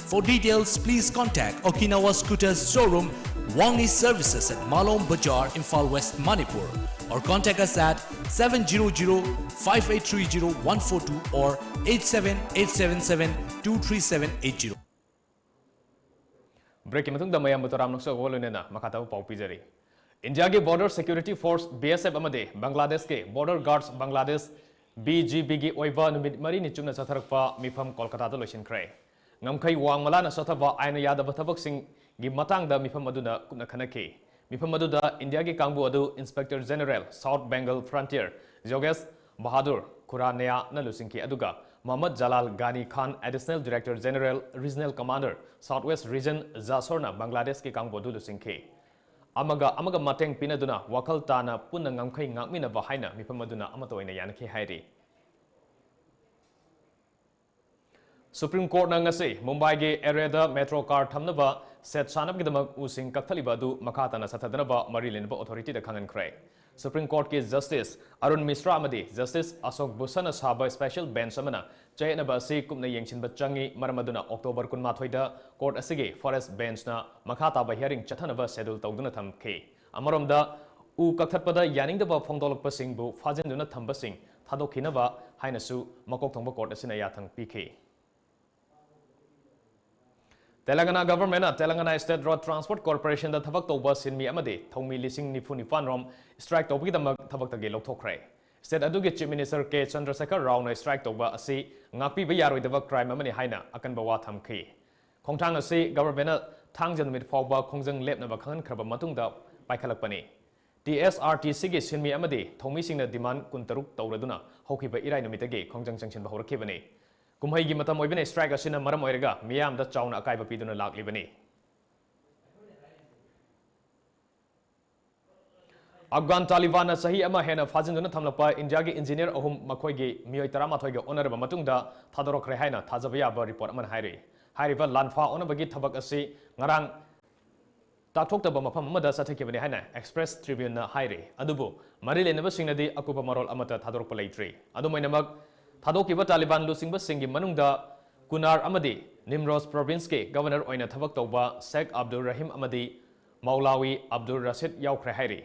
For details, please contact Okinawa Scooters showroom, Wangi Services at Malom Bazaar, Imphal West, Manipur, or contact us at seven zero zero five eight three zero one four two or eight seven eight seven seven two three seven eight zero. Breakꯀꯤ ꯃꯇꯨꯡꯗ ꯃꯌꯥꯝꯕꯨ ꯇꯔꯥꯝꯅ ꯑꯣꯛꯆꯕꯒ ꯂꯣꯏꯅꯅ ꯃꯈꯥ ꯇꯥꯕ ꯄꯥꯎ ꯄꯤꯖꯔꯤ꯫ ꯏꯟꯗꯤꯌꯥꯒꯤ Border Security Force, B S F, ꯑꯃꯗꯤ ꯕꯪꯒ꯭ꯂꯥꯗꯦꯁꯀꯤ Border Guards, Bangladesh, B G Bꯒꯤ ꯑꯣꯏꯕ ꯅꯨꯃꯤꯠ ꯃꯔꯤꯅꯤ ꯆꯨꯞꯅ ꯆꯠꯊꯔꯛꯄ ꯃꯤꯐꯝ ꯀꯣꯜꯀꯇꯥꯗ ꯂꯣꯏꯁꯤꯟꯈ꯭ꯔꯦ꯫ ꯉꯝꯈꯩ ꯋꯥꯡꯃ ꯂꯥꯟꯅ ꯆꯠꯊꯕ ꯑꯥꯏꯟꯅ ꯌꯥꯗꯕ ꯊꯕꯛꯁꯤꯡꯒꯤ ꯃꯇꯥꯡꯗ ꯃꯤꯐꯝ ꯑꯗꯨꯅ ꯀꯨꯞꯅ ꯈꯟꯅꯈꯤ꯫ ꯃꯤꯐꯝ ꯑꯗꯨꯗ ꯏꯟꯗꯤꯌꯥꯒꯤ ꯀꯥꯡꯕꯨ ꯑꯗꯨ Inspector General, South Bengal Frontier, ꯌꯣꯒꯦꯁ Bahadur ꯈꯨꯔꯥꯅꯤꯌꯥꯅ ꯂꯨꯆꯤꯡꯈꯤ, ꯑꯗꯨꯒ ꯃꯣꯍꯝꯃꯗ ꯖꯂꯥꯜ ꯒꯥꯅꯤ ꯈꯥꯟ, Additional Director General, Regional Commander, South West Region, ꯖꯥꯁꯣꯔꯅ ꯕꯪꯒ꯭ꯂꯥꯗꯦꯁꯀꯤ ꯀꯥꯡꯕꯨ ꯑꯗꯨ ꯂꯨꯆꯤꯡꯈꯤ꯫ ꯑꯃꯒ ꯑꯃꯒ ꯃꯇꯦꯡ ꯄꯤꯅꯗꯨꯅ ꯋꯥꯈꯜ ꯇꯥꯅ ꯄꯨꯟꯅ ꯉꯝꯈꯩ ꯉꯥꯛꯃꯤꯟꯅꯕ ꯍꯥꯏꯅ ꯃꯤꯐꯝ ꯑꯗꯨꯅ ꯑꯃꯠꯇ ꯑꯣꯏꯅ ꯌꯥꯅꯈꯤ ꯍꯥꯏꯔꯤ꯫ Supreme Courtꯅ ꯉꯁꯤ ꯃꯨꯝꯕꯥꯏꯒꯤ ꯑꯦꯔꯤꯌꯥꯗ ꯃꯦꯇ꯭ꯔꯣ ꯀꯥꯔ ꯊꯝꯅꯕ ꯁꯦꯠ ꯁꯥꯅꯕꯒꯤꯗꯃꯛ ꯎꯁꯤꯡ ꯀꯛꯊꯠꯂꯤꯕ ꯑꯗꯨ ꯃꯈꯥ ꯇꯥꯅ ꯆꯠꯊꯗꯅꯕ ꯃꯔꯤ ꯂꯩꯅꯕ ꯑꯣꯊꯣꯔꯤꯇꯤꯗ ꯈꯪꯍꯟꯈ꯭ꯔꯦ꯫ Supreme Courtꯀꯤ Justice ꯑꯔꯨꯟ ꯃꯤꯁ꯭ꯔꯥ ꯑꯃꯗꯤ Justice ꯑꯁꯣꯛ ꯚꯨꯁꯟꯅ ꯁꯥꯕ special bench ꯑꯃꯅ ꯆꯌꯦꯠꯅꯕ ꯑꯁꯤ ꯀꯨꯞꯅ ꯌꯦꯡꯁꯤꯟꯕ ꯆꯪꯏ, ꯃꯔꯝ ꯑꯗꯨꯅ October ꯀꯨꯟꯃꯥꯊꯣꯏꯗ court ꯑꯁꯤꯒꯤ first benchꯅ ꯃꯈꯥ ꯇꯥꯕ hearing ꯆꯠꯊꯅꯕ schedule ꯇꯧꯗꯨꯅ ꯊꯝꯈꯤ꯫ ꯑꯃꯔꯣꯝꯗ, ꯎ ꯀꯛꯊꯠꯄꯗ ꯌꯥꯅꯤꯡꯗꯕ ꯐꯣꯡꯗꯣꯛꯂꯛꯄꯁꯤꯡꯕꯨ ꯐꯥꯖꯤꯟꯗꯨꯅ ꯊꯝꯕꯁꯤꯡ ꯊꯥꯗꯣꯛꯈꯤꯅꯕ ꯍꯥꯏꯅꯁꯨ ꯃꯀꯣꯛ ꯊꯣꯡꯕ court ꯑꯁꯤꯅ ꯌꯥꯊꯪ ꯄꯤꯈꯤ꯫ Telangana governmentꯅ Telangana State Road Transport Corporationꯗ ꯊꯕꯛ ꯇꯧꯕ ꯁꯤꯟꯃꯤ ꯑꯃꯗꯤ ꯊꯧꯃꯤ ꯂꯤꯁꯤꯡ ꯅꯤꯐꯨ ꯅꯤꯄꯥꯟ ꯔꯣꯝ strike ꯇꯧꯕꯒꯤꯗꯃꯛ ꯊꯕꯛꯇꯒꯤ ꯂꯧꯊꯣꯛꯈ꯭ꯔꯦ꯫ State ꯑꯗꯨꯒꯤ Chief Minister ꯀꯦ ꯆꯟꯗ꯭ꯔꯁꯦꯈꯔ ꯔꯥꯎꯅ strike ꯇꯧꯕ ꯑꯁꯤ ꯉꯥꯛꯄꯤꯕ ꯌꯥꯔꯣꯏꯗꯕ crime ꯑꯃꯅꯤ ꯍꯥꯏꯅ ꯑꯀꯟꯕ ꯋꯥ ꯊꯝꯈꯤ꯫ ꯈꯣꯡꯊꯥꯡ ꯑꯁꯤ ꯒꯚꯔꯟꯃꯦꯟꯠꯅ ꯊꯥꯡꯖ ꯅꯨꯃꯤꯠ ꯐꯥꯎꯕ ꯈꯣꯡꯖꯪ ꯂꯦꯞꯅꯕ ꯈꯪꯍꯟꯈ꯭ꯔꯕ ꯃꯇꯨꯡꯗ ꯄꯥꯏꯈꯠꯂꯛꯄꯅꯤ꯫ ꯇꯤ ꯑꯦꯁ ꯑꯥꯔ ꯇꯤ ꯁꯤꯒꯤ ꯁꯤꯟꯃꯤ ꯑꯃꯗꯤ ꯊꯧꯃꯤꯁꯤꯡꯅ ꯗꯤꯃꯥꯟ ꯀꯨꯟꯇꯔꯨꯛ ꯇꯧꯔꯗꯨꯅ ꯍꯧꯈꯤꯕ ꯏꯔꯥꯏ ꯅꯨꯃꯤꯠꯇꯒꯤ ꯈꯣꯡꯖꯪ ꯆꯪꯁꯤꯟꯕ ꯍꯧꯔꯛꯈꯤꯕꯅꯤ꯫ ꯀꯨꯝꯍꯩꯒꯤ ꯃꯇꯝ ꯑꯣꯏꯕꯅ ꯁ꯭ꯇ꯭ꯔꯥꯏꯛ ꯑꯁꯤꯅ ꯃꯔꯝ ꯑꯣꯏꯔꯒ ꯃꯤꯌꯥꯝꯗ ꯆꯥꯎꯅ ꯑꯀꯥꯏꯕ ꯄꯤꯗꯨꯅ ꯂꯥꯛꯂꯤꯕꯅꯤ꯫ ꯑꯐꯒꯥꯟ ꯇꯥꯂꯤꯕꯥꯟꯅ ꯆꯍꯤ ꯑꯃ ꯍꯦꯟꯅ ꯐꯥꯖꯤꯟꯗꯨꯅ ꯊꯝꯂꯛꯄ ꯏꯟꯗꯤꯌꯥꯒꯤ ꯏꯟꯖꯤꯅꯤꯌꯔ ꯑꯍꯨꯝ ꯃꯈꯣꯏꯒꯤ ꯃꯤꯑꯣꯏ ꯇꯔꯥꯃꯥꯊꯣꯏꯒ ꯑꯣꯟꯅꯔꯕ ꯃꯇꯨꯡꯗ ꯊꯥꯗꯣꯔꯛꯈ꯭ꯔꯦ ꯍꯥꯏꯅ ꯊꯥꯖꯕ ꯌꯥꯕ ꯔꯤꯄꯣꯔꯠ ꯑꯃꯅ ꯍꯥꯏꯔꯤ꯫ ꯍꯥꯏꯔꯤꯕ ꯂꯥꯟꯐꯥ ꯑꯣꯟꯅꯕꯒꯤ ꯊꯕꯛ ꯑꯁꯤ ꯉꯔꯥꯡ ꯇꯥꯛꯊꯣꯛꯇꯕ ꯃꯐꯝ ꯑꯃꯗ ꯆꯠꯊꯈꯤꯕꯅꯤ ꯍꯥꯏꯅ ꯑꯦꯛꯁꯄ꯭ꯔꯦꯁ ꯇ꯭ꯔꯤꯕ꯭ꯌꯨꯟꯅ ꯍꯥꯏꯔꯤ꯫ ꯑꯗꯨꯕꯨ ꯃꯔꯤ ꯂꯩꯅꯕꯁꯤꯡꯅꯗꯤ ꯑꯀꯨꯞꯄ ꯃꯔꯣꯜ ꯑꯃꯠꯇ ꯊꯥꯗꯣꯔꯛꯄ ꯂꯩꯇ꯭ꯔꯤ꯫ ꯑꯗꯨꯝ ꯑꯣꯏꯅꯃꯛ, ꯊꯥꯗꯣꯛꯈꯤꯕ ꯇꯥꯂꯤꯕꯥꯟ ꯂꯨꯆꯤꯡꯕꯁꯤꯡꯒꯤ ꯃꯅꯨꯡꯗ ꯀꯨꯅꯥꯔ ꯑꯃꯗꯤ ꯅꯤꯝꯔꯣꯖ ꯄ꯭ꯔꯣꯚꯤꯟꯁꯀꯤ ꯒꯚꯔꯅꯔ ꯑꯣꯏꯅ ꯊꯕꯛ ꯇꯧꯕ ꯁꯦꯈ ꯑꯕꯗꯨꯜ ꯔꯍꯤꯝ ꯑꯃꯗꯤ ꯃꯧꯂꯥꯋꯤ ꯑꯕꯗꯨꯜ ꯔꯁꯤꯗ ꯌꯥꯎꯈ꯭ꯔꯦ ꯍꯥꯏꯔꯤ꯫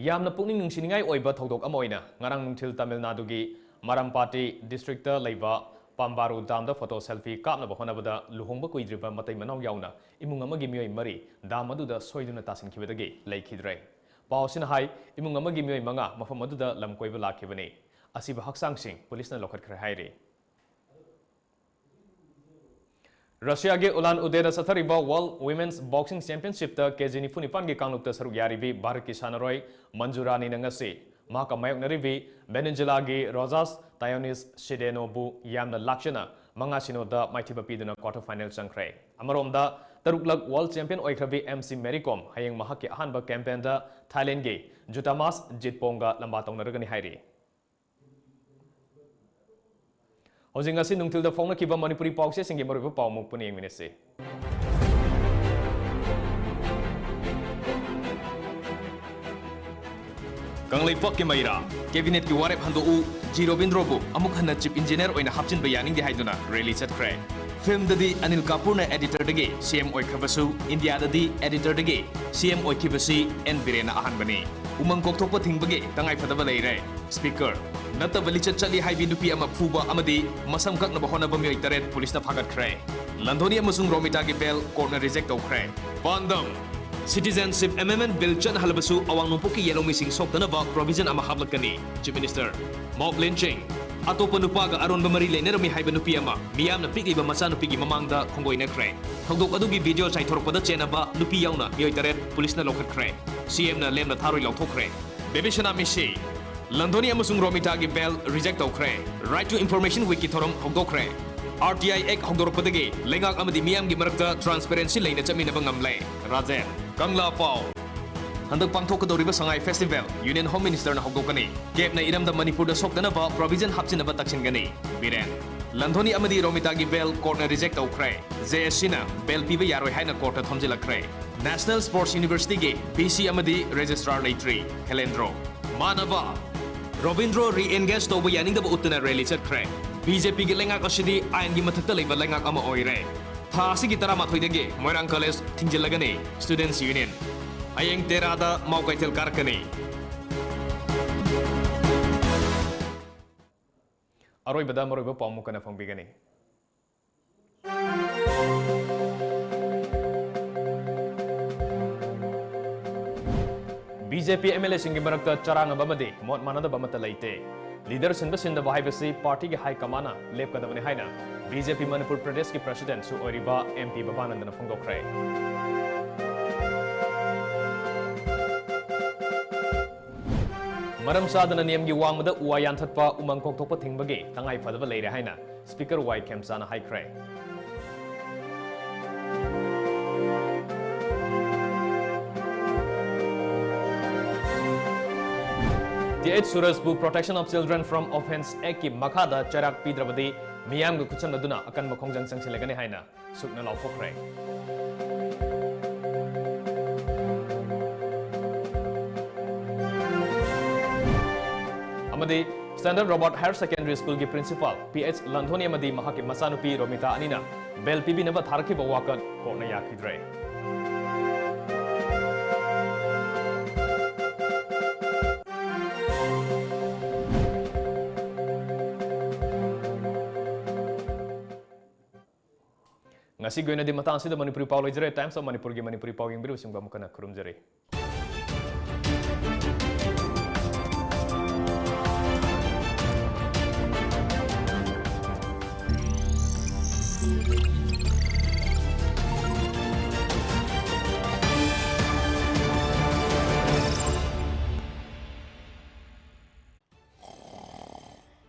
ꯌꯥꯝꯅ ꯄꯨꯛꯅꯤꯡ ꯅꯨꯡꯁꯤꯅꯤꯡꯉꯥꯏ ꯑꯣꯏꯕ ꯊꯧꯗꯣꯛ ꯑꯃ ꯑꯣꯏꯅ ꯉꯔꯥꯡ ꯅꯨꯡꯊꯤꯜ ꯇꯥꯃꯤꯜ ꯅꯥꯗꯨꯒꯤ ꯃꯔꯝꯄꯥꯇꯤ ꯗꯤꯁꯇ꯭ꯔꯤꯛꯇ ꯂꯩꯕ ꯄꯥꯝꯕꯥꯔꯨ ꯗꯥꯝꯗ ꯐꯣꯇꯣ ꯁꯦꯜꯐꯤ ꯀꯥꯞꯅꯕ ꯍꯣꯠꯅꯕꯗ ꯂꯨꯍꯣꯡꯕ ꯀꯨꯏꯗ꯭ꯔꯤꯕ ꯃꯇꯩ ꯃꯅꯥꯎ ꯌꯥꯎꯅ ꯏꯃꯨꯡ ꯑꯃꯒꯤ ꯃꯤꯑꯣꯏ ꯃꯔꯤ ꯗꯥꯝ ꯑꯗꯨꯗ ꯁꯣꯏꯗꯨꯅ ꯇꯥꯁꯤꯟꯈꯤꯕꯗꯒꯤ ꯂꯩꯈꯤꯗ꯭ꯔꯦ꯫ ꯄꯥꯎ ꯑꯁꯤꯅ ꯍꯥꯏ, ꯏꯃꯨꯡ ꯑꯃꯒꯤ ꯃꯤꯑꯣꯏ ꯃꯉꯥ ꯃꯐꯝ ꯑꯗꯨꯗ ꯂꯝ ꯀꯣꯏꯕ ꯂꯥꯛꯈꯤꯕꯅꯤ꯫ ꯑꯁꯤꯕ ꯍꯛꯆꯥꯡꯁꯤꯡ ꯄꯨꯂꯤꯁꯅ ꯂꯧꯈꯠꯈ꯭ꯔꯦ ꯍꯥꯏꯔꯤ꯫ ꯔꯁꯤꯌꯥꯒꯤ ꯎꯂꯥꯟ ꯎꯗꯦꯗ ꯆꯠꯊꯔꯤꯕ ꯋꯥꯔꯜꯗ ꯋꯤꯃꯦꯟꯁ ꯕꯣꯛꯁꯤꯡ ꯆꯦꯝꯄꯤꯌꯟꯁꯤꯞꯇ ꯀꯦꯖꯤ ꯅꯤꯐꯨ ꯅꯤꯄꯥꯟꯒꯤ ꯀꯥꯡꯂꯨꯞꯇ ꯁꯔꯨꯛ ꯌꯥꯔꯤꯕꯤ ꯚꯥꯔꯠꯀꯤ ꯁꯥꯟꯅꯔꯣꯏ ꯃꯟꯖꯨ ꯔꯥꯅꯤꯅ ꯉꯁꯤ ꯃꯍꯥꯛꯀ ꯃꯥꯌꯣꯛꯅꯔꯤꯕꯤ ꯚꯦꯅꯦꯖꯨꯂꯥꯒꯤ ꯔꯣꯖꯥꯁ ꯇꯥꯌꯣꯅꯤꯁ ꯁꯤꯗꯦꯅꯣꯕꯨ ꯌꯥꯝꯅ ꯂꯥꯛꯆꯅ ꯃꯉꯥ ꯁꯤꯅꯣꯗ ꯃꯥꯏꯊꯤꯕ ꯄꯤꯗꯨꯅ ꯀ꯭ꯋꯥꯔꯇꯔ ꯐꯥꯏꯅꯦꯜ ꯆꯪꯈ꯭ꯔꯦ꯫ ꯑꯃꯔꯣꯝꯗ, ꯇꯔꯨꯛꯂꯛ ꯋꯥꯔꯜꯗ ꯆꯦꯝꯄꯤꯌꯟ ꯑꯣꯏꯈ꯭ꯔꯕꯤ ꯑꯦꯝ ꯁꯤ ꯃꯦꯔꯤ ꯀꯣꯝ ꯍꯌꯦꯡ ꯃꯍꯥꯛꯀꯤ ꯑꯍꯥꯟꯕ ꯀꯦꯝꯄꯦꯟꯗ ꯊꯥꯏꯂꯦꯟꯗꯒꯤ ꯖꯨꯇꯥꯃꯥꯁ ꯖꯤꯠꯄꯣꯡꯒ ꯂꯝꯕꯥ ꯇꯧꯅꯔꯒꯅꯤ ꯍꯥꯏꯔꯤ꯫ ꯍꯧꯖꯤꯛ ꯉꯁꯤ ꯅꯨꯡꯊꯤꯜꯗ ꯐꯣꯡꯅꯈꯤꯕ ꯃꯅꯤꯄꯨꯔꯤ ꯄꯥꯎꯆꯦꯁꯤꯡꯒꯤ ꯃꯔꯨꯑꯣꯏꯕ ꯄꯥꯎ ꯑꯃꯨꯛ ꯄꯨꯟꯅ ꯌꯦꯡꯃꯤꯟꯅꯁꯤ꯫ ꯀꯪꯂꯩꯄꯥꯛꯀꯤ ꯃꯩꯔꯥ, ꯀꯦꯕꯤꯅꯦꯠꯀꯤ ꯋꯥꯔꯦꯞ ꯍꯟꯗꯣꯛꯎ, ꯖꯤ ꯔꯣꯕꯤꯟꯗ꯭ꯔꯣꯕꯨ ꯑꯃꯨꯛ ꯍꯟꯅ ꯆꯤꯐ ꯏꯟꯖꯤꯅꯤꯌꯔ ꯑꯣꯏꯅ ꯍꯥꯞꯆꯤꯟꯕ ꯌꯥꯅꯤꯡꯗꯦ ꯍꯥꯏꯗꯨꯅ ꯔꯦꯂꯤ ꯆꯠꯈ꯭ꯔꯦ꯫ ꯐꯤꯜꯝꯗꯗꯤ ꯑꯅꯤꯜ ꯀꯥꯄꯨꯔꯅ ꯑꯦꯗꯤꯇꯔꯗꯒꯤ ꯁꯤ ꯑꯦꯝ ꯑꯣꯏꯈ꯭ꯔꯕꯁꯨ, ꯏꯟꯗꯤꯌꯥꯗꯗꯤ ꯑꯦꯗꯤꯇꯔꯗꯒꯤ ꯁꯤ ꯑꯦꯝ ꯑꯣꯏꯈꯤꯕꯁꯤ ꯑꯦꯟ ꯕꯤꯔꯦꯟꯅ ꯑꯍꯥꯟꯕꯅꯤ꯫ ꯎꯃꯪ ꯀꯣꯛꯊꯣꯛꯄ ꯊꯤꯡꯕꯒꯤ ꯇꯉꯥꯏꯐꯗꯕ ꯂꯩꯔꯦ꯫ ꯁ꯭ꯄꯤꯀꯔ ꯅꯠꯇꯕ ꯂꯤꯆꯠ ꯆꯠꯂꯤ ꯍꯥꯏꯕꯤ ꯅꯨꯄꯤ ꯑꯃ ꯐꯨꯕ ꯑꯃꯗꯤ ꯃꯁꯝ ꯀꯛꯅꯕ ꯍꯣꯠꯅꯕ ꯃꯤꯑꯣꯏ ꯇꯔꯦꯠ ꯄꯨꯂꯤꯁꯅ ꯐꯥꯒꯠꯈ꯭ꯔꯦ꯫ ꯂꯟꯗꯣꯅꯤ ꯑꯃꯁꯨꯡ ꯔꯣꯃꯤꯇꯥꯒꯤ ꯕꯦꯜ ꯀꯣꯔꯠꯅ ꯔꯤꯖꯦꯛ ꯇꯧꯈ꯭ꯔꯦ꯫ ꯄꯥꯟꯗꯝ, ꯁꯤꯇꯤꯖꯦꯟꯁꯤꯞ ꯑꯦꯃꯦꯟꯗꯃꯦꯟꯠ ꯕꯤꯜ ꯆꯠꯅꯍꯜꯂꯕꯁꯨ ꯑꯋꯥꯡ ꯅꯣꯡꯄꯣꯛꯀꯤ ꯌꯦꯜꯍꯧꯃꯤꯁꯤꯡ ꯁꯣꯛꯇꯅꯕ ꯄ꯭ꯔꯣꯚꯤꯖꯟ ꯑꯃ ꯍꯥꯞꯂꯛꯀꯅꯤ꯫ ꯆꯤꯐ ꯃꯤꯅꯤꯁꯇꯔ ꯃꯣꯞ ꯂꯤꯟꯆꯤꯡ꯫ ꯑꯇꯣꯞꯄ ꯅꯨꯄꯥꯒ ꯑꯔꯣꯟꯕ ꯃꯔꯤ ꯂꯩꯅꯔꯝꯃꯤ ꯍꯥꯏꯕ ꯅꯨꯄꯤ ꯑꯃ ꯃꯤꯌꯥꯝꯅ ꯄꯤꯛꯂꯤꯕ ꯃꯆꯥꯅꯨꯄꯤꯒꯤ ꯃꯃꯥꯡꯗ ꯈꯣꯡꯒꯣꯏꯅꯈ꯭ꯔꯦ꯫ ꯊꯧꯗꯣꯛ ꯑꯗꯨꯒꯤ ꯚꯤꯗꯤꯑꯣ ꯆꯥꯏꯊꯣꯔꯛꯄꯗ ꯆꯦꯟꯅꯕ ꯅꯨꯄꯤ ꯌꯥꯎꯅ ꯃꯤꯑꯣꯏ ꯇꯔꯦꯠ ꯄꯨꯂꯤꯁꯅ ꯂꯧꯈꯠꯈ꯭ꯔꯦ꯫ ꯁꯤꯑꯦꯝꯅ ꯂꯦꯝꯅ ꯊꯥꯔꯣꯏ ꯂꯥꯎꯊꯣꯛꯈ꯭ꯔꯦ꯫ ꯕꯦꯕꯤ ꯁꯅꯥ ꯃꯤꯁꯤ꯫ ꯂꯟꯙꯣꯅꯤ ꯑꯃꯁꯨꯡ ꯔꯣꯃꯤꯇꯥꯒꯤ ꯕꯦꯜ ꯔꯤꯖꯦꯛ ꯇꯧꯈ꯭ꯔꯦ꯫ Right to Information Weekꯀꯤ ꯊꯧꯔꯝ ꯍꯧꯗꯣꯛꯈ꯭ꯔꯦ꯫ ꯑꯥꯔ ꯇꯤ ꯑꯥꯏ ꯑꯦꯛ ꯍꯧꯗꯣꯔꯛꯄꯗꯒꯤ ꯂꯩꯉꯥꯛ ꯑꯃꯗꯤ ꯃꯤꯌꯥꯝꯒꯤ ꯃꯔꯛꯇ transparency ꯂꯩꯅ ꯆꯠꯃꯤꯟꯅꯕ ꯉꯝꯂꯦ꯫ ꯔꯥꯖꯦꯟ꯫ ꯀꯪꯂꯥ ꯄꯥꯎ꯫ ꯍꯟꯗꯛ ꯄꯥꯡꯊꯣꯛꯀꯗꯧꯔꯤꯕ ꯁꯉꯥꯏ ꯐꯦꯁꯇꯤꯚꯦꯜ Union Home Ministerꯅ ꯍꯧꯗꯣꯛꯀꯅꯤ꯫ ꯀꯦꯞꯅ ꯏꯔꯝꯗꯝ ꯃꯅꯤꯄꯨꯔꯗ ꯁꯣꯛꯇꯅꯕ provision ꯍꯥꯞꯆꯤꯟꯅꯕ ꯇꯛꯁꯤꯟꯒꯅꯤ꯫ ꯕꯤꯔꯦꯟ꯫ ꯂꯟꯙꯣꯅꯤ ꯑꯃꯗꯤ ꯔꯣꯃꯤꯇꯥꯒꯤ ꯕꯦꯜ ꯀꯣꯔꯠꯅ ꯔꯤꯖꯦꯛ ꯇꯧꯈ꯭ꯔꯦ꯫ ꯖꯦ ꯑꯦꯁ ꯁꯤꯅ ꯕꯦꯜ ꯄꯤꯕ ꯌꯥꯔꯣꯏ ꯍꯥꯏꯅ ꯀꯣꯔꯠꯇ ꯊꯣꯝꯖꯤꯜꯂꯛꯈ꯭ꯔꯦ꯫ National Sports Universityꯒꯤ ꯚꯤ ꯁꯤ ꯑꯃꯗꯤ ꯔꯦꯖꯤꯁꯇ꯭ꯔꯥꯔ ꯂꯩꯇ꯭ꯔꯤ꯫ ꯈꯦꯂꯦꯟꯗ꯭ꯔꯣ꯫ ꯃꯥꯟꯅꯕ꯫ ꯔꯣꯕꯤꯟꯗ꯭ꯔꯣ re-engage ꯇꯧꯕ ꯌꯥꯅꯤꯡꯗꯕ ꯎꯠꯇꯨꯅ ꯔꯦꯂꯤ ꯆꯠꯈ꯭ꯔꯦ꯫ ꯕꯤ ꯖꯦ ꯄꯤꯒꯤ ꯂꯩꯉꯥꯛ ꯑꯁꯤꯗꯤ ꯑꯥꯏꯟꯒꯤ ꯃꯊꯛꯇ ꯂꯩꯕ ꯂꯩꯉꯥꯛ ꯑꯃ ꯑꯣꯏꯔꯦ꯫ ꯊꯥ ꯑꯁꯤꯒꯤ ꯇꯔꯥꯃꯥꯊꯣꯏꯗꯒꯤ ꯃꯣꯏꯔꯥꯡ ꯀꯣꯂꯦꯖ ꯊꯤꯡꯖꯤꯜꯂꯒꯅꯤ꯫ Students Union꯫ ꯍꯌꯦꯡ ꯇꯦꯔꯥꯗ ꯃꯥꯎ ꯀꯩꯊꯦꯜ ꯀꯥꯔꯛꯀꯅꯤ꯫ ꯑꯔꯣꯏꯕꯗ ꯃꯔꯨꯑꯣꯏꯕ ꯄꯥꯎ ꯑꯃꯨꯛ ꯍꯟꯅ ꯐꯣꯡꯕꯤꯒꯅꯤ꯫ B J P M L ꯑꯦꯁꯤꯡꯒꯤ ꯃꯔꯛꯇ ꯆꯔꯥꯡꯅꯕ ꯑꯃꯗꯤ ꯃꯣꯠ ꯃꯥꯟꯅꯗꯕ ꯑꯃꯠꯇ ꯂꯩꯇꯦ꯫ ꯂꯤꯗꯔ ꯁꯤꯟꯕ ꯁꯤꯟꯗꯕ ꯍꯥꯏꯕꯁꯤ ꯄꯥꯔꯇꯤꯒꯤ ꯍꯥꯏ ꯀꯃꯥꯟꯅ ꯂꯦꯞꯀꯗꯕꯅꯤ ꯍꯥꯏꯅ ꯕꯤ ꯖꯦ ꯄꯤ ꯃꯅꯤꯄꯨꯔ ꯄ꯭ꯔꯗꯦꯁꯀꯤ ꯄ꯭ꯔꯁꯤꯗꯦꯟꯠꯁꯨ ꯑꯣꯏꯔꯤꯕ ꯑꯦꯝ ꯄꯤ ꯕꯕꯥꯅꯟꯗꯅ ꯐꯣꯡꯗꯣꯛꯈ꯭ꯔꯦ꯫ ꯃꯔꯝ ꯆꯥꯗꯅ ꯅꯤꯌꯝꯒꯤ ꯋꯥꯡꯃꯗ ꯎ ꯋꯥ ꯌꯥꯟꯊꯠꯄ, ꯎꯃꯪ ꯀꯣꯛꯊꯣꯛꯄ ꯊꯤꯡꯕꯒꯤ ꯇꯉꯥꯏ ꯐꯗꯕ ꯂꯩꯔꯦ ꯍꯥꯏꯅ ꯁ꯭ꯄꯤꯀꯔ ꯋꯥꯏ ꯈꯦꯝꯆꯥꯅ ꯍꯥꯏꯈ꯭ꯔꯦ꯫ ꯇꯤ ꯑꯩꯆ ꯁꯨꯔꯖꯄꯨ Protection of Children from Offence Actꯀꯤ ꯃꯈꯥꯗ ꯆꯩꯔꯥꯛ ꯄꯤꯗ꯭ꯔꯕꯗꯤ ꯃꯤꯌꯥꯝꯒ ꯈꯨꯠꯁꯝꯅꯗꯨꯅ ꯑꯀꯟꯕ ꯈꯣꯡꯖꯪ ꯆꯪꯁꯤꯜꯂꯒꯅꯤ ꯍꯥꯏꯅ ꯁꯨꯛꯅ ꯂꯥꯎꯊꯣꯛꯈ꯭ꯔꯦ꯫ ꯑꯃꯗꯤ Standard Robert Higher Secondary Schoolꯒꯤ principal ꯄꯤ ꯑꯩꯆ ꯂꯟꯊꯣꯅꯤ ꯑꯃꯗꯤ ꯃꯍꯥꯛꯀꯤ ꯃꯆꯥꯅꯨꯄꯤ ꯔꯣꯃꯤꯇꯥ ꯑꯅꯤꯅ ꯕꯦꯜ ꯄꯤꯕꯤꯅꯕ ꯊꯥꯔꯛꯈꯤꯕ ꯋꯥꯀꯠ ꯀꯣꯔꯠꯅ ꯌꯥꯈꯤꯗ꯭ꯔꯦ꯫ ꯉꯁꯤꯒꯤ ꯑꯣꯏꯅꯗꯤ ꯃꯇꯥꯡ ꯑꯁꯤꯗ ꯃꯅꯤꯄꯨꯔꯤ ꯄꯥꯎ ꯂꯣꯏꯖꯔꯦ꯫ Times of Manipurꯒꯤ ꯃꯅꯤꯄꯨꯔꯤ ꯄꯥꯎ ꯌꯦꯡꯕꯤꯔꯤꯕꯁꯤꯡꯕꯨ ꯑꯃꯨꯛ ꯍꯟꯅ ꯈꯨꯔꯨꯝꯖꯔꯤ꯫